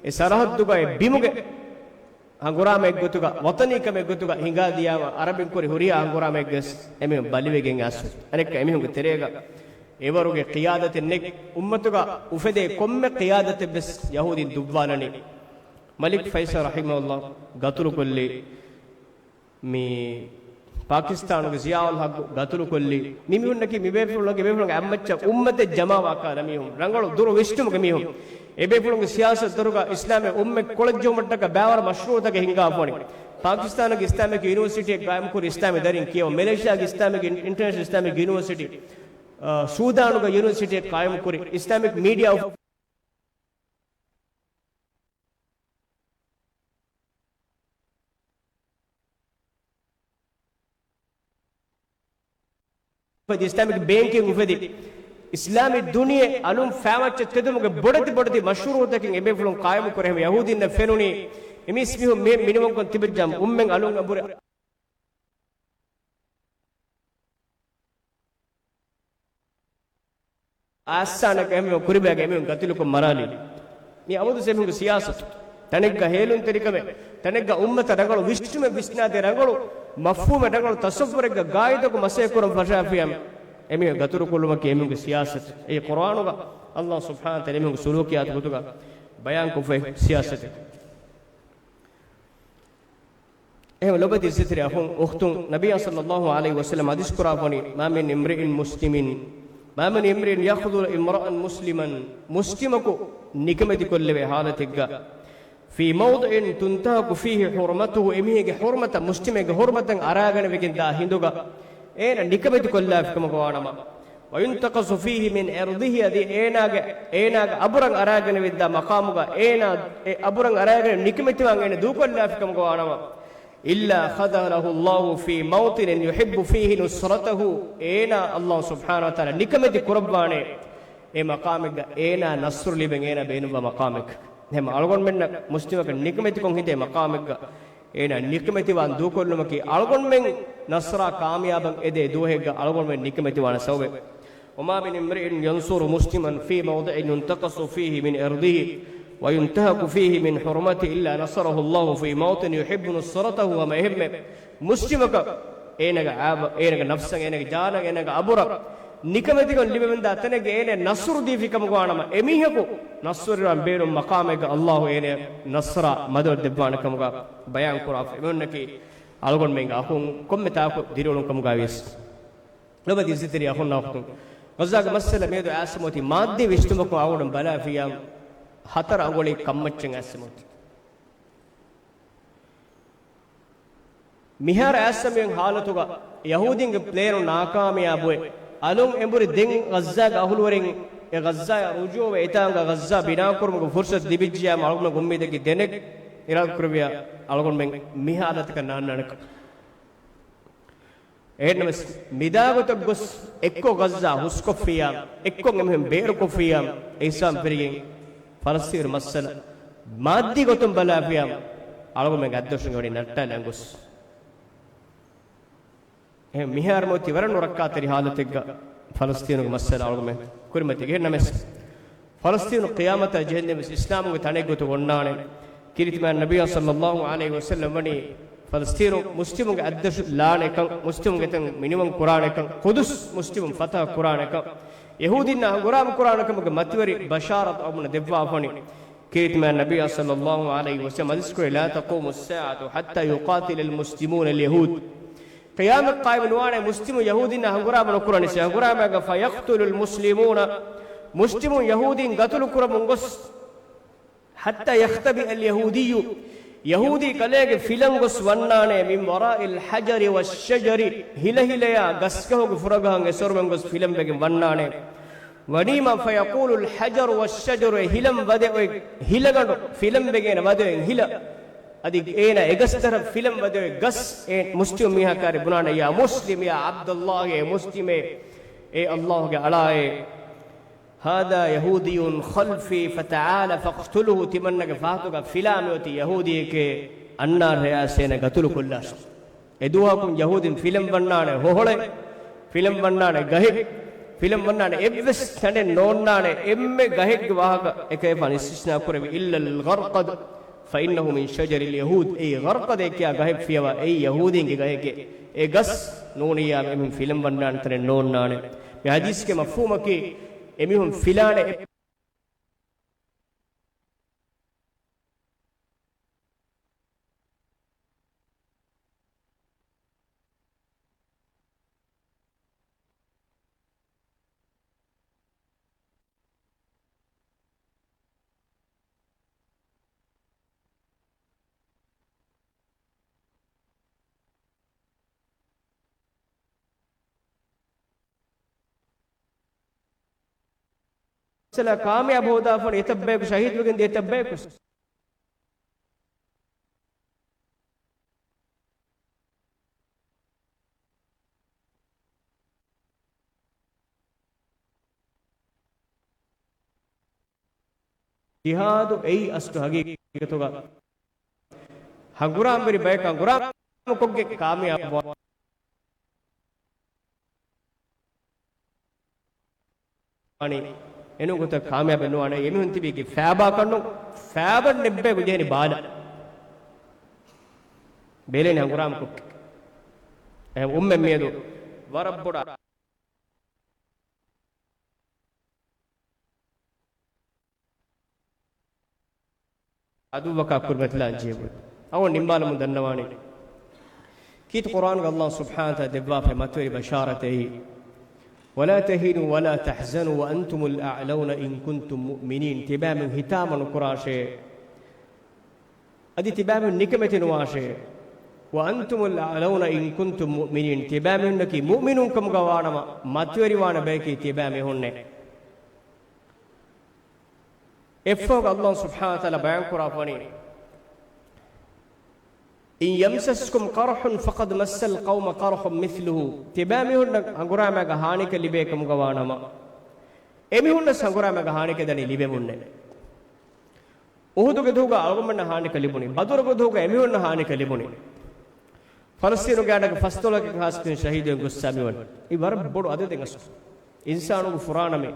އެ ސަރަޙައްދުގައި ބިމުގެ ހަނގުރާމައެއްގޮތުގަ، ވަޠަނީ ކަމެއްގޮތުގަ ހިނގާދިޔާމަ، އަރަބިން ކުރި ހުރިހާ ހަނގުރާމައެއްގަސް އެމީހުން ބަލިވެގެން އައިސް. އަނެއްކާ އެމީހުންގެ ތެރޭގަ އެވަރުގެ ޤިޔާދަތެއް ނެތް. އުއްމަތުގަ އުފެދޭ ކޮންމެ ޤިޔާދަތެއްވެސް ޔަހޫދީން ދުއްވާލަނީ. މަލިކް ފައިސަލް ރަޙިމަހުﷲ ގަތުލުކޮށްލީ. މި ޕާކިސްތާނުގެ ޒިޔާއުލް ޙައްޤު ގަތުލުކޮށްލީ. މި މީހުންނަކީ މި ބޭފުޅުންގެ، ބޭފުޅުންގެ އަތްމައްޗަށް އުއްމަތެއް ޖަމާވާ ކަހަލަ މީހުން. ރަނގަޅު ދުރު ވިސްނުމުގެ މީހުން. އެ ބޭފުޅުންގެ ސިޔާސަތު ދޮރުގަ އިސްލާމީ އުއްމަތް ކުޅަންޖެހުމަށްޓަކާ ބައިވަރު މަޝްރޫޢުތަކެއް ހިންގާފަ ވަނީ. ޕާކިސްތާނުގެ އިސްލާމިކް ޔުނިވަރސިޓީއެއް ޤާއިމުކުރި، އިސްލާމީ ދަރިން ކިޔަވަން. މެލޭޝިޔާގެ އިސްލާމިކް އިން-، އިންޓަރނޭޝަނަލް އިސްލާމިކް ޔުނިވަރސިޓީ، އާ، ސޫދާނުގެ ޔުނިވަރސިޓީއެއް ޤާއިމުކުރި، އިސްލާމިކް މީޑިއާ އުފެދި، އިސްލާމިކް ބޭންކިން އުފެދި، އިސްލާމީ ދުނިޔެ އަލުން ފައިމައްޗަށް ތެދުމުގެ ބޮޑެތި ބޮޑެތި މަޝްރޫޢުތަކެއް އެބޭފުޅުން ޤާއިމުކުރޭ. އެހެން ޔަހޫދީންނަށް ފެނުނީ، އެމީސް މީހުން މި-، މިނިވަންކޮށް ތިބެއްޖާމަ އުއްމަތް އަލުން އަނބުރި އާއްސާނަކަށް އެމީހުން ކުރިބައިގެ އެމީހުން ގަތުލުކޮށް މަރާލީ. މި އަބަދު އެމީހުންގެ ސިޔާސަތު. ތަނެއްގަ ހޭލުންތެރިކަމެއް، ތަނެއްގަ އުއްމަތަށް ރަނގަޅު ވިސްނުމެއް ވިސްނާދޭ، ރަނގަޅު މަފްހޫމެއް، ރަނގަޅު ތަޞައްވުރެއްގަ ގާއިދަކު މަސައްކަތް ކުރަން ފަށާފިޔާ އެމީހުން ގަތުލުކޮށްލުމަކީ އެމީހުންގެ ސިޔާސަތު. އެއީ ޤުރްއާނުގަ ﷲ ސުބްޙާނަހޫ ވަތަޢާލާ އެމީހުންގެ ސުލޫކިޔާތު ގޮތުގަ ބަޔާންކޮށްފައި ސިޔާސަތެއް. އެހެން ލޮބުވެތި އިއްޒަތްތެރި އަޚުން އުޚްތުން، ނަބިއްޔާ ޞައްލައްލާހު ޢަލައިހި ވަސައްލަމަ ޙަދީޘް ކުރާފަ ވަނީ، ما من امرئ مسلم ما من امرئ يخذل امرأ مسلما، މުސްލިމަކު ނިކަމެތިކޮށްލެވޭ ހާލަތެއްގަ، في موضع تنتهك فيه حرمته، އެމީހެއްގެ ޙުރުމަތަށް، މުސްލިމެއްގެ ޙުރުމަތަށް އަރާގަނެވިގެން ދާ ހިނދުގަ އޭނަ ނިކަމެތިކޮށްލާފިކަމުގަ ވާނަމަ، وينتقص فيه من عرضه، އަދި އޭނާގެ، އޭނާގެ އަބުރަށް އަރާގަނެވިދާ މަޤާމުގަ އޭނާ އެ އަބުރަށް އަރާގަނެ ނިކަމެތިވާން އޭނަ ދޫކޮށްލާފިކަމުގަ ވާނަމަ، إلا خذله الله في موطن يحب فيه نصرته، އޭނާ ﷲ ސުބްޙާނަހޫ ވަތަޢާލާ ނިކަމެތި ކުރައްވާނެ، އެ މަޤާމެއްގަ އޭނާ ނަޞްރު ލިބެން އޭނާ ބޭނުންވާ މަޤާމެއް. އެހެން އަޅުގަނޑުމެންނަށް މުސްލިމަކަށް ނިކަމެތިކޮށް ހިނދޭ މަޤާމެއްގަ އޭނާ ނިކަމެތިވާން ދޫކޮށްލުމަކީ އަޅުގަނޑުމެން ނަޞްރާ ކާމިޔާބަށް އެދޭ ދުވަހެއްގަ އަޅުގަނޑުމެން ނިކަމެތިވާނެ ސަބަބެއް. وما من امرئ ينصر مسلما في موضع ينتقص فيه من عرضه وينتهك فيه من حرمته إلا نصره الله في موطن يحب نصرته، ހަމަ އެހެންމެ މުސްލިމަކަށް އޭނަގެ އާބަ، އޭނަގެ ނަފްސަށް، އޭނަގެ ޖާނަށް، އޭނަގެ އަބުރަށް ނިކަމެތިކަން ލިބެމެންދާ ތަނެއްގެ އޭނަ ނަޞްރު ދީފި ކަމުގަ ވާނަމަ، އެމީހަކު ނަޞްރު އިރާން ބޭނުން މަޤާމެއްގަ ﷲ އޭނަ ނަޞްރާ މަދަދު ދެއްވާނެ ކަމުގަ ބަޔާން ކުރާފަ. އެމެންނަކީ އަޅުގަނޑުމެންގެ އަޚުން ކޮންމެ ތާކު ދިރިއުޅުން ކަމުގަ ވިޔަސް. ލޮބުވެތި އިއްޒަތްތެރި އަޚުންނާ އުޚްތުން، ޣައްޒާގެ މައްސަލަ މިއަދު އާސަމޯތި މާއްދީ ވިސްނުމަކުން އަޅުގަނޑު ބަލާފިޔާ ހަތަރު އަނގުޅީ ކަންމައްޗަށް އާސަމޯތި. މިހާރު އާސަމިއުން ހާލަތުގަ ޔަހޫދީންގެ ޕްލޭނު ނާކާމިޔާބުވެ، އަލުން އެނބުރި ދެން ޣައްޒާގެ އަހުލުވެރިން އެ ޣައްޒާޔަށް ރުޖޫޢަވެ އެތާނގަ ޣައްޒާ ބިނާކުރުމުގެ ފުރުޞަތު ލިބިއްޖިޔާމަ އަޅުގަނޑު އުއްމީދަކީ ދެނެއް އިރާދަކުރެއްވިޔާ އަޅުގަނޑުމެން މި ހާލަތަކަށް ނާންނާނެކަން. އެހެންނަމަވެސް، މިދާގޮތަށް ގޮސް އެއްކޮށް ޣައްޒާ ހުސްކޮށްފިއްޔާ، އެއްކޮށް އެމީހުން ބޭރުކޮށްފިއްޔާ، އިސްލާމް ފިރިގެން ފަލަސްތީނު މައްސަލަ މާއްދީ ގޮތުން ބަލާފިއްޔާ، އަޅުގަނޑުމެންގެ އަތްދަށުން ވަނީ ނައްޓާލާން ގޮސް. އެހެން މިހާރު މިއޮތީ ވަރަށް ނުރައްކާތެރި ހާލަތެއްގަ ފަލަސްތީނުގެ މައްސަލަ އަޅުގަނޑުމެން ކުރިމަތި. އެހެންނަމަވެސް، ފަލަސްތީނު ޤިޔާމަތާ ޖެހެންދެން ވެސް އިސްލާމުގެ ތަނެއްގޮތުގަ އޮންނާނެ. ކީރިތި މާތް ނަބިއްޔާ ޞައްލައްލާހު ޢަލައިހި ވަސައްލަމް ވަނީ ފަލަސްތީނު މުސްލިމުންގެ އަތްދަށު ލާނެކަން، މުސްލިމުންގެ ތަން މިނިވަން ކުރާނެކަން، ޤުދުސް މުސްލިމުން ފަތަޙަ ކުރާނެކަން، ޔަހޫދީންނާ ހަނގުރާމަ ކުރާނެކަމުގެ މަތިވެރި ބަޝާރަތު އަޅުގަނޑު ދެއްވާފަނި. ކީރިތި މާތް ނަބިއްޔާ ޞައްލައްލާހު ޢަލައިހި ވަސައްލަމް ޙަދީޘް ކުރޭ، لا تقوم الساعة حتى يقاتل المسلمون اليهود. ޤިޔާމަތް ޤާއިމު ނުވާނެ މުސްލިމު ޔަހޫދީންނާ ހަނގުރާމަ ނުކުރާނީސް، ހަނގުރާމައިގަ فيقتل المسلمون، މުސްލިމު ޔަހޫދީން ގަތުލު ކުރަމުން ގޮސް، حتى يختبئ اليهودي، ޔަހޫދީ ކަލޭގެ ފިލަން ގޮސް ވަންނާނެ، من وراء الحجر والشجر، ހިލަ ހިލަޔާ ގަސްގަހުގެ ފުރަގަހަށް އެސޮރުމެން ގޮސް ފިލަން ވެގެން ވަންނާނެ. ވަނީމާ فيقول الحجر والشجر، އެ ހިލަން ވަދެ އޮތް، ހިލަގަނޑު ފިލަން ވެގެން ވަދެ އޮތް ހިލަ. އަދި އޭނާ އެ ގަސްތަރަށް ފިލަން ވަދެ އޮތް ގަސް، އެ މުސްލިމް މީހާ ކާރި ބުނާނެ، يا مسلم، يا عبد الله، އޭ މުސްލިމޭ، އޭ ﷲގެ އަޅާއޭ، هذا يهودي خلفي فتعال فاقتله، ތިމަންނަގެ ފަހަތުގަ ފިލާ މިއޮތީ ޔަހޫދީއެކޭ، އަންނާށޭ އައިސް އޭނަ ގަތުލު ކޮށްލާށޭ. އެ ދުވަހަކުން ޔަހޫދީން ފިލަން ވަންނާނެ ހޮހޮޅެއް، ފިލަން ވަންނާނެ ގަހެއް، ފިލަން ވަންނާނެ އެއްވެސް ތަނެއް ނޯންނާނެ، އެންމެ ގަހެއްގެ ވާހަކަ އެކަލޭގެފާނު އިސްތިސްނާ ކުރެއްވި، إلا الغرقد فإنه من شجر اليهود، އެއީ ޣަރްޤަދޭ ކިޔާ ގަހެއް ފިޔަވާ، އެއީ ޔަހޫދީންގެ ގަހެކޭ. އެ ގަސް ނޫނިއްޔާ އެމީހުން ފިލަން ވަންނާނެ ތަނެއް ނޯންނާނެ. މި ޙަދީޘްގެ މަފްހޫމަކީ، އެމީހުން ފިލާނެ މައްސަލަ ކާމިޔާބު ހޯދާފަނި އެތައްބަޔަކު ޝަހީދުވެގެން ދިޔަ އެތައްބަޔަކު. ޖިހާދު އެއީ އަސްލު ހަގީގަތުގަ ހަނގުރާމަވެރި ބަޔަކަށް ހަނގުރާމަކޮށްގެން ކާމިޔާބު ވާނީ. އެނޫން ގޮތަށް ކާމިޔާބެއް ނުވާނެ. އެމީހުން ތިބީގެ ފައިބާ ކަންނު، ފައިބަން ނެއްބޭ ގުޖޭނި ބާލަ. ބޭލޭނެ ހަނގުރާމަކޮށްގެން. އެހެން އުއްމެން މިއަދު ވަރަށް ބޮޑަށް އަދުއްވަކާ ކުރިމަތިލާން ޖެހެވުން. އަވަން ނިންމާލަމުން ދަންނަވާނީ. ކީރިތި ޤުރްއާނުގަ ﷲ ސުބްޙާނަހޫ ވަތަޢާލާ ދެއްވާފައި މަތިވެރި ބަޝާރަތެއް. ولا تهنوا ولا تحزنوا وأنتم الأعلون إن كنتم مؤمنين. ތިބާމެން ހިތާމަ ނުކުރާށޭ. އަދި ތިބާމެން ނިކަމެތި ނުވާށޭ. وأنتم الأعلون إن كنتم مؤمنين. ތިބާމެންނަކީ މުއުމިނުން ކަމުގަ ވާނަމަ، މަތިވެރިވާނެ ބަޔަކީ ތިބާމީހުންނޭ. އެއަށްފަހުގަ ﷲ ސުބްޙާނަހޫ ވަތަޢާލާ ބަޔާން ކުރާފަ ވަނީ، إن يمسسكم قرح فقد مس القوم قرح مثله. ތިބާމީހުންނަށް ހަނގުރާމައިގަ ހާނިކަން ލިބޭ ކަމުގަ ވާނަމަ، އެމީހުންނަށް ހަނގުރާމައިގަ ހާނިކަން ދަނީ ލިބެމުންނެއް. އުޙުދުގެ ދުވަހުގަ އަޅުގަނޑުމެންނަށް ހާނިކަން ލިބުނީ. ބަދުރުގެ ދުވަހުގަ އެމީހުންނަށް ހާނިކަން ލިބުނީ. ފަލަސްޠީނުގެ އަޑަކަށް ފަސްދޮޅަކަށް ހާސްކިން ޝަހީދުވެ ގޮއްސާ މިވަނީ. އެއީ ވަރަށް ބޮޑު އަދަދެއް އަސްލު. އިންސާނުގެ ފުރާނަ މީ.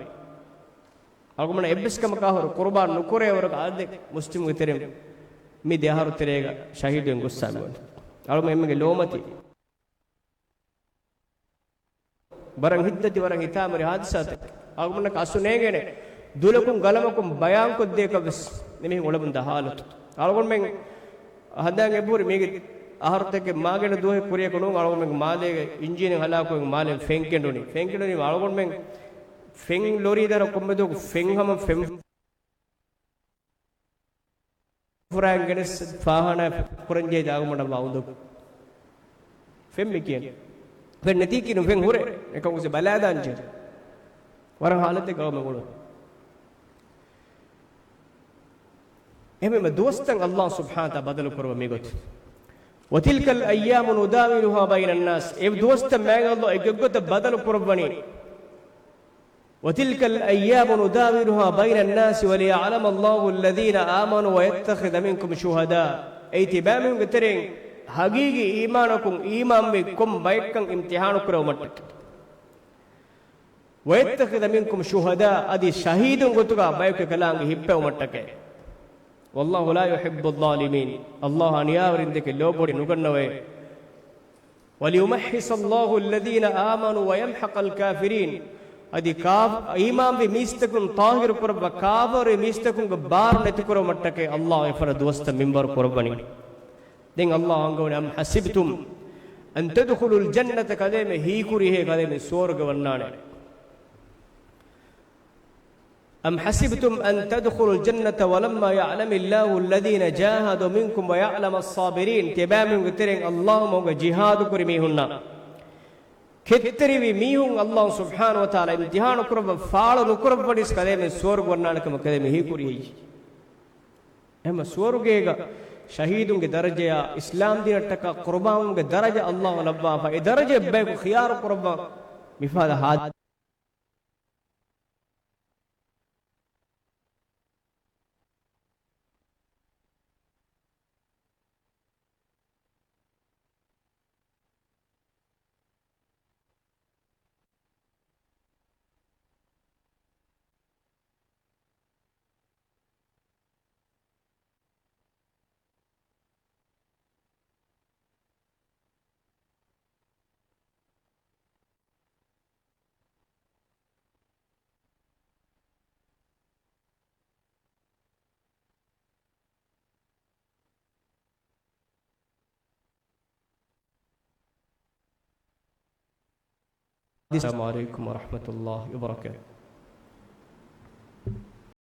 އަޅުގަނޑަށް އެއްވެސް ކަމަކާ ހުރެ ޤުރުބާން ނުކުރޭ ވަރަކަށް އަދަދެއް މުސްލިމުގެ ތެރެއިން މި ދެ އަހަރު ތެރޭގަ ޝަހީދުވެ ގޮއްސާ މިވަނީ. އަޅުގަނޑު އެންމެންގެ ލޯމަތި. ވަރަށް ހިތްދަތި، ވަރަށް ހިތާމަވެރި ހާދިސާތައް. އަޅުގަނޑަކަށް އަސްލު ނޭނގޭނެ ދުލަކުން ގަލަމަކުން ބަޔާންކޮށްދޭކަށް ވެސް އެމީހުން އުޅެމުންދާ ހާލަތު. އަޅުގަނޑުމެން ހަނދާން އެބަހުރި މީގެ އަހަރުތަކެއް މާގިނަ ދުވަހެއް ކުރިޔަކު ނޫން، އަޅުގަނޑުމެންގެ މާލޭގެ އިންޖީނެއް ހަލާކުވެ މާލެ ފެން ކެނޑުނީ. ފެން ކެނޑުނީ އަޅުގަނޑުމެން ފެން ލޮރީ ދަރަ ކޮންމެ ދުވަހަކު ފެން ހަމަ ފެން ފުރާން ގެނެސް ފާހާނާ ކުރަންޖެހޭ ދާގުމަޑަށް ވާ އުނދަގޫ. ފެން މި ކިޔަނީ. ފެން ނެތީކީ ނުފެން ހުރޭ. އެކަމު އުޒެ ބަލާދާންޖެ. ވަރަށް ހާލަތެއް ގައުމެއް އުޅުނު. އެހެންވީމަ ދުވަސްތައް ﷲ ސުބްޙާނަހޫ ވަތަޢާލާ ބަދަލު ކުރައްވަ މިގޮތަށް. وتلك الأيام نداولها بين الناس. އެ ދުވަސްތައް މާތް ﷲ އެކޮށްގޮތަށް ބަދަލު ކުރައްވަނީ. وتلك الأيام نداولها بين الناس وليعلم الله الذين آمنوا ويتخذ منكم شهداء. އެއީ ތިބާމީހުންގެ ތެރެއިން ހަގީގީ އީމާނަކުން އީމާންވި ކޮން ބައެއްކަން އިމްތިޙާނު ކުރެވުމަށްޓަކައި. ويتخذ منكم شهداء، އަދި ޝަހީދުން ގޮތުގަ ބަޔަކު އެކަލާނގެ ހިއްޕެވުމަށްޓަކައި. والله لا يحب الظالمين. ﷲ އަނިޔާވެރިންދެކެ ލޯބޮޑި ނުގަންނަވައޭ. وليمحص الله الذين آمنوا ويمحق الكافرين. އަދި ކާ-، އީމާންވި މީސްތަކުން ޠާހިރު ކުރައްވާ، ކާފަރުވި މީސްތަކުންގެ ބާރު ނެތިކުރުމަށްޓަކައި ﷲ އެފަދަ ދުވަސްތައް މިންވަރު ކުރައްވަނީ. ދެން ﷲ އަންގަވަނީ، أم حسبتم أن تدخلوا الجنة، ކަލޭމެ ހީކުރިހޭ ކަލޭމެ ސުވަރުގެ ވަންނާނެ. أم حسبتم أن تدخلوا الجنة ولما يعلم الله الذين جاهدوا منكم ويعلم الصابرين. ތިބާމީހުންގެ ތެރެއިން ﷲ މަގުގަ ޖިހާދު ކުރި މީހުންނަށް، ކެތްތެރިވި މީހުން ﷲ ސުބްޙާނަހޫ ވަތަޢާލާ އިމްތިޙާނު ކުރައްވާ ފާޅު ނުކުރައްވަނީސް ކަލޭމެ ސުވަރުގެ ވަންނާނެ ކަމަށް ކަލޭމެ ހީކުރި. އެހެންމަ ސުވަރުގޭގަ ޝަހީދުންގެ ދަރަޖަޔާ، އިސްލާމް ދީނަށްޓަކާ ޤުރުބާނުންގެ ދަރަޖަ ﷲ ލައްވާފަ، އެ ދަރަޖައަށް ބަޔަކު ޚިޔާރު ކުރައްވާ މިފަދަ ހާދި السلام عليكم ورحمة الله وبركاته.